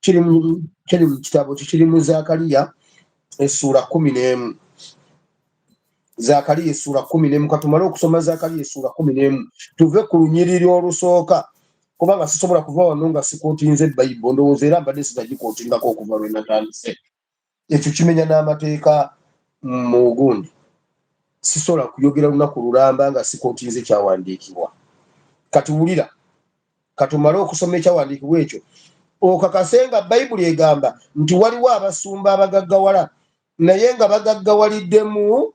kiri mu kitabo kiri mu Zakaliya essuula 11. Zakaliya essuula 11. Katumale okusoma Zakaliya essuula 11, tuve ku lunyiriri olusooka, kubanga sisobola kuva wano nga sikootinze Bayibuli. Ndowooza era mbadde sinagikootingako okuva lwe natandise. Ekyo kimenya n'amateeka mu gundi, sisobola kuyogera lunaku lulamba nga sikootinze kyawandiikibwa. Kati wulira, katumale okusoma ekyawandiikibwa ekyo okakase nga Bayibuli egamba nti waliwo abasumba abagaggawala, naye nga bagaggawaliddemu,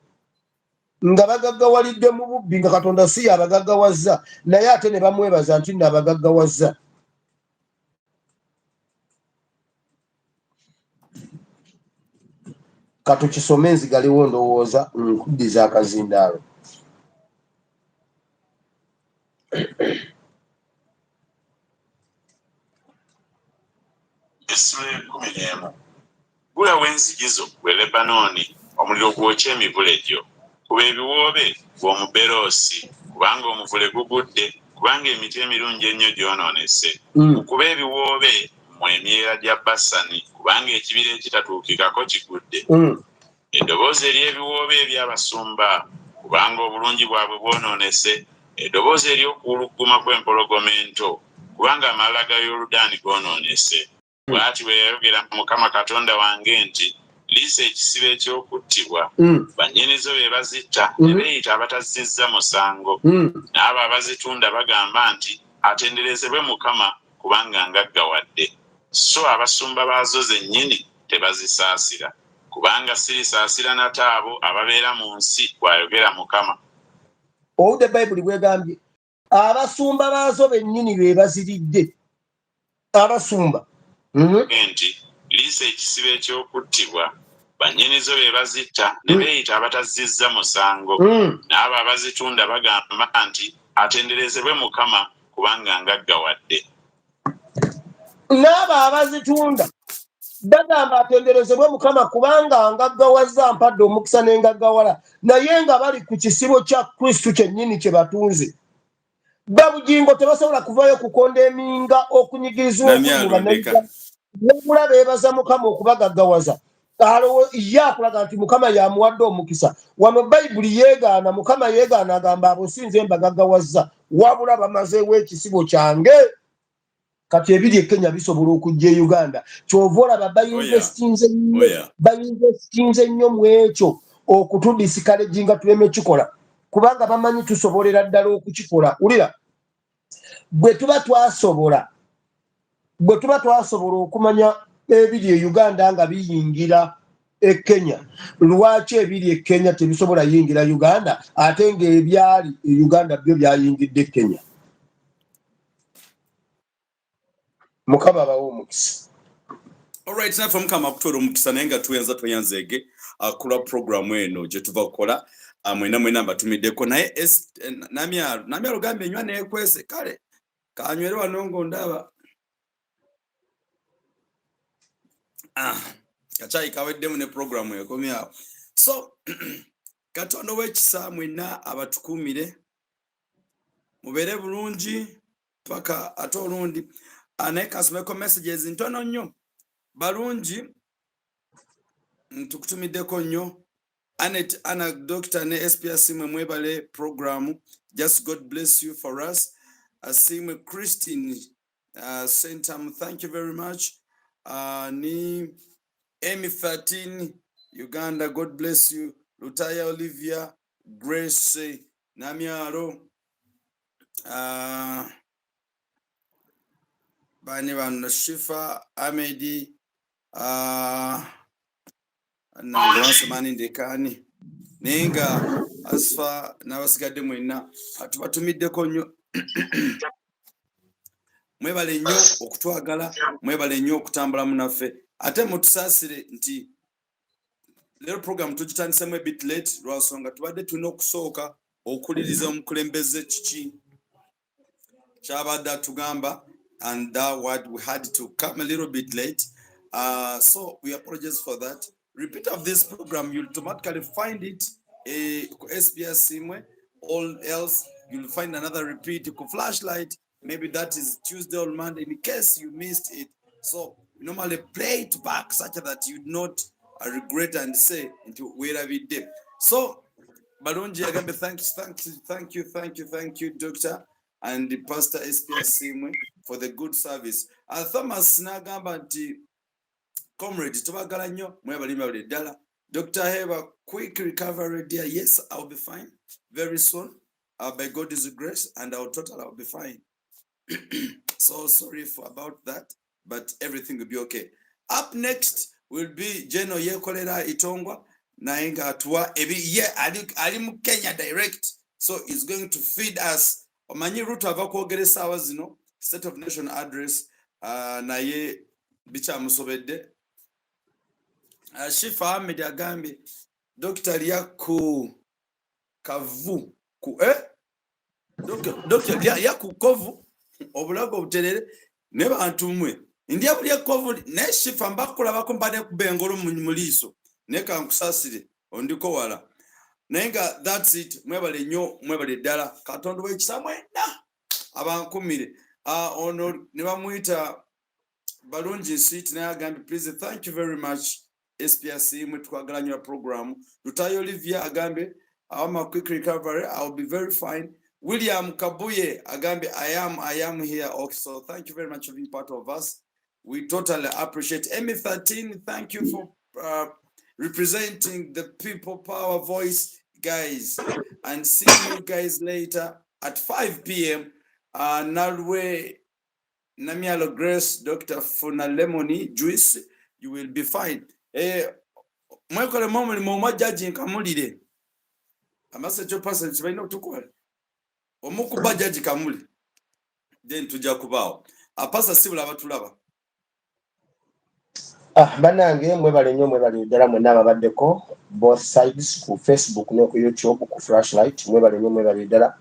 nga bagaggawalidde mu bubbi, nga Katonda si yabagaggawazza, naye ate ne bamwebaza nti nno abagaggawazza. Katukisome nzigalewo, ndowooza nkuddiza akazindaalo. Essula 11. Ggulawo enzigi zo, ggwe Lebanooni, omuliro gwokye emivule gyo. Kuba ebiwoobe, ggwe Omuberoosi, kubanga omuvule gugudde, kubanga emiti emirungi ennyo gyonoonese. Mukube ebiwoobe, mmwe emyera gya Basani, kubanga ekibira ekitatuukikako kigudde. Eddoboozi ery'ebiwoobe eby'abasumba, kubanga obulungi bwabwe bwonoonese, eddoboozi ery'okuwulugguma kw'empologoma ento, kubanga amalala ga Yoludaani goonoonese. Bw'ati bwe yayogera Mukama Katonda wange nti, Liisa ekisibo eky'okuttibwa, bannyinizo be bazitta ne beeyita abatazzizza musango, n'abo abazitunda bagamba nti, Atenderezebwe Mukama, kubanga ngaggawadde. So abasumba baazo zennyini tebazisaasira. Kubanga sirisaasira nate abo ababeera mu nsi, bw'ayogera Mukama. Owulidde Bayibuli bw'egambye? Abasumba baazo bennyini be baziridde. Abasumba. Nti, Liisa ekisibo eky'okuttibwa, bannyinizo be bazitta ne beeyita abatazzizza musango, n'abo abazitunda bagamba nti, Atenderezebwe Mukama, kubanga ngaggawadde. N'abo abazitunda bagamba atenderezebwe Mukama kubanga ngaggawazza, mpadde omukisa ne ngaggawala, naye nga bali ku kisibo kya Kristo kyennyini kye batunze. Babugingo tebasobola kuvayo kukonda eminga okunyigirizibwa okuli mu bannayuganda, wabula beebaza Mukama okubagaggawaza. Ye akulaga nti Mukama yamuwadde omukisa. Wano Bayibuli yeegaana, Mukama yeegaana, agamba abo si nze mbagaggawazza, wabula bamazeewo ekisibo kyange. Kati ebiri e Kenya bisobola okujja e Uganda. Kyova olaba bayinvestinze nnyo, bayinvestinze nnyo mu ekyo okutudisikaleginga tuleme kikola, kubanga bamanyi tusobolera ddala okukikola. Wulira, bwe tuba twasobola, bwe tuba twasobola okumanya ebiri e Uganda nga biyingira e Kenya, lwaki ebiri e Kenya tebisobola yingira Uganda, ate ng'ebyali e Uganda byo byayingidde Kenya? Mukama abawe omukisa. Alright, naffe Mukama akutwera omukisa, naye nga tuyanza tweyanzeege kulwa programu eno gye tuva kukola. Mwena mwena mbatumiddeko, naye Namyalo, Namyalo gambye enywa neekwese. Kale kanywere wano ng'ondaba. Kacyayi kaweddemu ne programu ekomyawo. So Katonda ow'ekisa mwenna abatukuumire, mubeere bulungi paka ate olundi. Naye kansomeko messages ntono nnyo. Balungi, tukutumiddeko nnyo. Anet Ana, Doctor ne SPS, mwe mwebale programu. Just God bless you for us. Asimwe Christine Sentam, thank you very much. Ni Amy 13 Uganda, God bless you. Lutaya Olivia, Grace Namyalo, bani bano, Shifa Amedi, nange ndekani, naye nga Asfa n'abasigadde mwenna tubatumiddeko nnyo. Mwebale nnyo okutwagala, mwebale nnyo okutambula munaffe. Ate mutusaasire nti leero program tugitandisemu a bit late, lwansonga tubadde tulina okusooka okuliriza omukulembeze kiki kyabadde atugamba, and that what we had to come a little bit late. So we apologize for that. Repeat of this program, you'll automatically find it ku SBS Simwe, or else you'll find another repeat ku Flashlight. Maybe that is Tuesday or Monday, in case you missed it. So we normally play it back such that you not regret and say nti weerabidde. So Balungi agambe, thank you, thank you, thank you, thank you, thank you, Doctor and the Pastor SPS Simwe, for the good service. Thomas n'agamba nti comrade, tubagala nnyo, mwebale mwebale ddala. Dr. Heba, quick recovery, dear. Yes, I'll be fine very soon. By God's grace, and I'll total, I'll be fine. So sorry for about that, but everything will be okay. Up next will be Geno Yekolera Itongwa, naye ng'atuwa ebi ye ali mu Kenya direct, so is going to feed us. Omanyi Ruto ava kwogera essaawa zino State of Nation Address, naye bikyamusobedde. Shifa Ahmed agambye Dr. Lyaku kavu ku eh? Dr. Lyaku kovu obulago obuterere ne bantu mmwe ndya buli ekkovu. Naye Shifa, mbakulabako, mba nekuba engolo mu liiso, naye kankusasire ondiko wala. Naye nga that's it. Mwebale nnyo, mwebale ddala. Katonda w'ekisa mwenna abankumire. Ono ne bamuyita Balungi Nsiiti, naye agambye, please, thank you very much, SPRC mwe, twagala nnyo program. Lutayo Olivia agambye, I'm a quick recovery, I'll be very fine. William Kabuye agambye, I am here also. Thank you very much for being part of us, we totally appreciate. Emmy 13, thank you for representing the People Power voice, guys, and see you guys later at 5 p.m. Nalwe Namialo Grace, Dr. Funa Lemony Juice, you will be fine. Mwekolemu omulimu omwa jaji nkamulire amasekyo pasa kibalina okutukola omukuba jaji Kamuli, then tujja kubaawo. Apasa sibula abatulaba. Ah, bannange mwebale nnyo, mwebale ddala mwenna ababaddeko both sides, ku Facebook ne ku YouTube, ku Flashlight. Mwebale nnyo, mwebale ddala.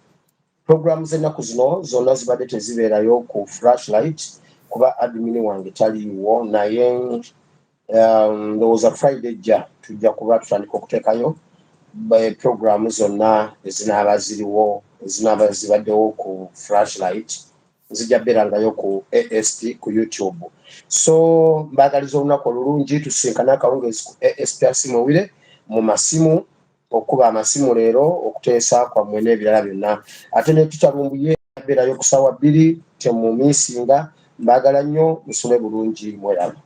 Programu z'ennaku zino zonna zibadde tezibeerayo ku Flashlight kuba admin wange taliiwo, naye ndowooza Friday ejja tujja kuba tutandika okuteekayo programu zonna ezinaaba ziriwo, ezinaaba zibaddewo ku Flashlight, nzija beerangayo ku ASP ku YouTube. So mbagaliza olunaku olulungi. Tusinkane akawungeezi ku ASP Asimowire mu masimu, okuba amasimu leero, okuteesa kwammwe n'ebirala byonna. Ate ne tukyalumbuye beerayo ku ssaawa 2, temumiisinga. Mbagala nnyo, musule bulungi, mweraba.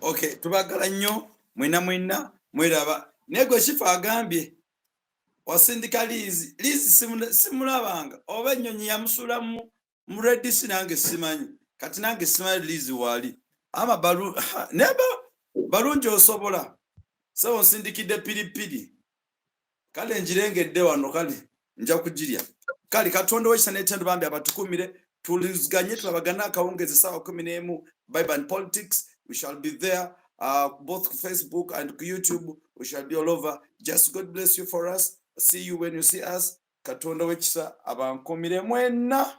Okay, tubagala nnyo mwena mwena, mweraba. Naye gwe Kifa agambye wasindika Liizi. Liizi simulabanga, oba ennyonyi yamusuula mu Red Sea, nange simanyi. Kati nange simanyi Liizi waali ama balu naye balungi osobola sebo nsindikidde piripiri. Kale njirengedde wano, kale nja kugirya. Kale Katonda wekisa n'ettendo bambi abatukumire. Tuliziganye, tulabagane akawungeezi essaawa 11, Bible and Politics. We shall be there, both ku Facebook and ku YouTube. We shall be all over. Just God bless you for us. See you when you see us. Katonda w'ekisa abankumire mwenna.